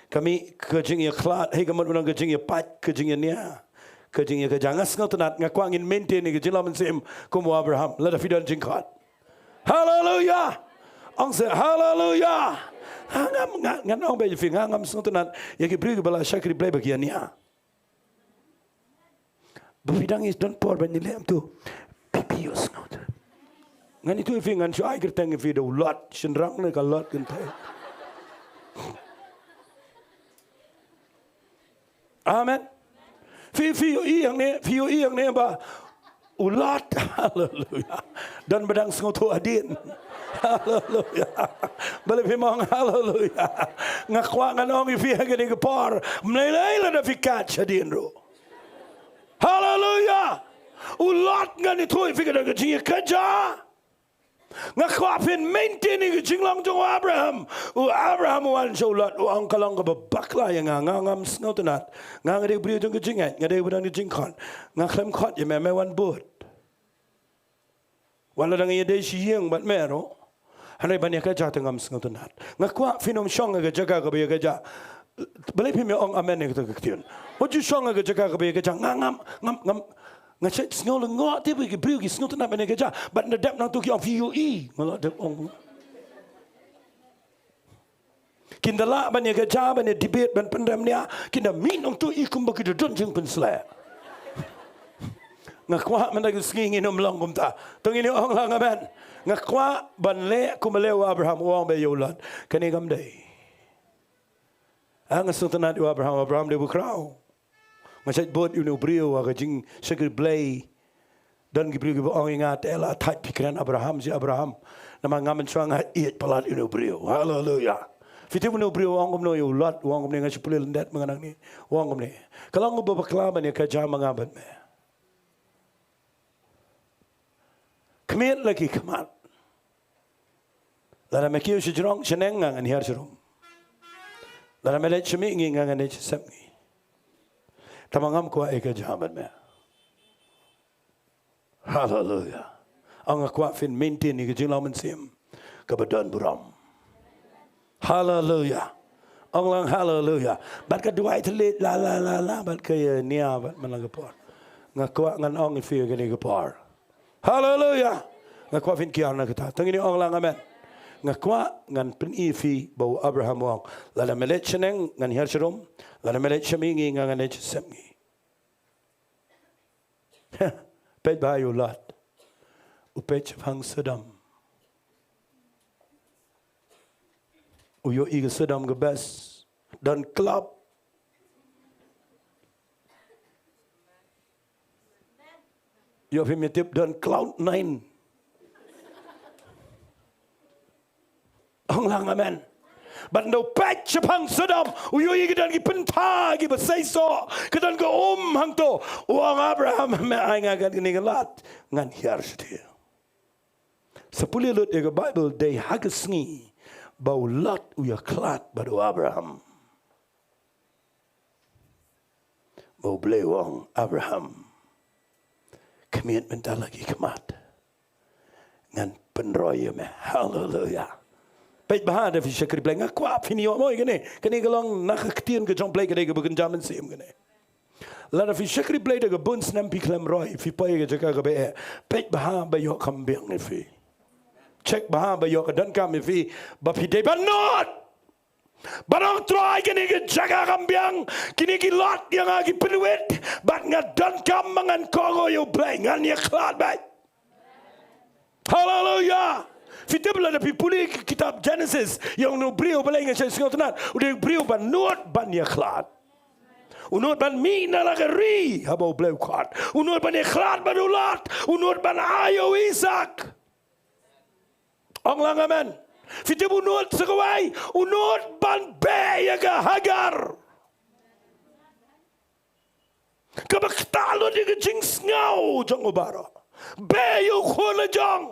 Ka mih ka jingïakhlad, hei ka mut ba nang ka jingïapait, ka jingïania, ka jingïakajia. Nga sngewtynnat, nga kwah ngin maintain ïa ka jinglong mynsiem kum u Abraham, lada phi don jingkhot. Haleluia. Ong seh haleluia. Ha, nga, nga, ngan ong beit ïa phi, nga ngam sngewtynnat ïa ki briew kiba la shakri Blei ba ki ïania. Ba phi dang ïa don por ban ïaleh kumto. Phi, phi ïohsngew te. Ngan ïathuh ïa phi, ngan shu ai kyrteng ïa phi da u Lot, shynrang ne ka Lot kynthei. Amen. Phi, phi ïohi hangne, phi ïohi hangne ba u Lot, haleluia. Don ba dang sngewthuh hadien. Haleluia. Balei phim ong haleluia? Nga kwah ngan ong ïa phi ha kane ka por, mlei lei lada phi kat shadien ruh. Haleluia. U Lot ngan ïathuh ïa phi ka don ka jingïakajia. Nga kwah phin maintain ïa ka jinglong jong u Abraham. U Abraham u wan sha u Lot, u ong ka long kaba bakla ïa nga, nga ngam sngewtynnat. Nga, nga dei u briew jong ka jingngeit, nga dei uba don ka jingkhot. Nga khlem khot ïa me, me wan bud. Wat la dang ïadei shi ïing bad me ruh. Hynrei ban ïakajia te ngam sngewtynnat. Nga kwah phin ym shong ha ka jaka kaba ïakajia. Balei phim ïa ong amen ïa kata ka ktien? Wat ju shong ha ka jaka kaba ïakajia. Nga ngam, ngam, ngam, nga shet sngew lyngngoh te ba ki briew ki sngewtynnat ban ïakajia. Bad nga dep nangto ki ong phi ïohi. Nga la dep ong. Kin da lah ban ïakajia, ban ïa debate, ban pynrem nia, kin da mih nangto i kumba ki da don jingpynsleh. Nga kwah mynta ka sngi ngin ym long kumta. To ngin ïa ong lang amen. Nga kwah ban leh kumba leh u Abraham, u ong beit ïa u Lot. Kane kam dei. Ah, nga sngewtynnat ïa u Abraham, Abraham dei ba khraw. Nga shait bud ïa une u briew ha ka jingshakri Blei. Don ki briew kiba ong ïa nga, te la thait phi kren Abraham shi Abraham. Namar nga mynshuwa nga ïeit palat ïa une u briew. Haleluya. Phi tip une u briew u ong kumno ïa u Lot, u ong kumne, nga shu pule lyndet ma nga nangne. U ong kumne, ka long kaba bakla ban ïa ka jam ma nga bad me. Khmied la ki khmat. Lada me kiew shajrong shaneng, nga ngan hiar sharum. Lada me leit sha mihngi, nga ngan leit sha sepngi. Tangba ngam kwah ïa ka jam bad me. Haleluya. Ong nga kwah phin maintain ïa ka jinglong mynsiem kaba don burom. Haleluya. Ong lang haleluya. Bad ka duwai thylliej la la la la bad ka ïa nia bad man la ka por. Nga kwah ngan ong ïa phi ïa kane ka por. Haleluya. Nga kwah phin kiar na kata. To ngin ong lang amen. Nga kwah ngan pyni ïa phi ba u Abraham u ong, lada me leit shaneng ngan hiar sharum, lada me leit sha mihngi nga ngan leit sha sepngi. Peit bha ïa u Lot. U peit shaphang Sodom. U ïohi ka Sodom ka best. Don club. Ïoh phim ïa tip don cloud nine. Ong lang amen. Bad ynda u peit shaphang Sodom, u ïohi ka don ki pyntha kiba seisoh, ka don ka um hangto. U ong, Abraham, me ai nga kane ka lad, ngan hiar shatei. Sa pule lut ïa ka Baibl, dei ha ka sngi ba u Lot u ïakhlad bad u Abraham. Ba u Blei u ong, Abraham, khmied mynta la ki khmat, ngan pynroi ïa me. Haleluya. Peit bha da phi shakri Blei, nga kwah phin ïoh mo ïa kane. Kane ka long na ka ktien ka jong Blei, ka dei kaba kynja mynsiem kane. Lada phi shakri Blei da ka bun snem phi khlem roi, phi poi ïa ka jaka kaba eh. Peit bha ba ïoh kam biang ïa phi. Check bha ba ïoh ka donkam ïa phi, ba phi dei ban nud. Ban ong, Trai, kane ka jaka kam biang, kine ki lad ïa nga ki pynwit, bad nga donkam ma ngan kohnguh ïa u Blei, ngan ïakhlad beit. Haleluya. Phi tip lada phi pule ki kitab Genesis, ïa une u briew balei nga shait sngewtynnat, u dei u briew ba nud ban ïakhlad. U nud ban mih na la ka ri haba u Blei u khot. U nud ban ïakhlad bad u Lot, u nud ban ai ïa u Isaak. Ong lang amen. Phi tip u nud sa kawei, u nud ban beh ïa ka Hagar. Kaba ktah lut ïa ka jingsngew jong u baroh. Beh ïa u khun la jong.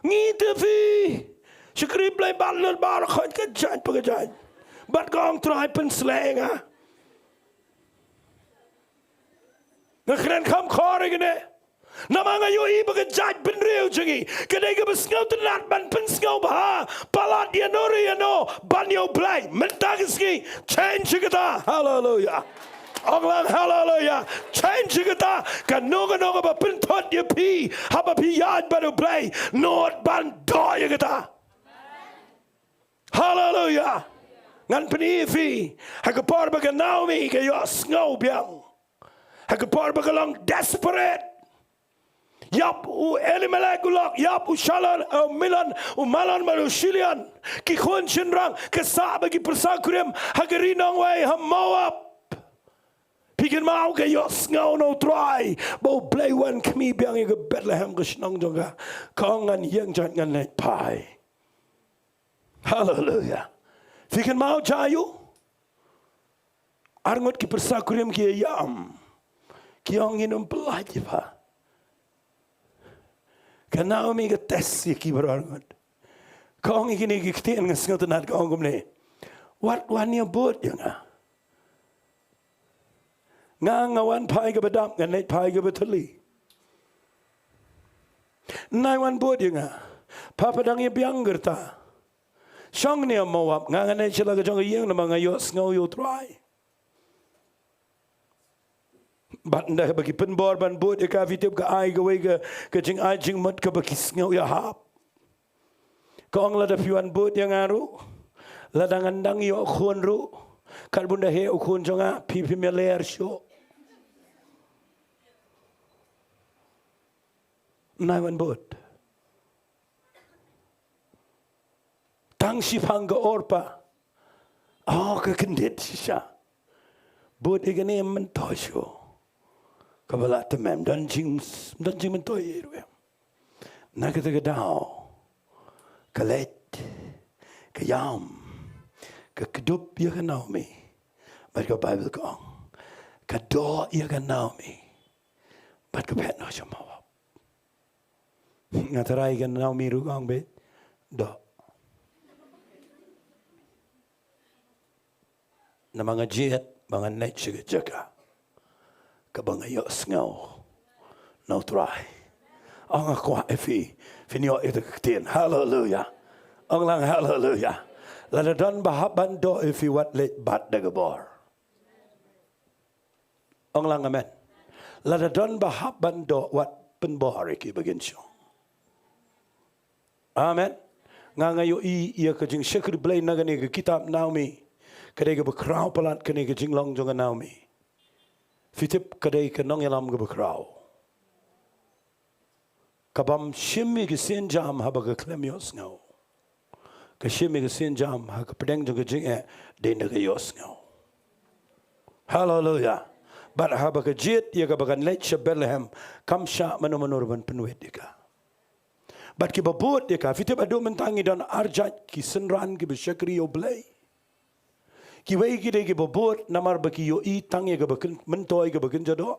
Ngi te phi shakri Blei bad lut baroh, khot ka jait pa ka jait. Bad ka ong, Trai, pynshlei nga. Nga kren kham khor ïa kane. Namar nga ïohi ba ka jaitbynriew jong ngi ka dei kaba sngewtynnat ban pynsngew bha palat ïano re ïano ban ïa u Blei. Mynta ka sngi, change ïa kata. Haleluya. Ong lang haleluya. Change ïa kata. Kano kano kaba pynthut ïa phi haba phi ïaid bad u Blei, nud ban duh ïa kata. Haleluya. Ngan pyni ïa phi, ha ka por ba ka Naomi ka ïohsngew biang, ha ka por ba ka long desperate, ïap u Elimelek u lok, ïap u Shalon, u Milon, u Malon bad u Shilion, ki khun shynrang, ka sah bad ki pyrsa kurim ha ka ri nongwei ha Moab. Phi kynmaw, ka ïohsngew na u Trai ba u Blei u wan khmih biang ïa ka Bethlehem, ka shnong jong ka. Ka ong, ngan ïeng jait, ngan leit phai. Haleluya. Phi kynmaw, Jairus, arngut ki pyrsa kurim ki ïam. Ki ong, ngin ym pyllait ïa pha. Ka Naomi ka test ïa ki baroh arngut. Ka ong ïa kine ki ktien, nga sngewtynnat, ka ong kumne, wat wan ïa bud ïa nga. Nga, nga wan phai kaba dap, ngan leit phai kaba thylli. Nai wan bud ïa nga. Pha, pha dang ïa biang ka rta. Shong ne Moab, nga ngan leit sha la ka jong ka ïing namar nga ïohsngew ïa u Trai. Bad ynda ba ki pynbor ban bud ïa ka, phi tip ka ai kawei ka, ka jingai jingmut kaba ki sngew ïahap. Ka ong, lada phi wan bud ïa nga ruh, lada ngan dang ïoh khun ruh, katba un da heh u khun jong nga, phi phim ïaler shuh. Nai wan bud. Tang shiphang ka Orpah. Oh, ka kyndit shisha. Bud ïa kane myntoi shuh. Kaba la tymmen, don jing, don jingmyntoi ïa ruh. Na kata ka daw, ka leit, ka ïam, ka kdup ïa ka Naomi. Bad ka Baibl ka ong, ka doh ïa ka Naomi. Bad ka phet noh sha Moab. Nga tharai ka Naomi ruh ka ong beit, doh. Namar nga jied ba ngan leit sha ka jaka kaba nga ïohsngew na U Trai. Ong nga kwah ïa phi, phin ïoh ïa ka ktien. Haleluya. Ong lang haleluya. Lada don ba hap ban doh ïa phi, wat leit bad da ka bor. Ong lang amen. Lada don ba hap ban doh, wat pynbor ïa ki ba kin shong. Amen. Nga, nga ïohi ïa ka jingshakri Blei na kane ka kitab Naomi. Ka dei kaba khraw palat kane ka jinglong jong ka Naomi. Phi tip, ka dei ka nongïalam kaba khraw. Ka bym shim ïa ka sienjam haba ka khlem ïohsngew. Ka shim ïa ka sienjam ha ka pdeng jong ka jingeh, dei na ka ïohsngew. Haleluya. Bad haba ka jied ïa kaba kan leit sha Bethlehem, kam shah mano mano ruh ban pynwit ïa ka. Bad kiba bud ïa ka, phi tip, haduh mynta ngi don arjait ki synran kiba shakri ïa U Blei. Kiwei ki dei kiba bud namar ba ki ïohi tang ïa kaba kyn-, myntoi kaba kynja doh.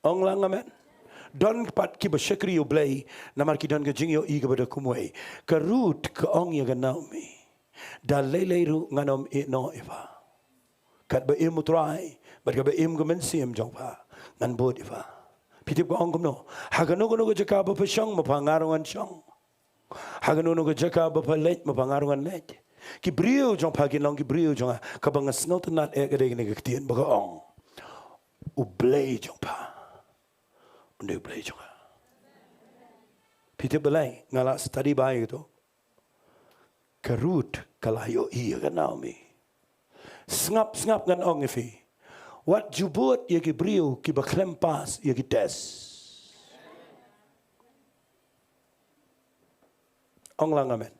Ong lang amen. Don pat kiba shakri ïa U Blei namar ki don ka jingïohi kaba da kumwei. Ka Ruth ka ong ïa ka Naomi, da lei lei ruh ngan ym ïehnoh ïa pha. Katba im U Trai bad kaba im ka mynsiem jong pha, ngan bud ïa pha. Phi tip ka ong kumno? Ha kano kano ka jaka ba pha shong, ma pha, nga ruh ngan shong. Ha kano kano ka jaka ba pha leit, ma pha, nga ruh ngan leit. Ki briew jong pha kin long ki briew jong nga. Kaba nga sngewtynnat eh ka dei kane ka ktien ba ka ong, U Blei jong pha un dei U Blei jong nga. Phi tip balei nga la study bha ïa kato? Ka Ruth ka la ïohi ïa ka Naomi. Sngap, sngap, ngan ong ïa phi. Wat ju bud ïa ki briew kiba khlem pass ïa ki test. Ong lang amen.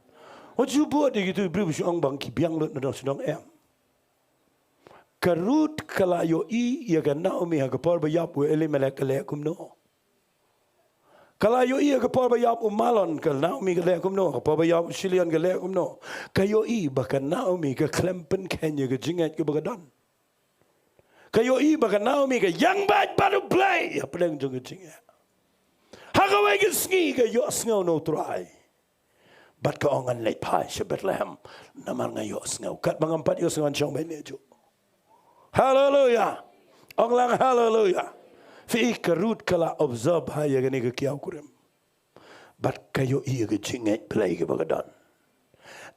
Wat ju bud ïa kito ki briew ba shu ong ba ki biang lut na dong sha dong, em. Ka Ruth ka la ïohi ïa ka Naomi ha ka por ba ïap u Elimelek ka leh kumno. Ka la ïohi ha ka por ba ïap u Mahlon ka Naomi ka leh kumno, ha ka por ba ïap u Chilion ka leh kumno. Ka ïohi ba ka Naomi ka khlem pynkheiñ ïa ka jingngeit kaba ka don. Ka ïohi ba ka Naomi ka ïeng beit bad U Blei hapdeng jong ka jingngeit. Ha kawei ka sngi ka ïohsngew na U Trai. Bad ka ong, ngan leit phai sha Bethlehem namar nga ïohsngew. Katba ngam pat ïohsngew ngan shong beit ne ju. Haleluya. Ong lang haleluya. Phi, ka Ruth ka la observe ha ïa kane ka kiaw kurim. Bad ka ïohi ïa ka jingngeit Blei kaba ka don.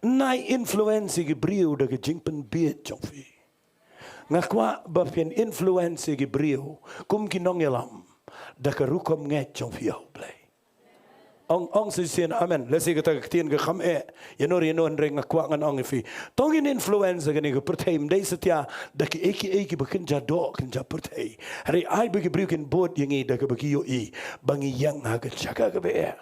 Nai influence ïa ki briew da ka jingpynbieit jong phi. Nga kwah ba phin influence ïa ki briew kum ki nongïalam da ka rukom ngeit jong phi ha U Blei. Ong, ong shisien amen. Lehse kata ka ktien ka kham eh ïa no ïa no, hynrei nga kwah ngan ong ïa phi. To ngin influence ïa kane ka pyrthei, ym dei satia da kiei kiei kiba kynja doh kynja pyrthei. Hynrei ai ba ki briew kin bud ïa ngi da kaba ki ïohi ba ngi ïeng ha ka jaka kaba eh.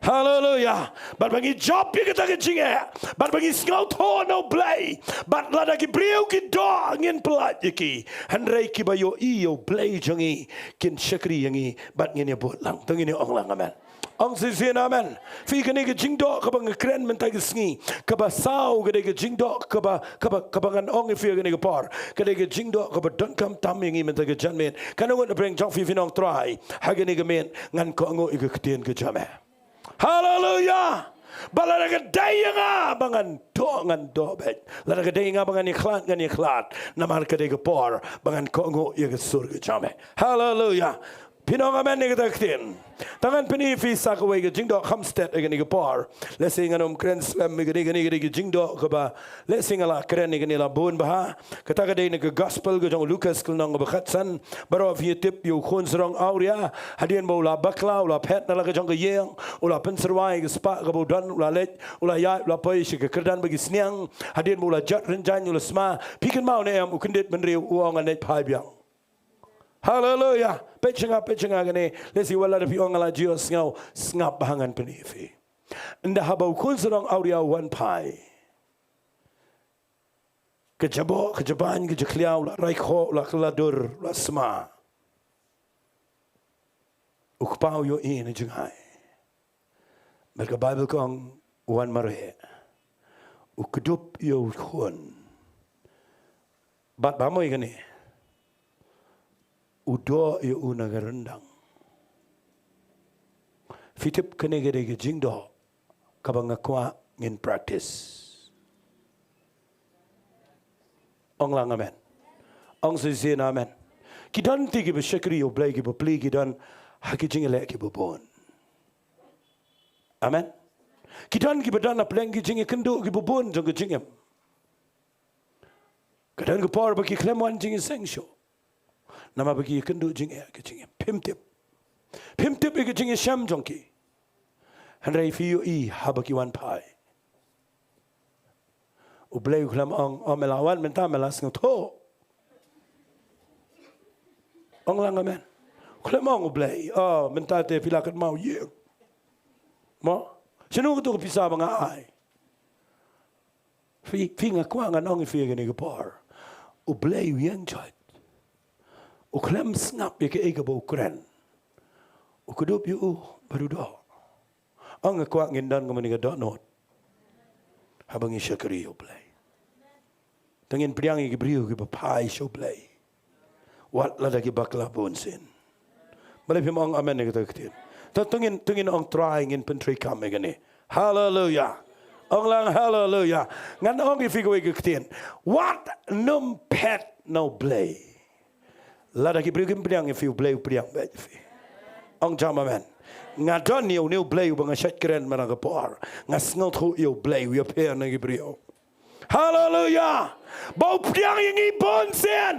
Haleluya. Bad ba ngi jop ïa kata ka jingeh. Bad ba ngi sngewthuh na U Blei. Bad lada ki briew ki doh ngin pyllait ïa ki. Hynrei kiba ïohi ïa U Blei jong ngi kin shakri ïa ngi bad ngin ïa bud lang. To ngin ïa ong lang amen. Ong shisien amen. Phi, kane ka jingdoh kaba nga kren mynta ka sngi, kaba saw ka dei ka jingdoh kaba, kaba, kaba ngan ong ïa phi ha kane ka por. Ka dei ka jingdoh kaba donkam tam ïa ngi mynta ka janmiet. Katno ngut na pdeng jong phi phin ong, Trai, ha kane ka miet ngan kohnguh ïa ka ktien ka jong me. Haleluya. Ba lada ka dei ïa nga ba ngan doh, ngan doh beit. Lada ka dei ïa nga ba ngan ïakhlad, ngan ïakhlad. Namar ka dei ka por ba ngan kohnguh ïa ka sur ka jong me. Haleluya. Phin ong amen ïa kata ka ktien. Tang ngan pyni ïa phi sa kawei ka jingdoh kham stet ïa kane ka por. Lehse ngan ym kren slem ïa kane, kane ka dei ka jingdoh kaba lehse nga la kren ïa kane la bun bha. Kata ka dei na ka gospel ka jong u Lukas ka lynnong kaba khatsan. Baroh phi tip ïa u khun sarong awria. Hadien ba u la bakla, u la phet na la ka jong ka ïing, u la pynsyrwa ïa ka spah kaba u don, u la leit, u la ïaid, u la poi sha ka kyrdan ba ki sniang. Hadien ba u la jot rynjang, u la sma. Phi kynmaw ne em, u kyndit bynriew, u ong, ngan leit phai biang. Haleluya. Peit sha nga, peit sha nga kane. Lehse wat lada phi ong nga la ju ïohsngew, sngap bha, ngan pyni ïa phi. Ynda haba u khun sarong awria u wan phai, Ka jaboh, ka jabain, ka jakhlia, u la raikhoh, u la kylla dur, u la sma. U kpa u ïohi na jingai. Bad ka Baibl ka ong u wan mareh. U kdup ïa u khun. Bad ba mut ïa kane. U doh ïa u na ka ryndang. Phi tip kane ka dei ka jingdoh kaba nga kwah ngin practice. Ong lang amen. Ong shisien amen. Ki don te kiba shakri ïa u Blei, kiba plie, ki don ha ki jingïaleh kiba bun. Amen. Ki don kiba don hapdeng ki jingïakynduh kiba bun jong ka jingim. Ka don ka por ba ki khlem wan jingïaseng shuh. Namar ba ki ïakynduh jingeh ka jingim. Phim tip. Phim tip ïa ka jingïashem jong ki. Hynrei phi ïohi haba ki wan phai. U Blei u khlem ong, "Oh, me la wan mynta, me la sngewthuh." Ong lang amen. U khlem ong u Blei, "Oh, mynta te phi la kynmaw ïing." Mo? Shano katu ka pisa ba nga ai? Phi, phi, nga kwah ngan ong ïa phi kane ka por. U Blei u ïeng jait. U khlem sngap ïa kaei kaba u kren. U kdup ïa u bad u doh. Ong nga kwah ngin don kumne ka dohnud. Haba ngi shakri ïa u Blei. Te ngin pdiang ïa ki briew kiba phai sha u Blei. Wat lada ki bakla bunsien. Balei phim ong amen ïa kata ka ktien? Te, te ngin, te ngin ong Trai, ngin pyntreikam ïa kane. Haleluia. Ong lang haleluia. Ngan ong ïa phi kawei ka ktien. Wat nym phet na u Blei. Lada ki briew kim pdiang ïa phi, u Blei u pdiang beit ïa phi. Ong jam amen. Nga don ïa une u Blei uba nga shait kren man la ka por. Nga sngewthuh ïa u Blei u ïapher na ki briew. Haleluia. Ba u pdiang ïa ngi bunsien.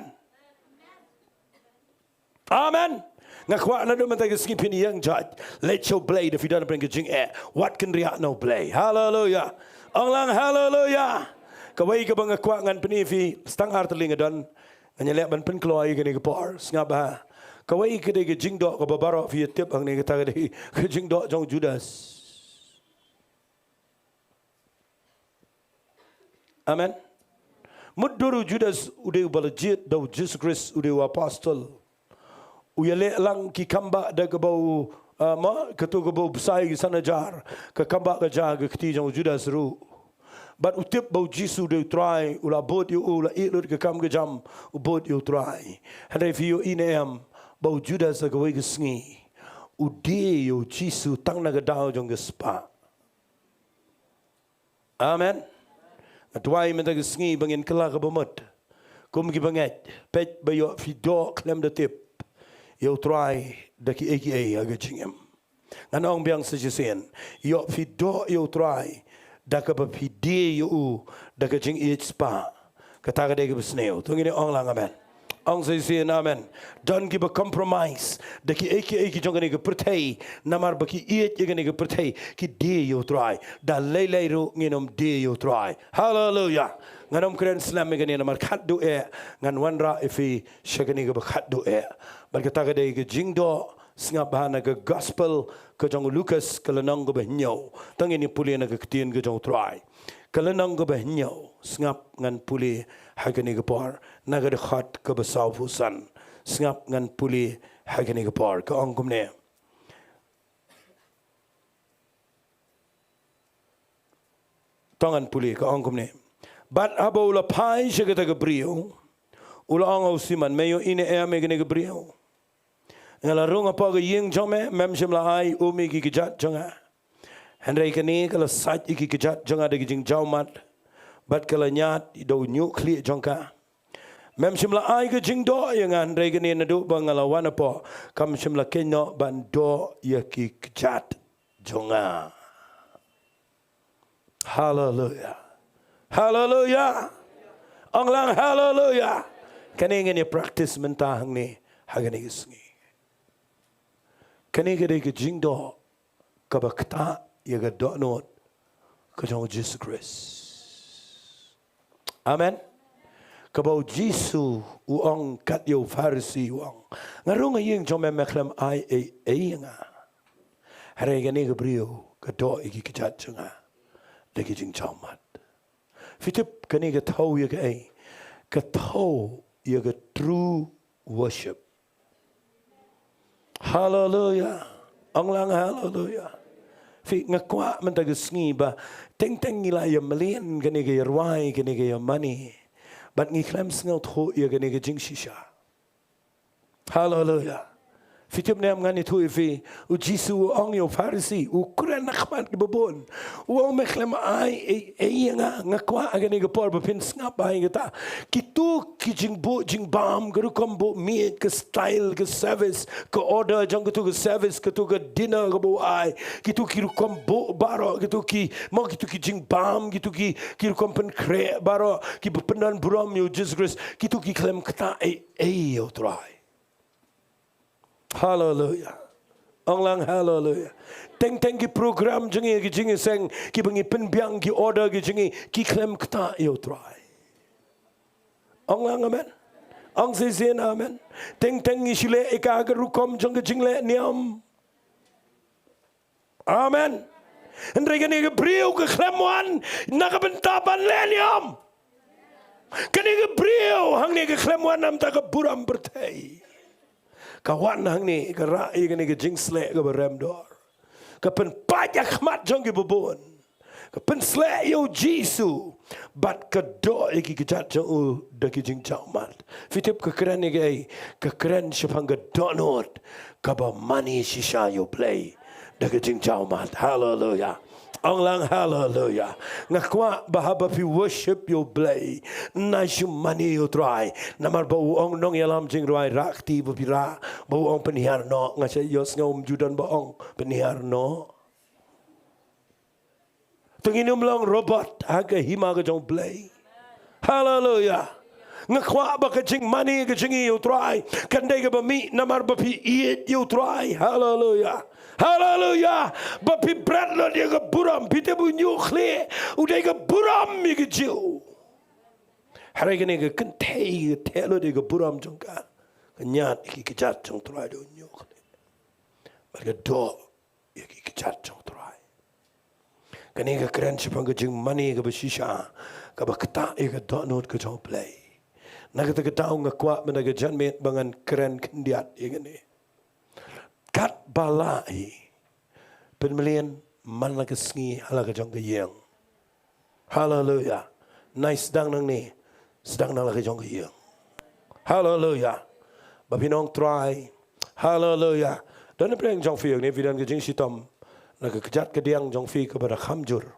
Amen. Nga kwah naduh mynta ka sngi phin ïeng jait. Leit sha u Blei da phi don hapdeng ka jingeh. Wat kynriah na u Blei. Haleluia. Ong lang haleluia. Kawei kaba nga kwah ngan pyni ïa phi, tang ar tylli nga don. Ngan ïaleh ban pynkloi ïa kane ka por. Sngap bha. Kawei ka dei ka jingdoh kaba baroh phi ïa tip hangne, kata ka dei ka jingdoh jong u Judas. Amen. Mutdur u Judas u dei uba la jied da u Jisu Khrist, u dei u apostol. U ïaleh lang ki kambah da kaba u, ah, ma, katu kaba u bsai ki san hajar, ka kambah ka ja ha ka kti jong u Judas ruh. Bad u tip ba u Jisu u dei u Trai, u la bud ïa u, u la ïeh lut ka kam ka jam, u bud ïa u Trai. Hynrei phi ïohi ne em ba u Judas ha kawei ka sngi u die ïa u Jisu tang na ka daw jong ka spah. Amen. Nga duwai mynta ka sngi ba ngin kylla kaba mut. Kum ki bangeit, peit ba ïoh phi doh khlem da tip ïa u Trai da kiei kiei ha ka jingim. Ngan ong biang sa shisien, ïoh phi doh ïa u Trai da kaba phi die ïa u da ka jingïeit spah. Kata ka dei kaba sniew. To ngin ong lang amen. Ong sa shisien amen. Don kiba compromise da kiei kiei ki jong kane ka pyrthei, namar ba ki ïeit ïa kane ka pyrthei, ki die ïa u Trai. Da lei lei ruh ngin ym die ïa u Trai. Haleluia. Ngan ym kren slem ïa kane namar khatduh eh ngan wanrah ïa phi sha kane kaba khatduh eh. Bad kata ka dei ka jingdoh, sngap bha na ka gospel ka jong u Lukas, ka lynnong kaba hynñiew. To ngin ïa pule na ka ktien ka jong u Trai. Ka lynnong kaba hynñiew, sngap ngan pule ha kane ka por, na ka dkhot kaba sawphew san, sngap ngan pule ha kane ka por, ka ong kumne. To ngan pule, ka ong kumne. Bad haba u la phai sha kata ka briew, u la ong ha u Simon, me ïohi ne em ïa kane ka briew? Nga la rung hapoh ka ïing jong me, mem shym la ai um ïa ki kjat jong nga. Hynrei kane ka la sait ïa ki kjat jong nga da ki jingjaw mat, bad ka la ñiad da u ñiuh khlieh jong ka. Mem shym la ai ka jingdoh ïa nga, hynrei kane naduh ba nga la wan hapoh, kam shym la kynnoh ban doh ïa ki kjat jong nga. Haleluia. Haleluia. Ong lang haleluia. Kane ngin ïa practice mynta hangne ha kane ka sngi. Kane ka dei ka jingdoh kaba ktah ïa ka dohnud ka jong u Jisu Khrist. Amen. Kaba u Jisu u ong kat ïa u Pharisi u ong, nga rung ha ïing jong me me khlem ai ei ei ïa nga. Hynrei kane ka briew ka doh ïa ki kjat jong nga da ki jingjaw mat. Phi tip kane ka thew ïa kaei? ka thaw ïa ka true worship. Haleluia. Ong lang haleluia. Phi, nga kwah mynta ka sngi ba teng teng ngi la ïa mlien kane ka ïa rwai, kane ka ïa mane, bad ngi khlem sngewthuh ïa kane ka jingshisha. Haleluia. Phi tip ne em, ngan ïathuh ïa phi. U Jisu u ong ïa u Pharisi, u kren ha khmat kiba bun. U ong, me khlem ai ei ei ïa nga, nga kwah ha kane ka por ba phin sngap ïa kata. Kito ki jingbuh jingbam, ka rukom buh miej, ka style, ka service, ka order jong kito ka service, kito ka dinner kaba u ai, kito ki rukom buh baroh, kito ki, mo, kito ki jingbam, kito ki, ki rukom pynkhreh baroh, kiba pyndon burom ïa u Jisu Khrist, kito ki khlem ktah ei ei ïa u Trai. Haleluia. Ong lang haleluia. Teng teng ki program jong ngi, ki jingïaseng, kiba ngi pynbiang, ki order ki jong ngi, ki khlem ktah ïa u Trai. Ong lang amen. Ong shisien amen. Teng teng ngi shu leh ïa ka ha ka rukom jong ka jingleh niam. Amen. Hynrei kane ka briew ka khlem wan na ka bynta ban leh niam. Kane ka briew hangne ka khlem wan na ka bynta ka burom pyrthei. Ka wan hangne ka rah ïa kane ka jingsleh kaba rem dor. Ka pynpait ha khmat jong kiba bun. Ka pynsleh ïa u Jisu. Bad ka doh ïa ki kjat jong u da ki jingjaw mat. Phi tip ka kren ïa kaei? Ka kren shaphang ka dohnud kaba mane shisha ïa u Blei da ka jingjaw mat. Haleluia. Ong lang haleluia. Nga kwah ba haba phi worship ïa u Blei, nai shu mane ïa u Trai. Namar ba u ong nongïalam jingrwai, rah kti ba phi rah. Ba u ong pynhiar noh, nga shu ïohsngew ym ju don ba ong pynhiar noh. To ngin ym long robot ha ka hima ka jong u Blei. Haleluia. Nga kwah ba ka jingmane ka jong ngi ïa u Trai kan dei kaba mih namar ba phi ïeit ïa u Trai. Haleluia. Haleluia. Ba phi bret lut ïa ka burom, phi tip u hynñiewkhlieh u dei ka burom ïa ka Jiw. Hynrei kane ka kynthei ka theh lut ïa ka burom jong ka, ka ñiad ïa ki kjat jong u Trai da u hynñiewkhlieh. Bad ka doh ïa ki kjat jong u Trai. Kane ka kren shaphang ka jingmane kaba shisha, kaba ktah ïa ka dohnud ka jong u Blei. Na kata ka daw nga kwah mynta ka janmiet ba ngan kren khyndiat ïa kane. Katba lah hi, pynmlien man la ka sngi ha la ka jong ka ïing. Haleluia. Nai sdang nangne, sdang na la ka jong ka ïing. Haleluia. Ba phin ong Trai. Haleluia. Don na pdeng jong phi hangne, phi don ka jingshitom na ka kjat kadiang jong phi kaba da kham jur.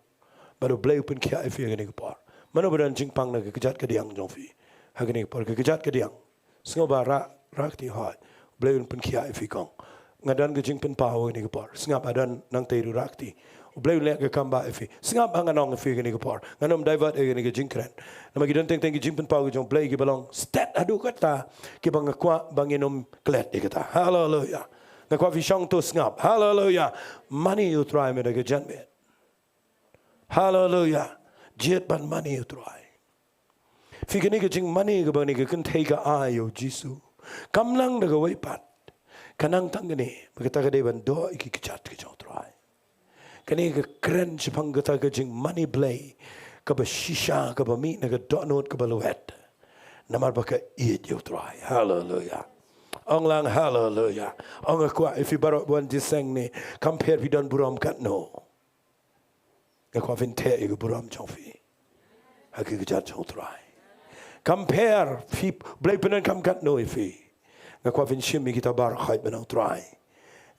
Bad u Blei u pynkhiah ïa phi ha kane ka por. Mano ba don jingpang na ka kjat kadiang jong phi ha kane ka por? Ka kjat kadiang. Sngewbha rah, rah kti, hooid. U Blei un pynkhiah ïa phi kong. Nga don ka jingpynpaw ha kane ka por. Sngap, ha don nangtei ruh, rah kti. U Blei un leh ka kam bah ïa phi. Sngap, ha ngan ong ïa phi ha kane ka por. Ngan ym divert ïa kane ka jingkren. Namar ki don teng teng ki jingpynpaw ki jong u Blei kiba long stet haduh katta, kiba nga kwah ba ngin ym klet ïa kata. Haleluia. Nga kwah phi shong to sngap. Haleluia. Mane ïa u Trai mynta ka janmiet. Haleluia. Jied ban mane ïa u Trai. Phi, kane ka jingmane kaba kane ka kynthei ka ai ïa u Jisu, kam nang da kawei pat. Ka nang tang kane, ba kata ka dei ban doh ïa ki kjat ka jong u Trai. Kane ka kren shaphang kata ka jingmane Blei kaba shisha, kaba mih na ka dohnud kaba lwet. Namar ba ka ïeit ïa u Trai. Haleluia. Ong lang haleluia. Ong, nga kwah ïa phi baroh ba wan jingïaseng ne, kam pher phi don burom katno, nga kwah phin theh ïa ka burom jong phi ha ki kjat jong u Trai. Kam pher phi, Blei pyndonkam katno ïa phi, nga kwah phin shim ïa kita baroh khoit ban ong, Trai,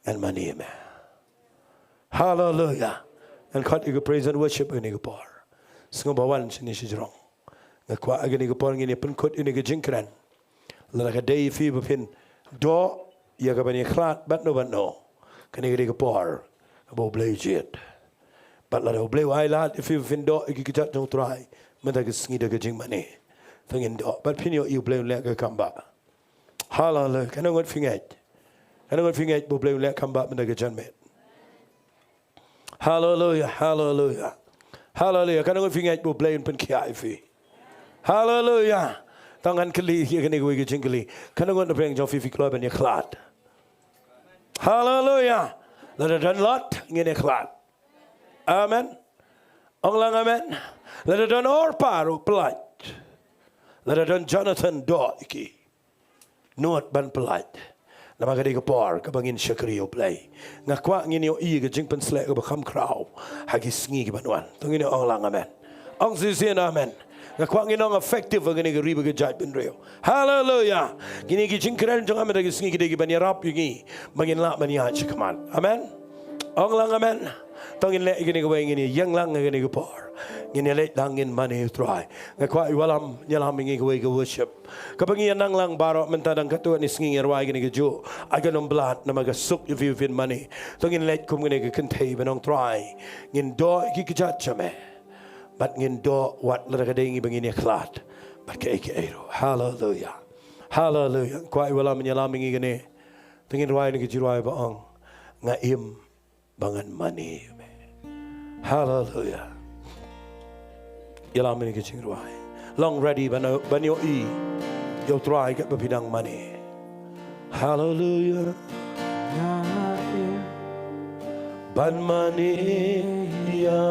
ngan mane ïa me. Haleluia. Ngan khot ïa ka praise and worship ha kane ka por. Sngewbha wan shane shajrong. Nga kwah ha kane ka por ngin ïa pynkut ïa kane ka jingkren. Lada ka dei ïa phi ba phin doh ïa kaban ïakhlad bad no bad no, kane ka dei ka por kaba U Blei u jied. Bad lada U Blei u ai lad ïa phi ba phin doh ïa ki kjat jong u Trai mynta ka sngi da ka jingmane, to ngin doh bad phin ïohi U Blei un leh ka kam bah. Haleluia. Katno ngut phi ngeit? Katno ngut phi ngeit ba U Blei un leh kam bah mynta ka janmiet? Haleluia, haleluia. Haleluia. Katno ngut phi ngeit ba U Blei un pynkhiah ïa phi? Haleluia. To ngan kylli ïa kane kawei ka jingkylli. Katno ngut na pdeng jong phi phi kloi ban ïakhlad? Haleluia. Lada don lot ngin ïakhlad. Amen. Ong lang amen. Lada don orpah ruh, pyllait. Lada don Jonathan, doh ïa ki. Nud ban pyllait. Namar ka dei ka por kaba ngin shakri ïa U Blei. Nga kwah ngin ïohi ka jingpynsleh kaba kham khraw ha ki sngi kiban wan. To ngin ong lang amen. Ong shisien amen. Nga kwah ngin ong effective ha kane ka ri bad ka jaitbynriew. Haleluya. Kine ki jingkren jong nga mynta ki sngi ki dei kiban ïarap ïa ngi ba ngin lah ban ïaid shakhmat. Amen. Ong lang amen. To ngin leh ïa kane kawei, ngin ïeng lang ha kane ka por. Ngin ïaleit lang, ngin mane ïa U Trai. Nga kwah ïa u Wallam un ïalam ïa ngi kawei ka worship kaba ngi ïa nang lang baroh mynta. Dang katto katne sngi ngi rwai kane kajuh. Ai kan ym blad namar ka suk ïa phi ba phin mane. To ngin leit kum kane ka kynthei ban ong, Trai, ngin doh ïa ki kjat jong me. Bad ngin doh wat lada ka dei ngi ba ngin ïakhlad bad kaei kaei ruh. Haleluya. Haleluya. Kwah ïa u Wallam un ïalam ïa ngi kane. To ngin rwai ïa kane ka jingrwai ba ong, Nga im ba ngan mane ïa me. Haleluya. Ïalam ïa kane ka jingrwai. Long ready ban, ban ïohi ïa U Trai katba phi dang mane. Haleluya. Nga im ban mane ïa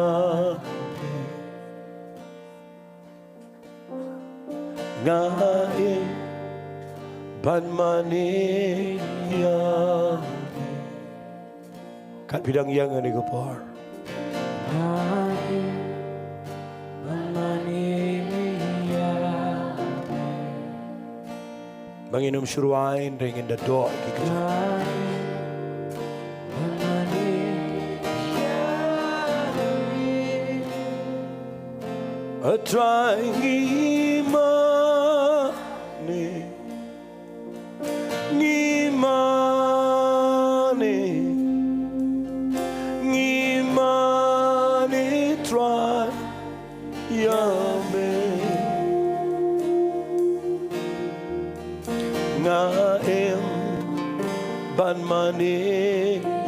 me. Nga im ban mane ïa me. Kat phi dang ïeng ha kane ka por. Nga im ban mane ïa me. Ba ngin ym shu rwai hynrei ngin da doh ïa ki kjat. A Trai, ngi mane, ngi mane, ngi mane Trai ïa me. Nga im ban mane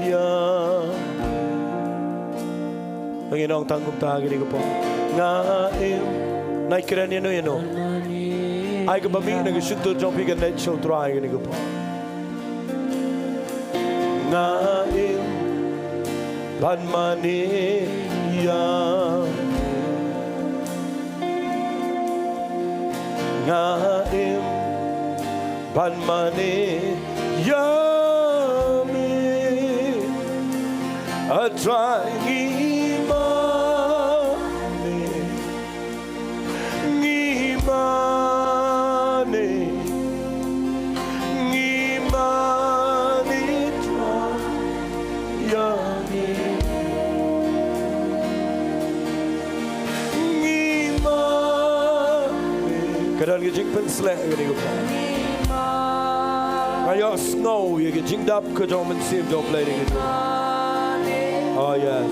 ïa. Ngin ong tang kumta ha kane ka por. Nga im. Nai kren ïano ïano. Ai kaba mih na ka shyntur jong phi kan leit sha U Trai ha kane ka por. Nga im ban mane ïa. Nga im ban mane ïa me. A Trai, ngi mane, ngi mane, ngi mane Trai ïa me. Ngi mane. Ka don ka jingpynsleh ïa kane ka por. Nga ïohsngew ïa ka jingdap ka jong U Mynsiem jong U Blei ïa kane ka por. Oh yes.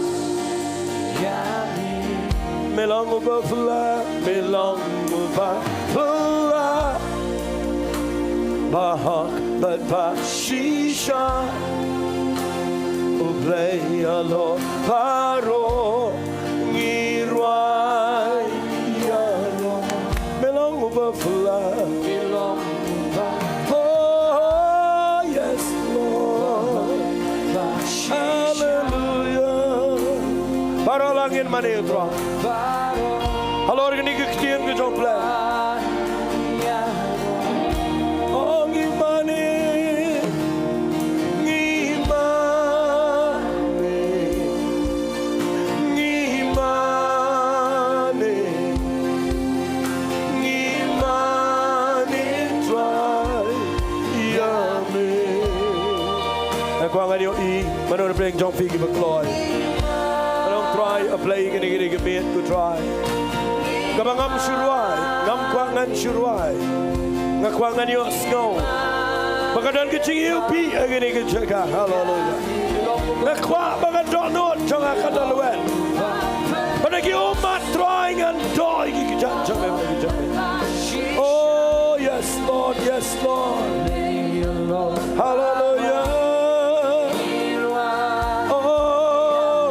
Me long uba phylla, me long uba phylla, ba hok bad ba shisha. U Blei halor baroh ngi rwai ïa lade. Me long uba phylla. Oh yes Lord. Hallelujah. Baroh lah ngin mane Trai. Halor kane ka ktien ka jong U Blei. Oh ngi mane, ngi mane, ngi mane, ngi mane Trai ïa me. Nga kwah ngan ïohi mano na pdeng jong phi kiba kloi. Ngan ong Trai, ap ïa kane, kane ka miet ko Trai. Kaba ngam shu rwai, ngam kwah ngan shu rwai. Nga kwah ngan ïohsngew ba ka don ka jingïohi ha kane ka jaka. Haleluya. Nga kwah ba ka dohnud jong nga ka don lwen. Ba na ki ummat Trai ngan doh ïa ki kjat jong me, ki kjat jong me. Oh yes Lord, yes Lord. Haleluya. Oh,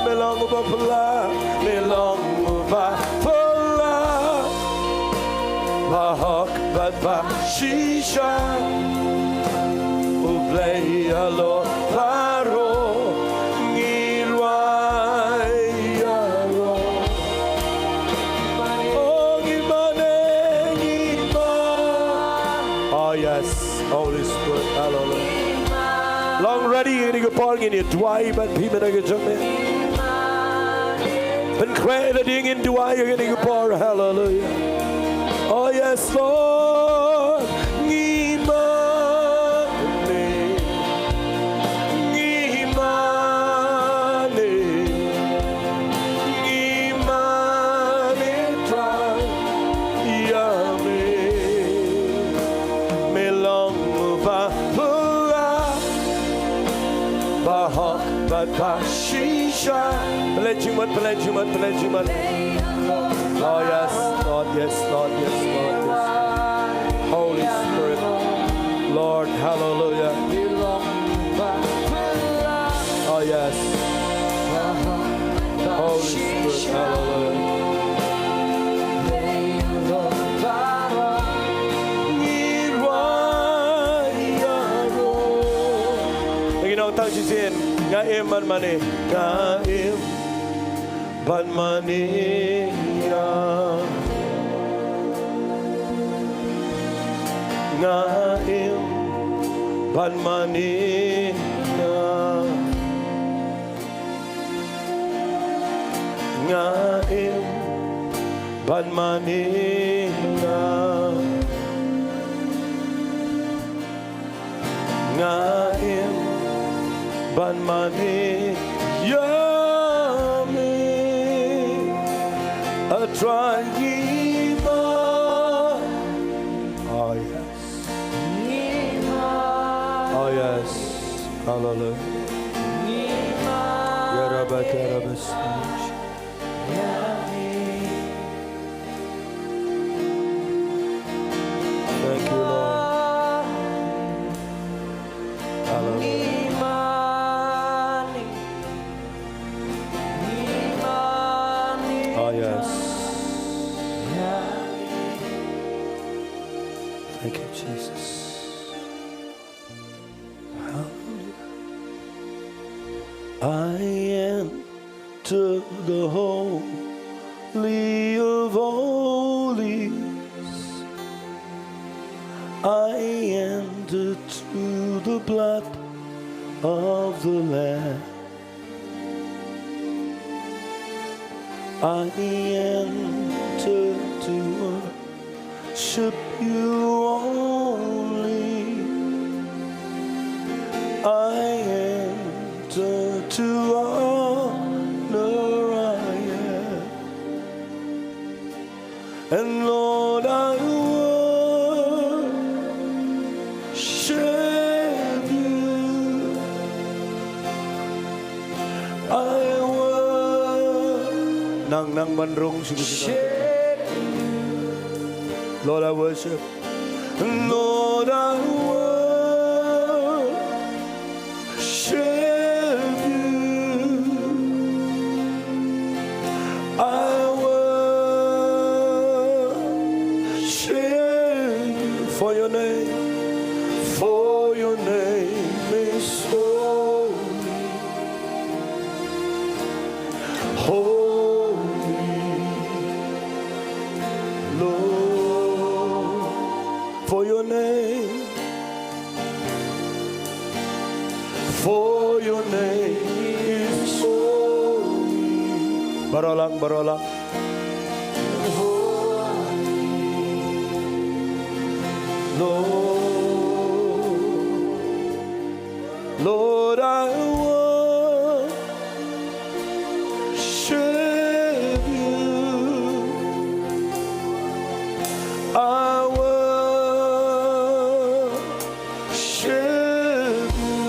me long uba phylla, me long uba phylla, ba hok bad ba shisha. U Blei halor baroh ngi rwai ïa lade. Oh ngi mane. Holy Spirit, hallelujah. Long ready, ngin ïa ka por ngin ïa duwai bad phi mynta ka jong me. Pynkhreh ïa lade, ngin duwai ïa kane ka por, hallelujah. Oh yes, Lord. Ngi mane, ngi mane, ngi mane Trai ïa me. Me long ba pura, ba hok bad ba shisha. Pynleit jingmut, pynleit jingmut, pynleit jingmut. Oh yes, Lord, yes, Lord, yes, Lord, yes. Holy Spirit, Lord, hallelujah. Oh yes. Holy Spirit, hallelujah. Ngi ong tang shisien, nga im ban mane, nga im ban mane ïa. Nga im ban mane ïa. Nga im ban mane ïa. Nga im ban mane ïa me, a Trai, ngi mane. Oh yes. Oh yes. Hallelujah. Ya Rabbi, ya Rabbi. Thank you, Lord. Hallelujah. Oh yes. Thank you, Jesus. Hallelujah. I enter the Holy of Holies. I enter through the blood of the Lamb. I enter to worship you only. I enter to honor I am. And Lord, I worship you. I worship. Nang, nang ban rung shuh shuh. Lord, I worship. Lord, I worship you. I worship you for your name, for your name is holy. Holy, Lord, for your name, for your name is holy. Baroh lang, baroh lang. Holy, Lord. Lord, I worship you. I worship you.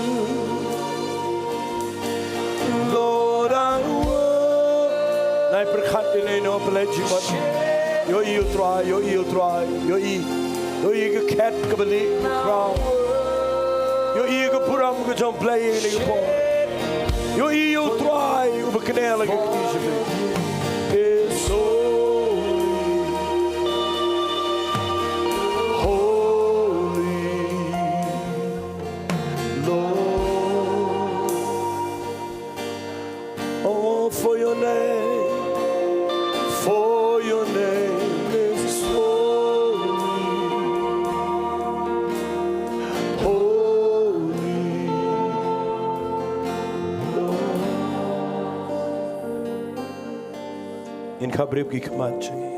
Lord, I worship. Nai pyrkhat ïa ino pynleit jingmut. Ïohi ïa u Trai, ïohi ïa u Trai, ïohi. Ïohi ïa ka khet kaba lieh, ka khraw. Ïohi ïa ka burom ka jong U Blei ïa kane ka por. Ïohi ïa u Trai uba kynnoh la ka kti jong u. Is holy, holy Lord. Oh, for your name, for your name is holy. Ngin khapbrip ki khmat jong ngi.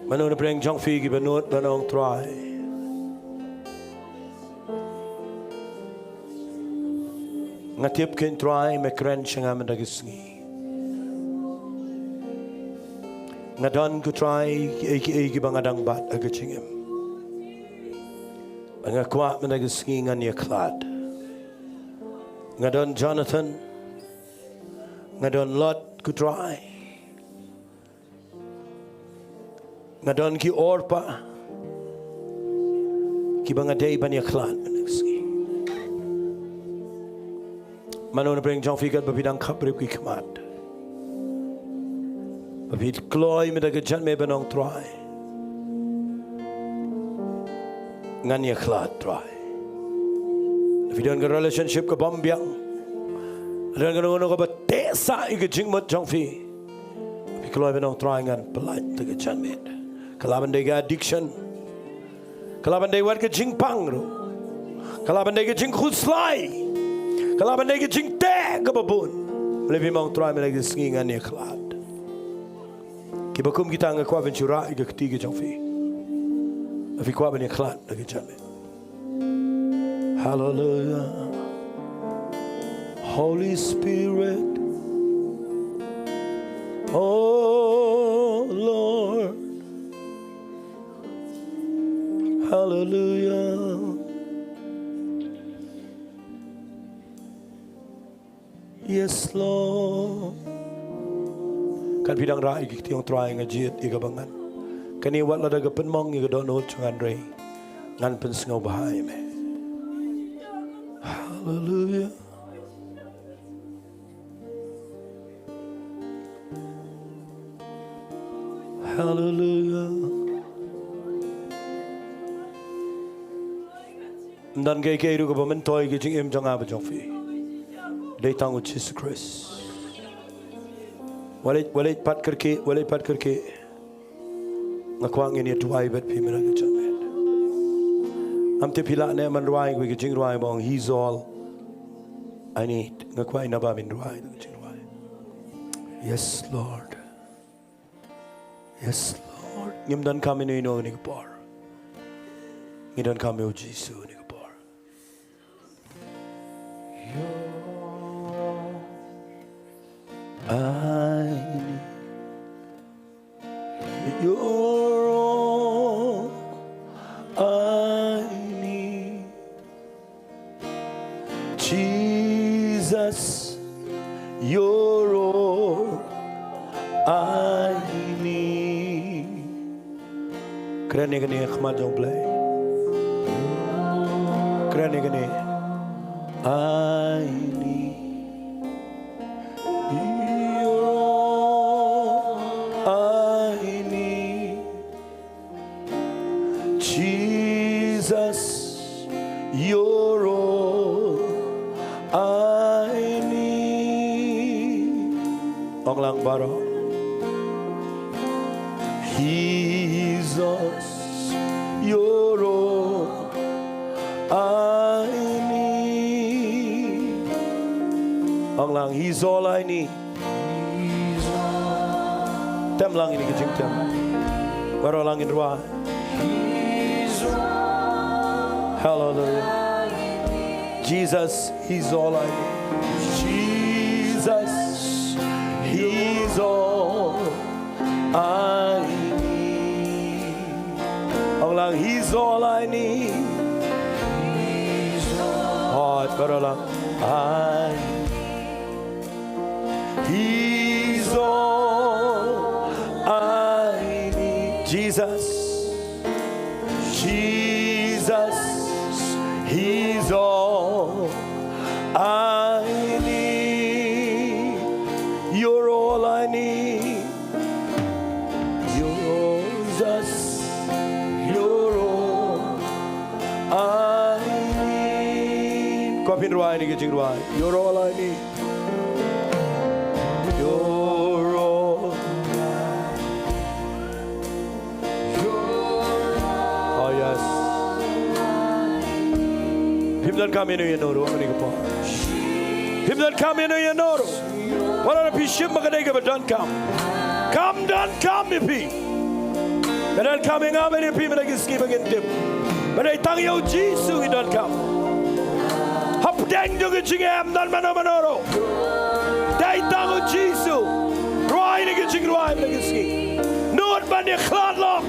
Mano na pdeng jong phi kiba nud ban ong Trai. Nga tip kein Trai me kren sha nga mynta ka sngi. Nga don ko Trai kiei kiei kiba nga dang bat ha ka jingim. Nga kwah mynta ka sngi ngan ïakhlad. Nga don Jonathan. Nga don Lot ko Trai. Nga don ki Orpah kiba nga dei ban ïakhlad mynta ka sngi. Mano na pdeng jong phi katba phi dang khapbrip ki khmat, ba phi kloi mynta ka janmiet ban ong Trai, ngan ïakhlad Trai. Phi don ka relationship kaba ym biang, don kano kano kaba teh sah ïa ka jingmut jong phi. Phi kloi ban ong Trai ngan pynlait mynta ka janmiet. Ka lah ban dei ka addiction. Ka lah ban dei wat ka jingpang ruh. Ka lah ban dei ka jingkhuslai. Ka lah ban dei ka jingteh kaba bun. Balei phim ong Trai mynta ka sngi ngan ïakhlad. Kiba kum kita nga kwah ban shu rah ïa ka kti ka jong phi. Phi kwah ban ïakhlad mynta ka janmiet. Hallelujah. Holy Spirit, oh Lord. Hallelujah. Yes, Lord. Kan phi dang rah ïa ki kti ong Trai nga jied ïa kaba ngan. Kane wat lada ka pynmong ïa ka dohnud jong nga hynrei ngan pynsngewbha ïa me. Hallelujah. Hallelujah. Ym don kiei kiei ruh kaba myntoi ka jingim jong nga bad jong phi. Dei tang u Jisu Khrist. Wat leit, wat leit pat kyrkieh, wat leit pat kyrkieh. Nga kwah ngin ïa duwai bad phi mynta ka janmiet. Ngam tip phi lah ne em ban rwai kawei ka jingrwai ba ong He's all I need. Nga kwah ïa naba min rwai ka jingrwai. Yes, Lord. Yes, Lord. Ngim donkam ïano ïano ha kane ka por. Ngi donkam ïa u Jisu ha kane ka por. You're all I need. You're all I need. Jesus, you're all I need. Kren ïa kane ha khmat jong U Blei. Kren ïa kane. I need. You're all I need. Jesus, you're all I need. Ong lang baroh. Jesus, you're all I need. Ong lang, He's all I need. Tem lang ïa kine ki jingtem. Baroh lang ngin rwai. Hallelujah. Jesus, He's all I need. Jesus, He's all I need. Ong lang, He's all I need. Hooid, baroh lang. I He's all I need. Jesus. Jesus. He's all I need. You're all I need. You're all, Jesus. You're all I need. Kwah phin rwai ïa kine ki jingrwai. You're all I need. You're all. Oh, yes. Phi Donkam ïano ïano ruh ha kane ka por. Phim donkam ïano ïano ruh. Wat la phi shim ba ka dei kaba donkam, kam donkam ïa phi. Ka donkam ïa nga bad ïa phi mynta ka sngi ba ngin tip ba dei tang ïa u Jisu ngi donkam. Hapdeng jong ka jingim don mano mano ruh, dei tang u Jisu. Rwai ïa ka jingrwai mynta ka sngi. Nud ban ïakhlad lok.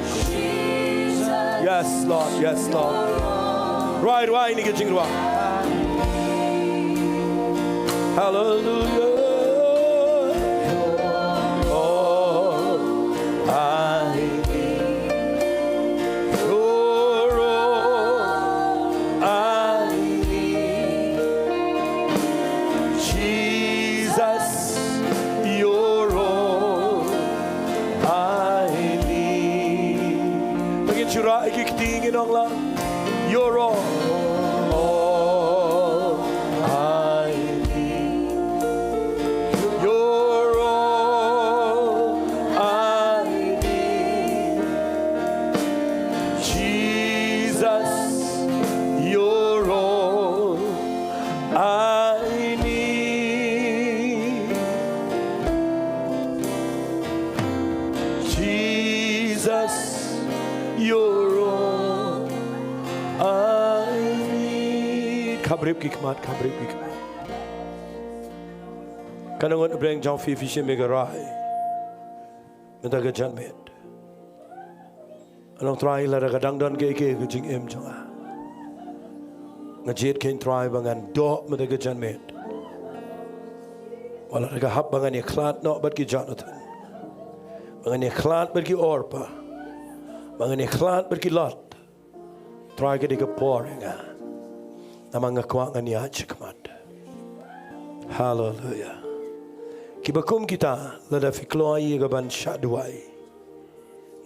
Yes, Lord. Yes, Lord. Rwai, rwai ïa ka jingrwai. Hallelujah. Oh, I need your all. I need Jesus, your all. I need. Pynshai ïa ki kti ngin ong lang. Your all. All I need. Your all I need. Jesus, your all I need. Jesus, you're all I need. Kham rip ki khmat, kham rip ki khmat. Katno ngut na pdeng jong phi phi shim ïa ka rai mynta ka janmiet? Ngan ong Trai, lada ka dang don kaei kaei ha ka jingim jong nga, nga jied kein Trai ba ngan doh mynta ka janmiet. Wat la ka hap ba ngan ïakhlad noh bad ki Jonathan, ba ngan ïakhlad bad ki Orpah, ba ngan ïakhlad bad ki Lot. Trai, ka dei ka por ïa nga. Namar nga kwah ngan ïaid shakhmat. Haleluia. Kiba kum kita, lada phi kloi ïa ka ban shah duwai,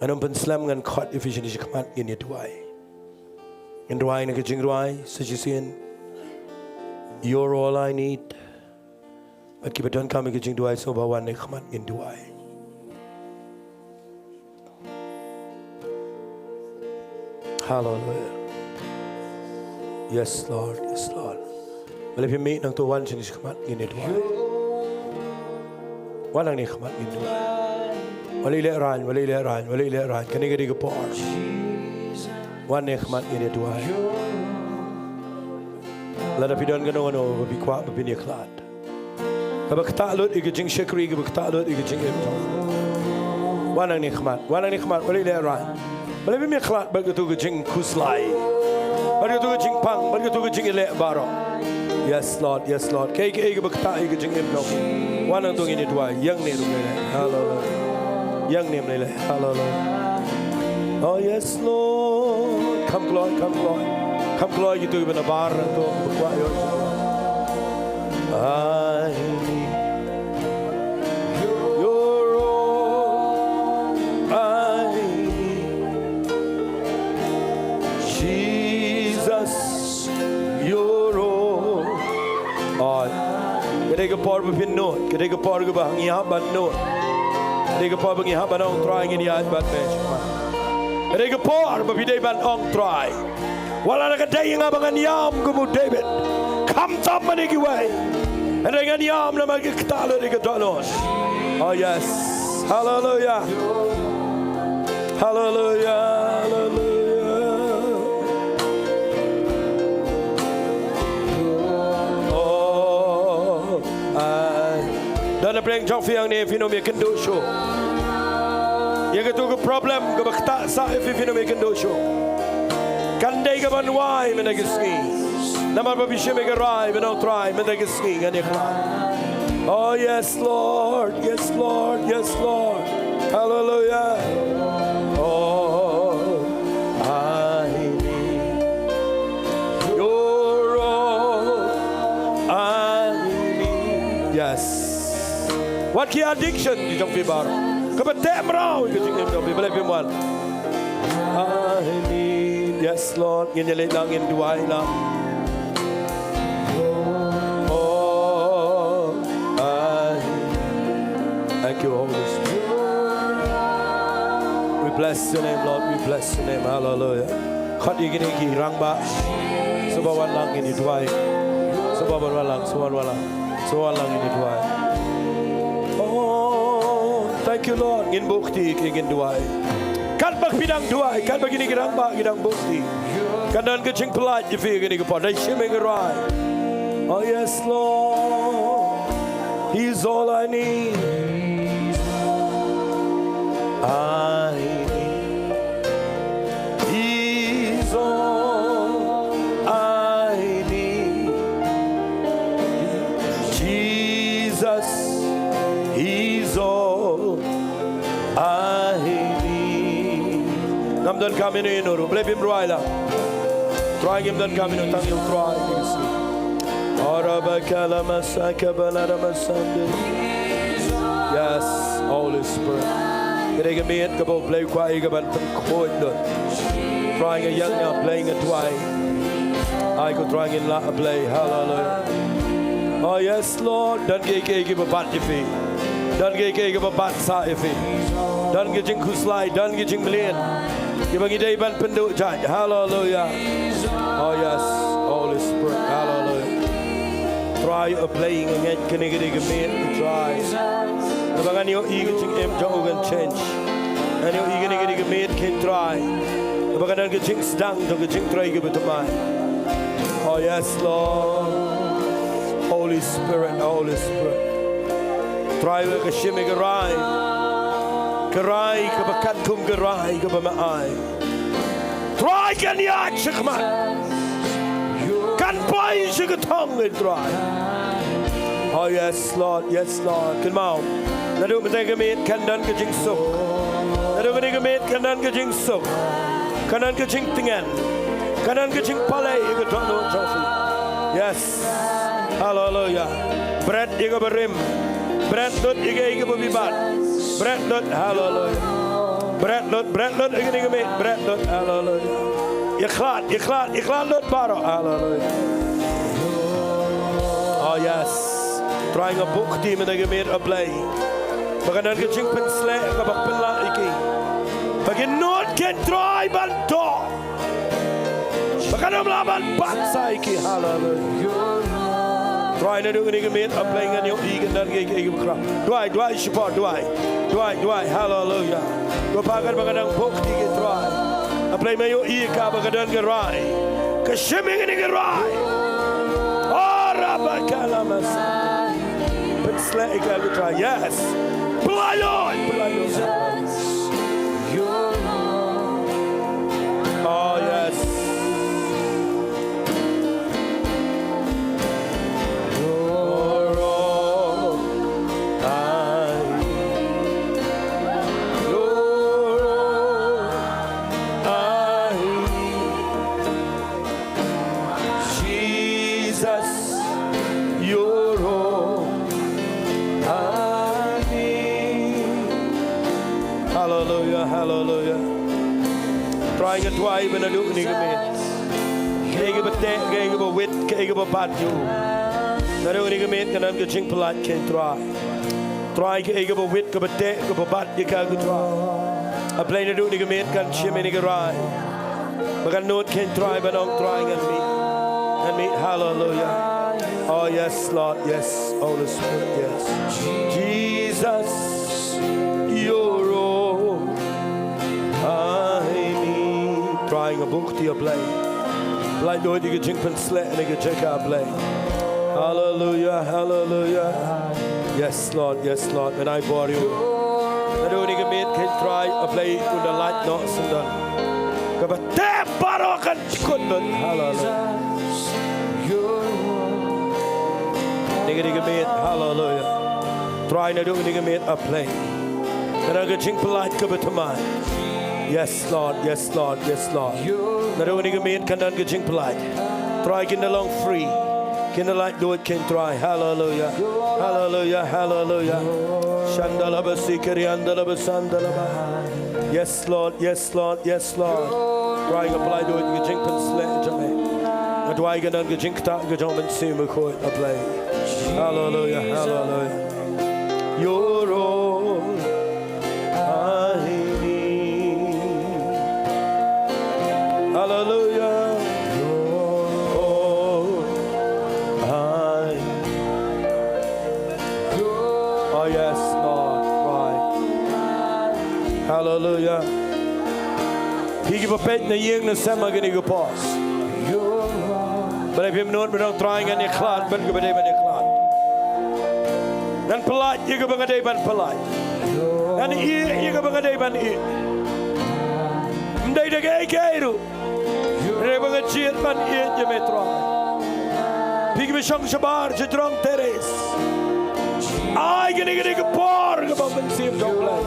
ngan ym pynslem, ngan khot ïa phi shane shakhmat, ngin ïa duwai. Ngin duwai na ka jingrwai sa shisien, You're all I need. Bad kiba donkam ïa ka jingduwai, sngewbha wan ne khmat, ngin duwai. Haleluia. Yes, Lord. Yes, Lord. Balei phim mih nangto, wan shane shakhmat, ngin ïa duwai. Wan nangne khmat, ngin duwai. Wat leh lehrain, wat leh lehrain, wat leh lehrain. Kane ka dei ka por. Wan ne khmat, ngin ïa duwai. Lada phi don kano kano ba phi kwah ba phin ïakhlad, kaba ktah lut ïa ka jingshakri, kaba ktah lut ïa ka jingim jong phi, wan nangne khmat, wan nangne khmat, wat leh lehrain. Balei phim ïakhlad bad kato ka jingkhuslai, bad kato ka jingpang, bad kato ka jingïaleh baroh? Yes, Lord. Yes, Lord. Kaei kaei kaba ktah ïa ka jingim jong phi, wan nangto, ngin ïa duwai. Ïeng ne ruh, leh leh. Haleluia. Ïeng ne, leh leh. Haleluia. Oh, yes, Lord. Kham kloi, kham kloi. Kham kloi kito kiba nabar nangto, ba kwah ïoh. I need your all. I need Jesus, your all. Ai. Ka dei ka por ba phin nud, ka dei ka por kaba ngi hap ban nud. Ka dei ka por ba ngi hap ban ong Trai, ngin ïaid bad me. Ka dei ka por ba phi dei ban ong Trai, wat la ka dei ïa nga ba ngan ïam kum u David, khamtam mane kiwei, hynrei ngan ïam namar ka ktah lut ïa ka dohnud. Oh yes. Haleluia. Haleluia. Haleluia. Oh, ai. Don na pdeng jong phi hangne, phin ym ïakynduh shuh ïa kato ka problem kaba ktah sah ïa phi, phin ym ïakynduh shuh. Kan dei ka ban wai mynta ka sngi. Namar ba phi shim ïa ka rai ban ong Trai, mynta ka sngi ngan ïakhlad. Oh yes, Lord. Yes, Lord. Yes, Lord. Hallelujah. Oh, I need your all. I need. Yes. Wat ki addiction ki jong phi baroh kaba teh mraw ïa ka jingim jong phi, balei phim wan? I need. Yes, Lord. Ngin ïaleit lang, ngin duwai lang. Oh, I. Thank you, Holy Spirit. We bless your name, Lord. We bless your name. Hallelujah. Khot ïa kine ki rangbah. Sngewbha wan lang ngin ïa duwai. Sngewbha wan lang, sngewbha wan lang. Sngewbha wan lang ngin ïa duwai. Oh, thank you, Lord. Ngin buh kti, ngin duwai. Katba phi dang duwai, katba kine ki rangbah ki dang buh kti, kan don ka jingpyllait ïa phi ha kane ka por. Dei shim ïa ka rai. Oh yes, Lord. He's all I need. I need. He's all I need. Jesus, He's all I need. Ngam donkam ïano ïano ruh, Blei, phim rwai la. Trai, ngim donkam ïano, tang ïa u Trai. Arabakala masaka balara masande. Yes, Holy Spirit. Ka dei ka miet kaba U Blei u kwah ïa ka ban pynkhuid lut. Trai, nga ïeng, nga Blei, nga duwai. Ai ko Trai, ngin lah, Blei. Hallelujah. Oh yes, Lord. Don kiei kiei kiba bat ïa phi. Don kiei kiei kiba bat sah ïa phi. Don ki jingkhuslai, don ki jingmlien kiba ngi dei ban pynduh jait. Hallelujah. Oh yes, Holy Spirit. Hallelujah. Trai, A Blei, nga ngeit kane ka dei ka miet, Trai, kaba ngan ïohi ka jingim jong u kan change. Ngan ïohi kane ka dei ka miet, Trai, kaba kan don ka jingsdang jong ka jingtrei kaba thymmai. Oh yes, Lord. Holy Spirit, Holy Spirit. Trai, wat ka shim ïa ka rai, ka rai kaba katkum ka rai kaba me ai. Trai, kan ïaid shakhmat, kan poi sha ka thong, eh Trai. Oh yes, Lord, yes, Lord. Kynmaw, naduh mynta ka miet kan don ka jingsuk. Naduh mynta ka miet kan don ka jingsuk. Kan don ka jingtngen. Kan don ka jingpalei ïa ka dohnud jong phi. Yes. Hallelujah. Bret ïa kaba rim. Bret lut ïa kaei kaba bibat. Bret lut. Hallelujah. Bret lut, bret lut ïa kane ka miet. Bret lut. Hallelujah. Ïakhlad, ïakhlad, ïakhlad lut baroh. Hallelujah. Oh yes. Trai, nga buh kti mynta ka miet, A Blei, ba kan don ka jingpynsleh kaba pynlah ïa ki, ba kin nud, Trai, ban doh. Ba kan ym lah ban bat sah ïa ki. Hallelujah. Trai, naduh kane ka miet, A Blei, ngan ïohi kan don kiei kiei kiba khraw. Duwai, duwai shipor, duwai. Duwai, duwai. Hallelujah. Ko Pa, katba nga dang buh kti, Trai, A Blei, me ïohi ïa ka ba ka don ka rai. Ka shim ïa kane ka rai. Oh, rabakala masa. Pynsleh ïa ka, Trai. Yes. Pynlait lut, pynlait lut. Oh yes. You're all I need. You're all I need. Jesus, you're all I need. Hallelujah, hallelujah. Trai, nga duwai ba naduh kane ka miet, kaei kaba teh, kaei kaba wit, kaei kaba bat ïa u, naduh kane ka miet kan don ka jingpyllait, Trai. Trai, kaei kaba wit, kaba teh, kaba bat ïa ka, Trai, A Blei, naduh kane ka miet kan shim ïa kane ka rai. Ba kan nud, Trai, ban ong, Trai, ngan mih. Ngan mih. Hallelujah. Oh yes, Lord. Yes, Holy Spirit. Yes. Jesus, you're all I need. Trai, nga buh kti, A Blei. Blei, duh ïa ka jingpynsleh na ka jaka, Blei. Hallelujah, hallelujah. Yes, Lord, yes, Lord. Ngan ai bor ïa u. Naduh kane ka miet, Trai, A Blei, un da lait noh syndon. Kaba teh baroh kan jukut lut. Hallelujah. Kane ka miet, hallelujah. Trai, naduh kane ka miet, A Blei, kan don ka jingpyllait kaba thymmai. Yes, Lord, yes, Lord, yes, Lord. Naduh kane ka miet kan don ka jingpyllait. Trai, kin da long free. Kin da lait lut, Trai. Hallelujah. Hallelujah, hallelujah. Shandalaba sikariandalaba sandalaba. Yes, Lord, yes, Lord, yes, Lord. Trai, nga pynlait lut ïa ka jingpynsleh jong me. Nga duwai kan don ka jingktah ka jong u Mynsiem Bakhuid, A Blei. Hallelujah, hallelujah. You're all I need. Hallelujah. Yes, Lord. Right. Hallelujah. Phi kiba peit na ïing na sem ha kane ka por. Balei phim nud ba U Trai? Ngan ïakhlad bad kaba dei ban ïakhlad. Ngan pyllait ïa kaba nga dei ban pyllait. Ngan ïeh ïa kaba nga dei ban ïeh. Ym dei da kaei kaei ruh. Hynrei ba nga jied ban ïeit ïa me, Trai. Phi kiba shong shabar sha jrong terrace, ai kane ka dei ka por kaba mynsiem jong U Blei.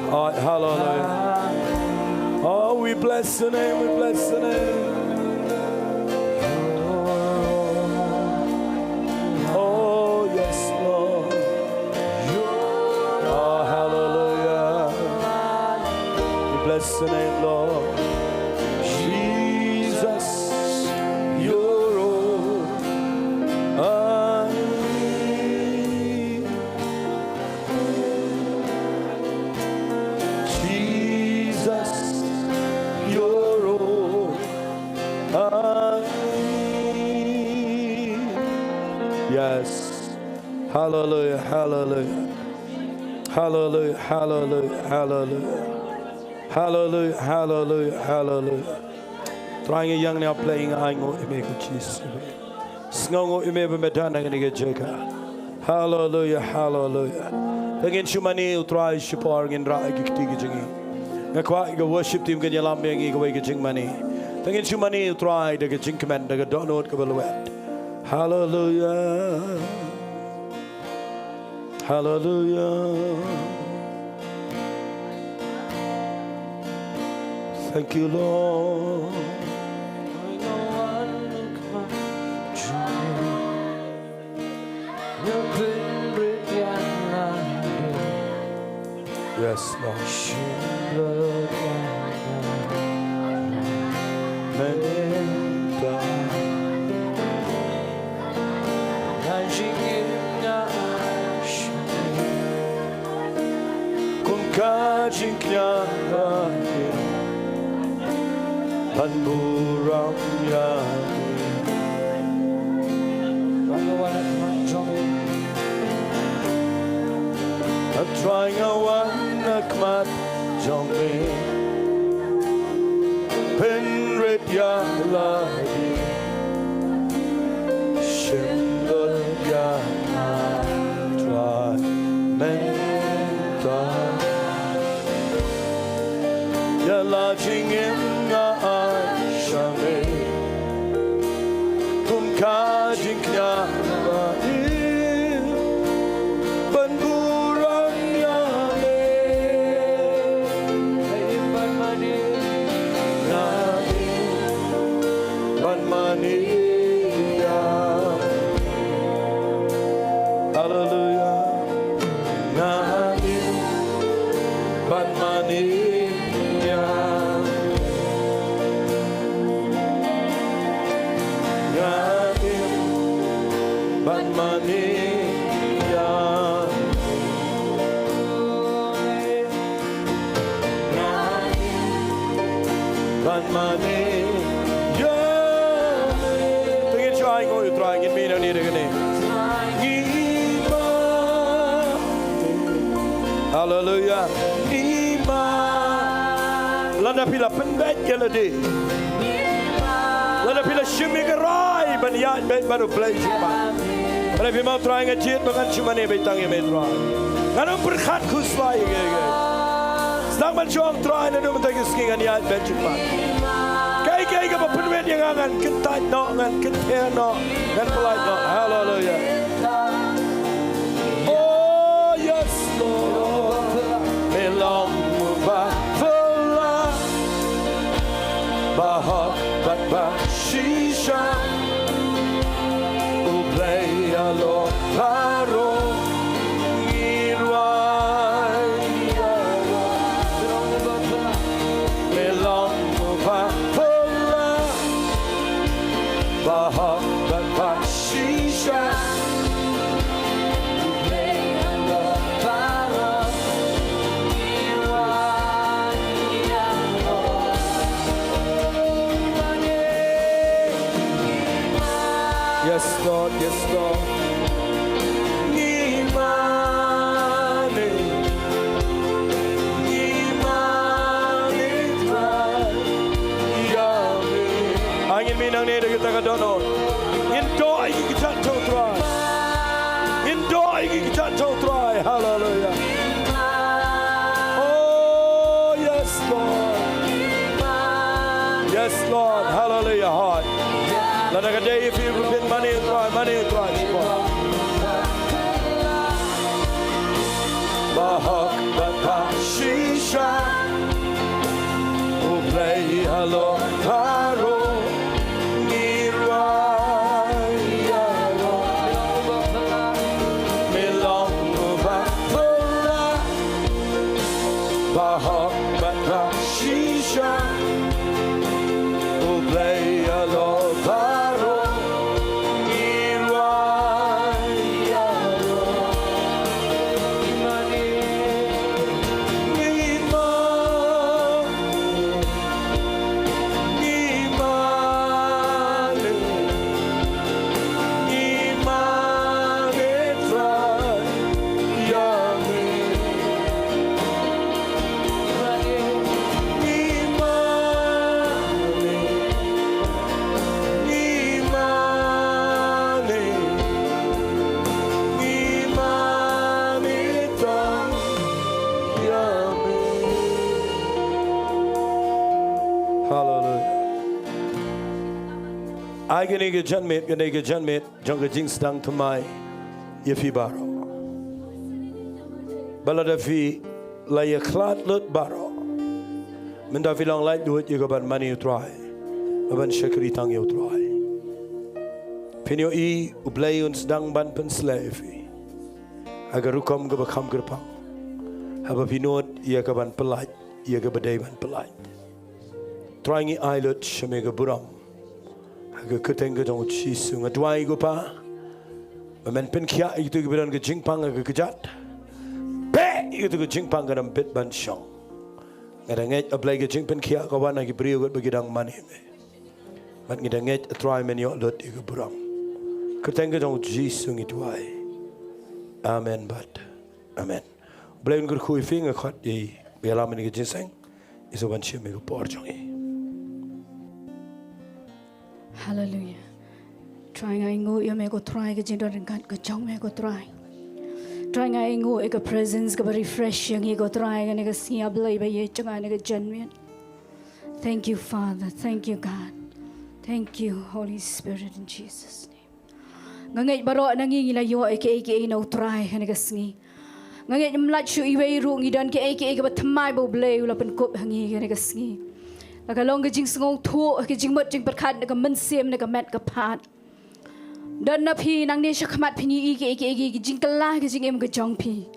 Ai, hallelujah. Oh, we bless your name, we bless your name. Oh, yes, Lord. Oh, hallelujah. We bless the name, Lord. Jesus, you're all I need. Jesus, you're all I need. Yes. Hallelujah, hallelujah. Hallelujah, hallelujah, hallelujah. Hallelujah, hallelujah, hallelujah. Trai, nga ïeng ne ha pdeng, nga ainguh ïa me ko Jisu. Sngewnguh ïa me ba me don ha kane ka jaka. Hallelujah, hallelujah. Te ngin shu mane U Trai shipor, ngin rah ïa ki kti ki jong ngi. Nga kwah ïa ka worship team kin ïalam ïa ngi kawei ka jingmane. Te ngin shu mane U Trai da ka jingkmen, da ka dohnud kaba lwet. Hallelujah. Hallelujah. Thank you, Lord. Yes, Lord. Kum ka jingkñia ban burom ïa me. A Trai, nga wan ha khmat jong me. Pynrit ïa lade. Shim lut ïa nga Trai mynta. Ïa la jingim nga ai sha me. Kum ka jingkñia ba im ban burom ïa me. Nga im ban mane, nga im ban mane ïa me. Hallelujah. Nga im ban mane ïa me. Nga im ban mane ïa me. Nga im ban mane ïa me. Te ngin shu ainguh ïa U Trai, ngin mih nangne da kane. Ngi ma. Hallelujah. Ngi ma. Lada phi la pynbeit ïa lade, lada phi la shim ïa ka rai ban ïaid beit bad U Blei jingman, lada phi ma, Trai, nga jied ba ngan shu mane beit tang ïa me, Trai. Ngan ym pyrkhat khuslai ïa kiei kiei. Sdang ban shu ong, Trai, naduh mynta ka sngi ngan ïaid beit jingman. Kaei kaei kaba pynwit ïa nga, ngan kyntait noh, ngan kynther noh, ngan pyllait noh. Hallelujah. Oh, yes, Lord. Me long uba phylla, ba hok bad ba shisha. U Blei halor baroh ngi rwai. Me long uba phylla, ba hok bad ba shisha. Yes, Lord, yes, Lord. Ngi ma. If you repent, mane u Trai, mane u Trai. Ba hok bad ba shisha. U Blei halor baroh ngi rwai ïaroh. Me long uba phylla. Ba hok bad ba shisha. U Blei halor baroh ngi rwai ïaroh. Ngi mane, ngi mane, ngi mane, ngi mane Trai ïa me. Ngi mane, ngi mane, ngi mane Trai ïa me. Haleluia. Ai kane ka janmiet, kane ka janmiet jong ka jingsdang thymmai ïa phi baroh. Ba lada phi la ïakhlad lut baroh, mynta phi long laitluid ïa ka ban mane ïa u Trai, ka ban shakri tang ïa u Trai. Phin ïohi U Blei un sdang ban pynsleh ïa phi ha ka rukom kaba kham kyrpang, haba phi nud ïa ka ban pyllait, ïa kaba dei ban pyllait. Trai, ngi ai lut sha me ka burom ha ka kyrteng ka jong u Jisu. Nga duwai, ko Pa, ba men pynkhiah ïa kito kiba don ka jingpang ha ka kjat. Beh ïa kito ka jingpang, kan ym bit ban shong. Nga da ngeit, A Blei, ka jingpynkhiah ka wan ha ki briew katba ki dang mane ïa me. Bad ngi da ngeit, A Trai, men ïoh lut ïa ka burom. Kyrteng ka jong u Jisu ngi duwai. Amen bad amen. U Blei un kyrkhu ïa phi. Nga khot ïa i ba ïalam ïa kane ka jingïaseng, i sa wan shim ïa ka por jong i. Haleluia. Trai, nga ainguh ïa me ko Trai, ka jingdon ryngkat ka jong me ko Trai. Trai, nga ainguh ïa ka presence kaba refresh ïa ngi ko Trai, kane ka sngi, A Blei ba ïeit jong nga, kane ka janmiet. Thank you, Father. Thank you, God. Thank you, Holy Spirit, in Jesus' name. Nga ngeit baroh na ngi ngi la ïoh ïa kiei kiei na u Trai kane ka sngi. Nga ngeit ym lait shuh iwei ruh, ngi don kiei kiei kaba thymmai ba U Blei u la pynkup ha ngi kane ka sngi. La ka long ka jingsngewthuh, ka jingmut jingpyrkhat na ka mynsiem, na ka met ka phad. Don na phi nangne shakhmat, phi ngi ïohi kiei kiei ki jingkylla ka jingim ka jong phi.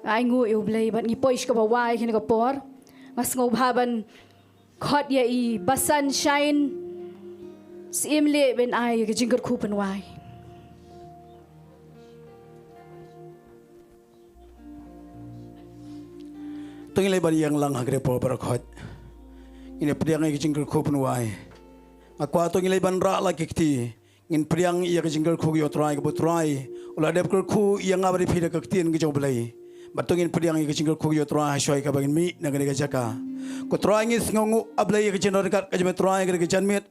Nga ainguh ïa U Blei bad ngi poi sha kaba wai kane ka por. Nga sngewbha ban khot ïa i Basan Shine Syiem Lieh ban ai ka jingkyrkhu pynwai. To ngin leit ban ïeng lang ha kane ka por baroh khoit. Ngin ïa pdiang ïa ka jingkyrkhu pynwai. Nga kwah to ngin leit ban rah la ki kti. Ngin pdiang ïa ka jingkyrkhu ïa u Trai, kaba u Trai u la dep kyrkhu ïa nga bad ïa phi da ka ktien ka jong U Blei. Bad to ngin pdiang ïa ka jingkyrkhu ïa u Trai ha shwa kaba ngin mih na kane ka jaka. Ko Trai, ngi sngewnguh, A Blei, ïa ka jingdon ryngkat ka jong me Trai ha kane ka janmiet.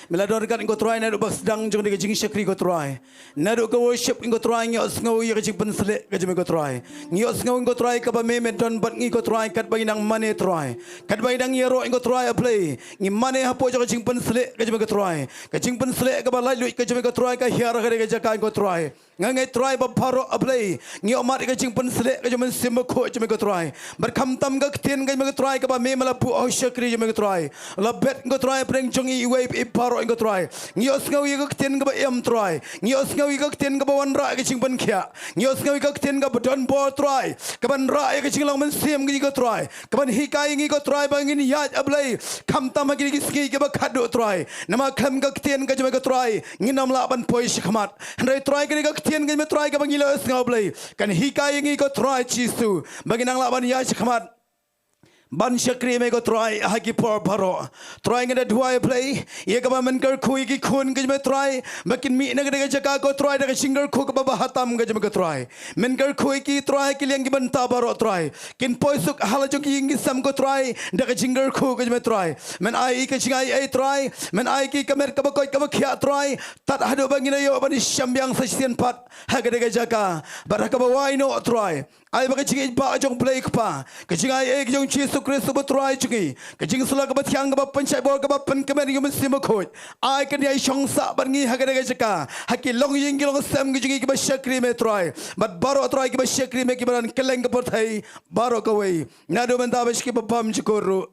Me la don ryngkat ko Trai naduh ba sdang jong kane ka jingshakri ko Trai. Naduh ka worship ko Trai, ngi ïohsngew ïa ka jingpynshlur ka jong me ko Trai. Ngi ïohsngew ko Trai kaba me me don bad ngi ko Trai, katba ngi nang mane Trai. Katba ngi nang ïaroh ko Trai, A Blei, ngi mane hapoh jong ka jingpynshlur ka jong me ko Trai. Ka jingpynshlur kaba laitluid ka jong me ko Trai ka hiar ha kane ka jaka ko Trai. Nga ngeit Trai ba baroh, A Blei, ngi ïohmad ïa ka jingpynshlur ka jong u Mynsiem Bakhuid jong me ko Trai. Bad khamtam ka ktien ka jong me ko Trai kaba me me la buh ha u shakri jong me ko Trai. La bet ko Trai hapdeng jong i iwei i baroh ko Trai. Ngi ïohsngew ïa ka ktien kaba im Trai. Ngi ïohsngew ïa ka ktien kaba wanrah ïa ka jingpynkhiah. Ngi ïohsngew ïa ka ktien kaba don bor Trai, kaban rah ïa ka jinglong mynsiem ka jong ngi ko Trai, kaban hikai ïa ngi ko Trai ba ngin ïaid, A Blei, khamtam ha kine ki sngi kiba khatduh Trai. Namar khlem ka ktien ka jong me ko Trai ngin ym lah ban poi shakhmat. Hynrei Trai, kane ka ktien ka jong me Trai kaba ngi la ïohsngew, A Blei, kan hikai ïa ngi ko Trai Jisu ba ngin nang lah ban ïaid shakhmat ban shakri me ko Trai ha ki por baroh. Trai, nga da duwai, A Blei, ïa kaba men kyrkhu ïa ki khun ka jong me Trai ba kin mih na kane ka jaka ko Trai da ka jingkyrkhu kaba bha tam ka jong me ko Trai. Men kyrkhu ïa ki Trai ha ki liang ki bynta baroh Trai. Kin poi suk ha la jong ki ïing ki sem ko Trai da ka jingkyrkhu ka jong me Trai. Men ai ïa ki ka jingaiei Trai. Men ai ïa ki ka met kaba koit kaba khiah Trai. Tad haduh ba ngin ïoh ban ïashem biang sa shisien pat ha kane ka jaka. Bad ha kaba wai noh Trai, ai ba ka jingïeit ba jong U Blei Kpa, ka jingaiei ka jong u Jisu Khrist uba Trai jong ngi. Ka jingsylla kaba thiang kaba pynshait bor kaba pynkmen ïa u Mynsiem Bakhuid. Ai kan ïai shong sah bad ngi ha kane ka jaka. Ha ki longïing ki longsem ki jong ngi kiba shakri me Trai. Bad baroh Trai kiba shakri me kiba don kylleng ka pyrthei. Baroh kawei. Naduh mynta bad sha kiba bymjukut ruh.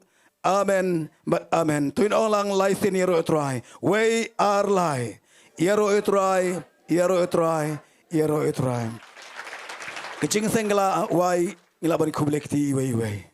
Amen. Bad amen. To ngin ong lang lai sien ïaroh Trai. Wei ar lai. Ïaroh Trai. Ïaroh Trai. Ïaroh Trai. Ka jingseng ka la wai. Ngi lah ban khublei kti iwei iwei.